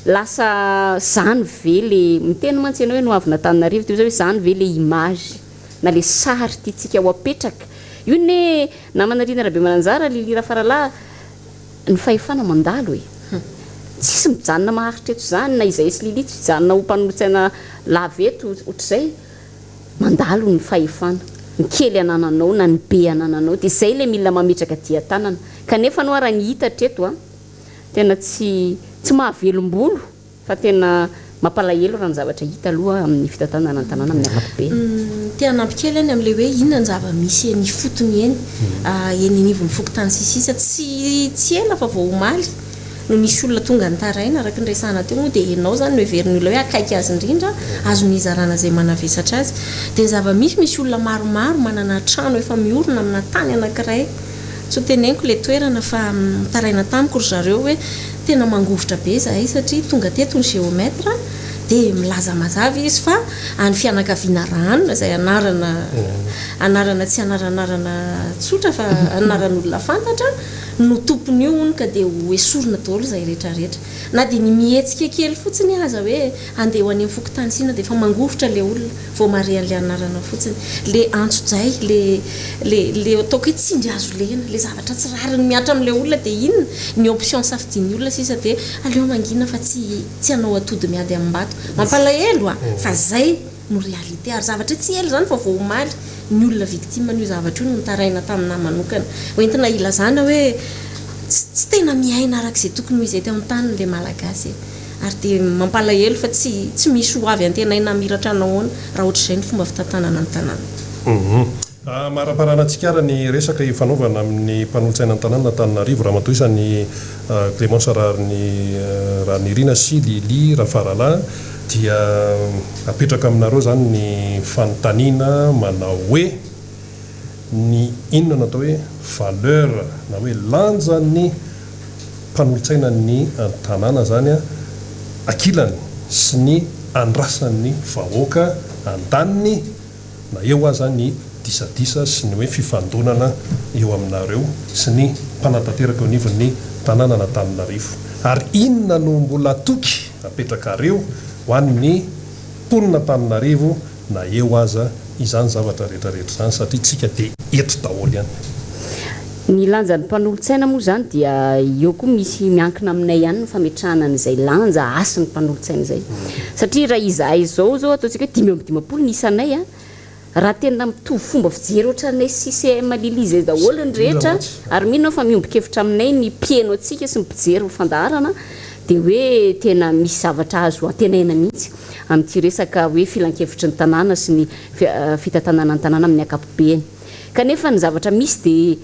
Lasa zany ve le, miteny mantsy ianao hoe ny hoavin'Antananarivo dia hoe zany ve le image na le sary tiantsika ho apetraka? Io ne namana Rina Rabemananjara, Lily Rafaralahy, ny fahefana mandalo e! Tsisy mijanona maharitra eto zany na izahay sy Lily tsy hijanona ho mpanolotsaina lava eto ohatr'izay, mandalo ny fahefana, ny kely anananao na ny be anananao dia zay le mila mametraka dian-tanana kanefa aloha raha ny hita hatreto an! Tena tsy tsy mahavelom-bolo fa tena mampalahelo raha ny zavatra hita aloha amin'ny fitantanana ny tanàna amin'ny ankapobeny. Te hanampy kely aho ny amin'ilay hoe inona ny zava-misy eny ifotony eny, eny anivon'ny fokontany sy ny sisa Tsy tsy ela fa vao omaly no nisy olona tonga nitaraina, araka ny resahana teo moa dia ianao izany no heverin'ny olona hoe akaiky azy indrindra, azony hizarana izay manavesatra azy. Dia ny zava-misy, misy olona maromaro manana trano efa miorina amina tany anankiray, Tsy ho teneniko ilay toerana fa nitaraina tamiko ry zareo hoe tena mangovitra be izahay satria tonga teto ny géomètre dia milaza mazava izy fa any fianakaviana Ranona izay anarana anarana tsy anaranarana tsotra fa anaran'olona fantatra no tompon'io hono ka dia ho esorina daholo izay rehetra rehetra. Na dia ny mihetsika kely fotsiny aza hoe handeha ho any amin'ny fokontany sy inona dia efa mangovitra ilay olona vao mahare an'ilay anarana fotsiny. Ilay antsojay, ilay ilay ilay ataoko hoe tsindry hazo lena, ilay zavatra tsy rariny mihatra amin'ilay olona dia inona ny option safidian'ny olona sisa dia aleo mangina fa tsy tsy hanao atody miady amim-bato. Mampalahelo a! Fa zay no réalité ary zavatra tsy ela izany fa vao omaly ny olona victime an'io zavatra io no nitaraina taminà manokana. Hoentina hilazana hoe tsy tsy tena miaina araka izay tokony ho izy eto an-tany ilay Malagasy e. Ary dia mampalahelo fa tsy tsy misy ho avy antenaina hamiratra nahoana raha ohatr'izay ny fomba fitantanana ny tanàna. Amaraparana antsika ary ny resaka ifanaovana amin'ny mpanolotsainan'ny tanànan'Antananarivo, Ramatoa isany Clémence Raharinirina sy Lily Rafaralahy dia apetraka aminareo izany ny fanontaniana manao hoe ny inona no atao hoe valeur na hoe lanjan'ny mpanolotsainan'ny tanàna izany ankilany sy ny andrasan'ny vahoaka andaniny na eo aza ny disadisa sy ny hoe fifandonana eo aminareo sy ny mpanatanteraka eo anivon'ny tanànan'Antananarivo. Ary inona no mbola toky apetrakareo ho an'ny mponin'Antananarivo na eo aza izany zavatra rehetra rehetra izany satria tsika dia eto daholo ihany. Ny lanjan'ny mpanolotsaina moa izany dia eo koa misy miankina aminay ihany ny fametrahana an'izay lanja hasin'ny mpanolotsaina izay. Satria raha izahay izao izao ataontsika hoe 55 ny isanay an, Raha tena mitovy fomba fijery ohatranay CCM Lily izay daholo ny rehetra ary mino aho fa miombon-kevitra aminay ny mpihaino antsika sy ny mpijery ny fandaharana dia hoe tena misy zavatra azo antenaina mihitsy amin'ity resaka hoe filankevitry ny tanàna sy ny fitantanana ny tanàna amin'ny ankapobeny. Kanefa ny zavatra misy dia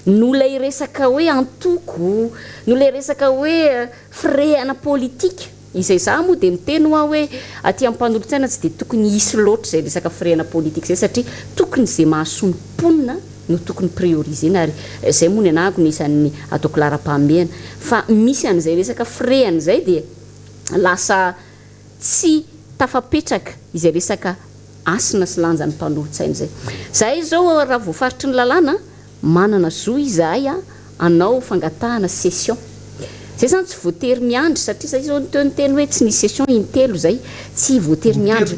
noho ilay resaka hoe antoko, noho ilay resaka hoe firehana politika, Izay izaho moa dia miteny hoa hoe aty amin'ny mpanolotsaina tsy dia tokony hisy loatra izay resaka firehana politika izay satria tokony izay mahasoa ny mponina no tokony prioriser-na ary izay moa ny anahako no isan'ny ataoko laharam-pahamehana fa misy an'izay resaka firehana izay dia lasa tsy tafapetraka izay resaka hasina sy lanjan'ny mpanolotsaina izay. Izahay izao raha voafaritry ny lalàna Manana zo izahay hanao fangatahana session. Zay zany tsy voatery miandry satria zay zao teo niteny hoe tsy nisy session intelo zay, tsy voatery miandry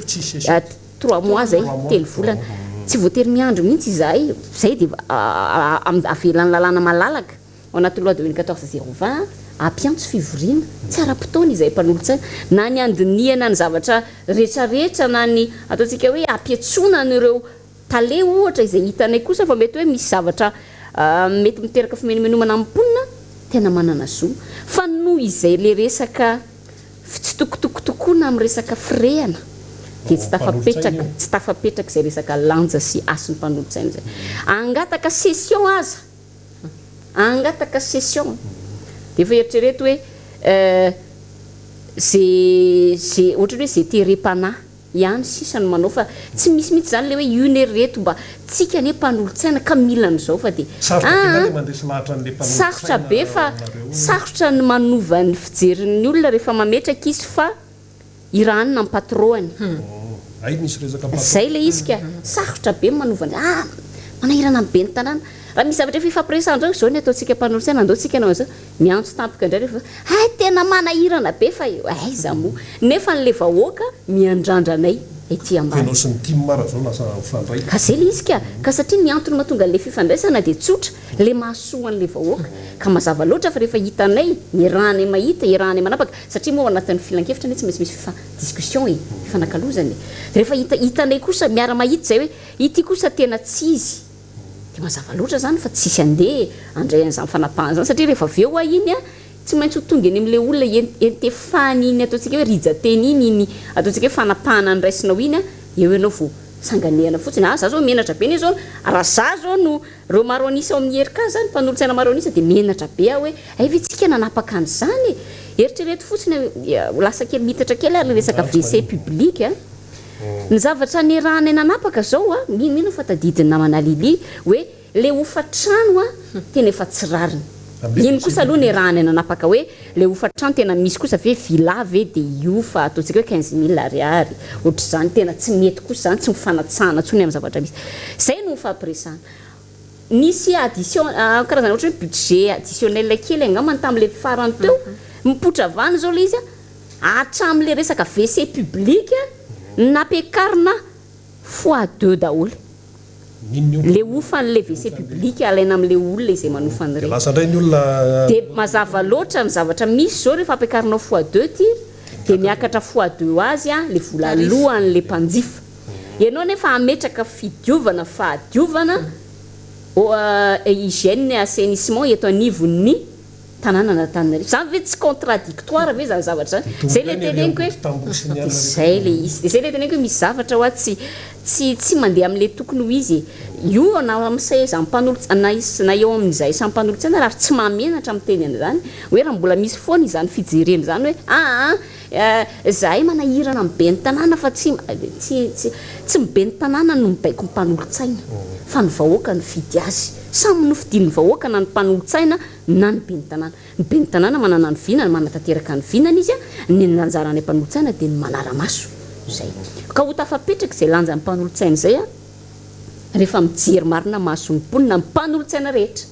trois mois zay, telo volana. Tsy voatery miandry mihitsy izahay, zay dia avelan'ny lalàna malalaka ao anatin'ny loi 2014 020 hampiantso fivoriana tsy ara-potoana izahay mpanolotsaina na ny handinihana ny zavatra retraretra na ny ataontsika hoe hampiantsoana an'ireo Tale ohatra izay hitanay kosa fa mety hoe misy zavatra mety miteraka fimenomenomana amin'ny mponina, tena manana zo. Fa noho izay le resaka fitsitokotokotokoana amin'ny resaka firehana dia tsy tafapetraka, tsy tafapetraka izay resaka lanja sy hasin'ny mpanolotsaina izay. Hangataka session aza, hangataka session dia efa eritrereto hoe ze, ze, ohatran'ny hoe ze terem-panahy. ihany sisa no manao fa tsy misy mihitsy zany le hoe io ne ry reto mba tsika anie mpanolotsaina ka mila an'izao fa de Sarotra be nga aa le mandresy lahatra an'le sarotra mpanolotsaina be fa nareo. sarotra ny manova ny fijerin'ny olona rehefa mametraka izy fa i rahanina ny patron-ny. Hay misy resaka patron. Zay le izy ka, sarotra be ny manova ny ah manahirana ny ben'ny tanàna. Raha misy zavatra efa ifampiresahana zao, zao ny ataontsika mpanolotsaina andao tsika hanao an'izao, Miantso tampoka indray rehefa hay tena manahirana be fa aiza moa nefa an'le vahoaka miandrandra anay ety ambany. Feno sy ny tim ara zao lasa mifandray. Ka zay le izy ka, ka satria ny antony mahatonga an'le fifandraisana dia tsotra, le mahasoa an'le vahoaka, ka mazava loatra fa rehefa hitanay, iarahanay mahita, iarahanay manapaka, satria moa ao anatin'ny filankevitra anie tsy maintsy misy fifa discussion e, fifanakalozana e, rehefa hita hitanay kosa miara mahita zay hoe ity kosa tena tsy izy, Dia mazava loatra izany fa tsisy handeha handray an'izany fanapahana izany satria rehefa avy eo hoa iny an, tsy maintsy ho tonga eny amin'ilay olona entefany iny ataontsika hoe rijan-teny iny, iny ataontsika hoe fanapahana noraisinao iny an, eo ianao vao sanganehana fotsiny. Ah, za zao menatra be anie zao, raha za zao no ireo maro an'isa ao amin'ny IRK zany, mpanolotsaina maro an'isa dia menatra be aho hoe hay ve tsika nanapaka an'izany e! Eritrereto fotsiny hoe, ho lasa kely miitatra kely ary ilay resaka WC public an. Ny zavatra niarahanay nanapaka zao a, mino mino fa tadidin'ny namana Lily hoe le hofa-trano a tena efa tsy rariny. Iny kosa aloha niarahanay nanapaka hoe le hofa-trano tena misy kosa ve villa ve de hiofa ataontsika hoe 15 mille ariary ohatr'izany tena tsy mety kosa zany tsy mifanatsahana tsony amin'ny zavatra misy. Zay no nifampiresahana. Nisy addition karazana ohatry hoe budget additionnel kely angambany tamin'le farany teo, mipoitra avy any zao le izy a. Hatramin'ilay resaka WC public nampiakarina fois deux daholo. Ilay hofan'ilay WC public alaina amin'ilay olona izay manofa an'ireny. Lasa indray ny olona. Dia mazava loatra ny zavatra misy izao rehefa ampiakarinao fois deux ity dia miakatra fois deux ho azy ilay vola aloan'ilay mpanjifa. Ianao nefa hametraka fidiovana fahadiovana, hygiène et assainissement eto anivon'ny. Tanànan'Antananarivo. Zany ve tsy contradictoire ve zany zavatra zany? Zay le teneniko hoe de zay le izy. De zay le teneniko hoe misy zavatra hoa tsy tsy tsy mandeha amle tokony ho izy e. Io na amin'ny seza mpanolotsa na na eo amin'izay samy mpanolotsaina ary tsy mahamenatra miteny an'izany hoe raha mbola misy foana izany fijerena izany hoe aa zahay manahirana ny ben'ny tanàna fa tsy tsy tsy tsy ny ben'ny tanàna no mibaiko ny mpanolotsaina fa ny vahoaka nifidy azy. Samy nofidian'ny vahoaka na ny mpanolotsaina na ny ben'ny tanàna. Ny ben'ny tanàna manana ny vinany, manatanteraka ny vinany izy, ny anjaran'ny mpanolotsaina dia ny manara-maso. Izay. Ka ho tafapetraka izay lanjan'ny mpanolotsaina izay rehefa mijery marina mason'ny mponina ny mpanolotsaina rehetra.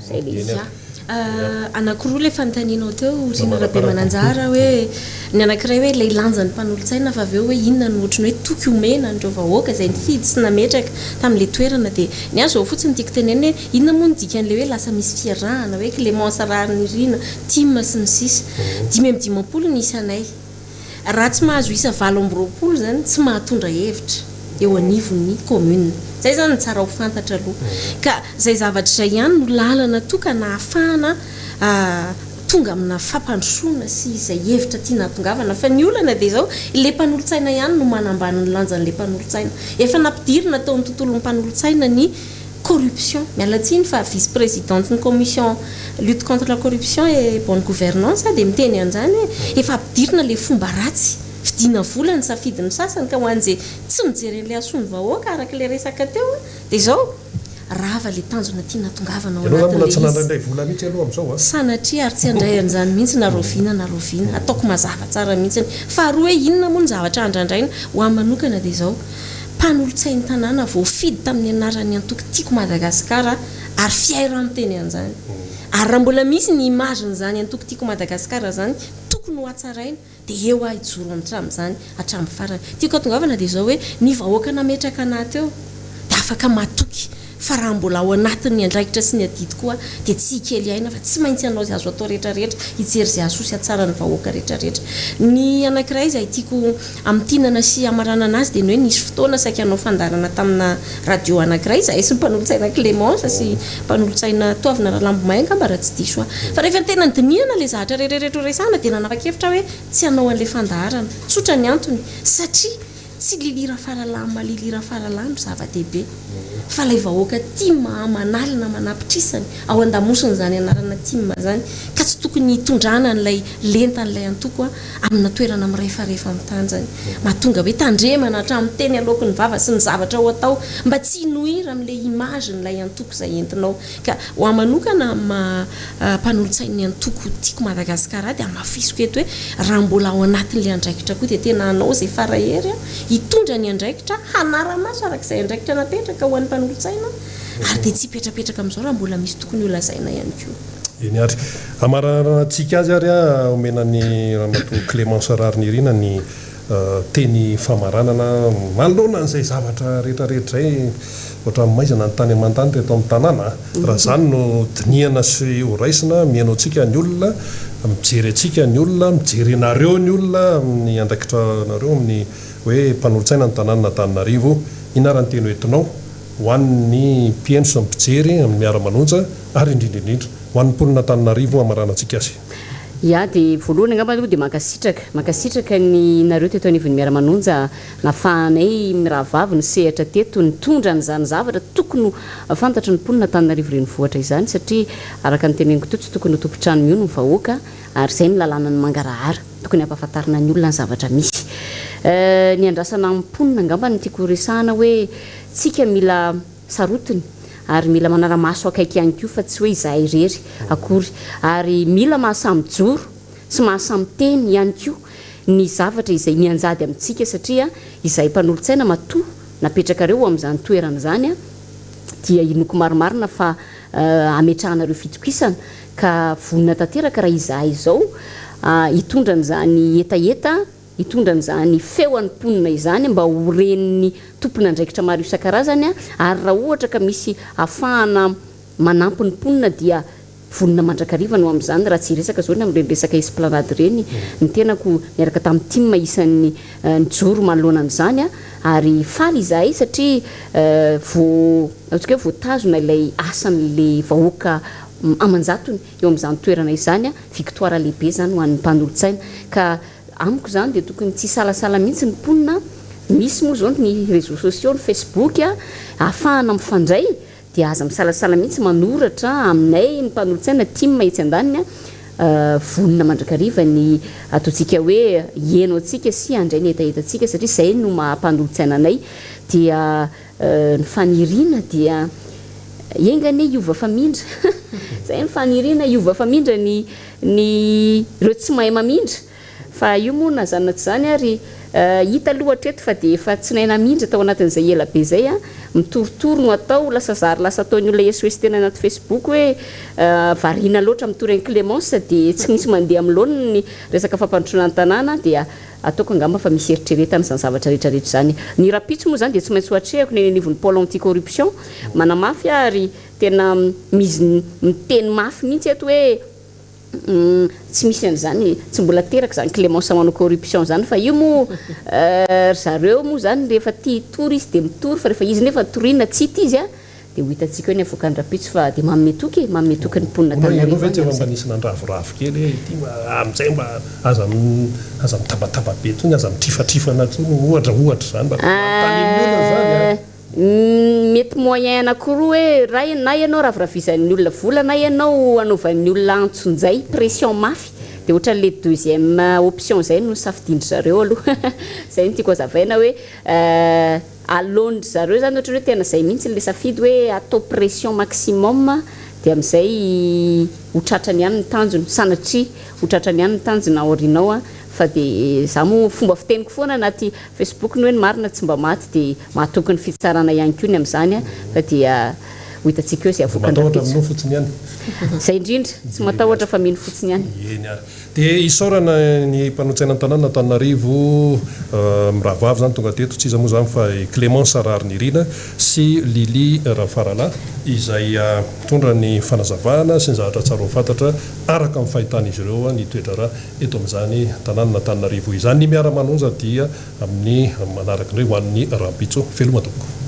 Izay ilay izy. Ya. Anankiroa ilay fanontanianao teo Rina Rabemananjara hoe ny anankiray hoe ilay lanjan'ny mpanolotsaina fa avy eo hoe inona no ohatran'ny hoe toky omena an'ireo vahoaka izay nifidy sy nametraka tamin'ilay toerana dia ny ahy izao fotsiny tiako tenenina hoe inona moa no dikan'ilay hoe lasa misy fiarahana hoe Clémence Raharinirina, Tim sy ny sisa 55 ny isanay. Raha tsy mahazo isa 28 izany tsy mahatondra hevitra. eo anivon'ny commune. Izay izany no tsara ho fantatra aloha. Ka izay zavatra izay ihany no lalana tokana ahafahana tonga amina fampandrosoana sy izay hevitra tiana hahatongavana. Fa ny olana dia izao, ilay mpanolotsaina ihany no manambany ny lanjan'ilay mpanolotsaina. Efa nampidirina tao amin'ny tontolon'ny mpanolotsaina ny corruption. Miala tsiny fa vice présidente ny commission lutte contre la corruption et bonne gouvernance aho dia miteny an'izany hoe efa ampidirina ilay fomba ratsy vidiana vola ny safidin'ny sasany ka ho an'izay tsy mijery an'ilay hasoan'ny vahoaka araka ilay resaka teo dia izao rava ilay tanjona tiana hatongavana ao Ianao zany mbola anatin'ilay tsy izy. nandraindray vola mihitsy aloha amin'izao a? Sanatria ary tsy handray an'izany mihitsy na rahoviana na rahoviana. Ataoko mazava tsara mihitsy. Faharoa hoe inona moa ny zavatra andrandraina? Ho ahy manokana dia izao, mpanolotsain'ny tanàna voafidy tamin'ny anaran'ny antoko Tiako Madagasikara ary fier aho miteny an'izany. Ary raha mbola misy ny image-n'izany antoko Tiako Madagasikara izany tokony ho hatsaraina dia eo aho hijoro hatramin'izany hatramin'ny farany. Tiako hatongavana dia izao hoe ny vahoaka nametraka anah teo dia afaka matoky fa raha mbola ao anatin'ny andraikitra sy ny adidy koa dia tsy hikely aina fa tsy maintsy hanao izay azo atao rehetra rehetra hijery izay hahasoa sy hahatsara ny vahoaka rehetra rehetra. Ny anankiray izay tiako hamintinana sy hamaranana azy dia ny hoe nisy fotoana saika hanao fandaharana tamina radio anankiray izahay sy ny mpanolotsaina Clémence sy mpanolotsaina Toavina Ralambomahay angamba raha tsy diso aho. Fa rehefa tena nodinihana ilay zavatra rehetra rehetra horesahana dia nanapa-kevitra aho hoe tsy hanao an'ilay fandaharana. Tsotra ny antony satria Tsy Lily Rafaralahy ma Lily Rafaralahy no zava-dehibe fa ilay vahoaka tim aman'alina aman'apitrisany ao andamosin'izany anarana tim izany ka tsy tokony hitondrana an'ilay lentan'ilay antoko amina toerana mirefarefa amin'ny tanjany. Mahatonga hoe tandremana hatramin'ny teny aloaky ny vava sy ny zavatra ho atao mba tsy hi-nuire amin'ilay image-n'ilay antoko izay entinao. Ka ho ahy manokana amin'ny maha mpanolotsain'ny antoko Tiako Madagasikara ahy dia hamafisiko eto hoe raha mbola ao anatin'ilay andraikitra koa dia tena hanao izay farahery aho hitondra ny andraikitra, hanara-maso araka izay andraikitra napetraka ho an'ny mpanolotsaina ary dia tsy hipetrapetraka amin'izao raha mbola misy tokony holazaina ihany koa. Eny ary. Hamaranantsika azy ary omena an'i Ramatoa Clémence Raharinirina ny Teny famaranana, manoloana an'izay zavatra rehetra rehetra izay, ohatran'ny maizina ny tany aman-danitra eto amin'ny tanàna a! Raha izany no dinihana sy ho raisina, mihaino antsika ny olona, mijery antsika ny olona, mijery anareo ny olona amin'ny andraikitra anareo amin'ny hoe mpanolotsaina ny tanànan'Antananarivo, inona ary ny teny hoentinao ho an'ny mpihaino sy ny mpijery amin'ny miara-manonja ary indrindra indrindra ho an'ny mponin'Antananarivo hamaranantsika azy? Ya, dia voalohany angamba aloha dia mankasitraka, mankasitraka ny nareo teto anivon'ny Miara-manonja nafahanay mirahavavy nisehatra teto nitondra an'izany zavatra tokony ho fantatry ny mponina Antananarivo renivohitra izany satria araka ny teneniko teo tsy tokony ho tompon-trano mihono ny vahoaka ary izay no lalànan'ny mangarahara, tokony hampahafantarina ny olona ny zavatra misy. Ny andrasana amin'ny mponina angamba no tiako horesahana hoe tsika mila sarotiny ary mila manara-maso akaiky ihany koa fa tsy hoe izahay irery akory ary mila mahasahy mijoro sy mahasahy miteny ihany koa ny zavatra izay mianjady amintsika satria izahay mpanolotsaina matoa napetrakareo ho amin'izany toerana izany dia inoako marimarina fa hametrahanareo fitokisana ka vonona tanteraka raha izahay izao hitondra an'izany hetaheta hitondra an'izany feo an'ny mponina izany mba ho ren'ny tompon'andraikitra maro isan-karazany ary raha ohatra ka misy afahana manampy ny mponina dia vonona mandrakariva no amin'izany raha tsy hiresaka izao ny amin'ireny resaka esplanade ireny ny tenako niaraka tamin'ny tim isan'ny nijoro manoloana an'izany ary faly izahay satria vo ataontsika hoe voatazona ilay asan'ilay vahoaka aman-jatony eo amin'izany toerana izany, victoire lehibe izany ho an'ny mpanolotsaina ka amiko izany dia tokony tsy hisalasala mihitsy ny mponina, misy moa izao ny réseaux sociaux, ny facebook ahafahana mifandray dia aza misalasala mihitsy manoratra aminay ny mpanolotsaina tim etsy andaniny vonona mandrakariva ny ataontsika hoe hieno antsika sy handray ny hetahetantsika satria izay no maha mpanolotsaina anay dia Ny faniriana dia enga anie hiova famindra. Izay ny faniriana, hiova famindra ny ny ireo tsy mahay mamindra. Fa io moa na izany na tsy izany ary hita aloha hatreto fa dia efa tsy nahay namindra tao anatin'izay ela be izay an. Mitorotoro no atao, lasa zary lasa ataon'ny olona SOS tena anaty Facebook hoe variana loatra mitory an'i Clémence dia tsy misy mandeha amin'ny laoniny ny resaka fampandrosoana ny tanàna dia Ataoko angamba fa misy eritreretana izany zavatra rehetra rehetra izany. Ny rahampitso moa izany dia tsy maintsy ho atrehako ny eny anivon'ny pôle anti-corruption. Manamafy aho ary tena miz miteny mafy mihitsy eto hoe. Tsy misy an'izany, tsy mbola teraka izany Clémence manao corruption izany fa io moa ry zareo moa izany rehefa tia hitory izy dia mitory fa rehefa izy nefa toriana tsy hita izy dia ho hitantsika eo ny avoakany rahampitso fa dia manome toky e, manome toky ny mponina Ianao Antananarivo ve tsy any efa mba amin'izay. nisy nandraviravy kely hoe ity mba amin'izay mba aza aza mitabataba be intsony, aza mitrifatrifana intsony ohatra ohatra izany mba manontanian'ny olona izany an. Mety moyen anakiroa hoe ray na ianao raviravizan'ny olona vola na ianao anaovan'ny olona antsonjay, pression mafy, dia ohatran'le deuxième option zay no safidindry zareo aloha, zay no tiako hazavaina hoe aleon-dry zareo zany ohatran'ny hoe tena zay mihintsy le safidy hoe atao pression maximum dia amin'izay ho tratrany ihany ny tanjona, sanatria ho tratrany ihany ny tanjona aoriana ao an. Fa dia za moa fomba fiteniko foana anaty Facebook ny hoe ny marina tsy mba maty dia mahatoky ny fitsarana ihany koa ny amin'izany fa dia ho hitantsika eo izay Mba avoakany matahotra rahampitso. minoa fotsiny ihany. Izay indrindra, tsy matahotra fa mino fotsiny ihany. Eny ary. Dia isaorana ny mpanolotsaina ny tanàna Antananarivo mirahavavy izany tonga teto, tsy iza moa izany fa i Clémence Raharinirina sy Lily Rafaralahy izay mitondra ny fanazavana sy ny zavatra tsara ho fantatra araka ny fahitan'izy ireo ny toe-draharaha eto amin'izany tanànan'Antananarivo izany. Ny miara-manonja dia amin'ny manaraka indray ho an'ny rahampitso. Veloma tompoko.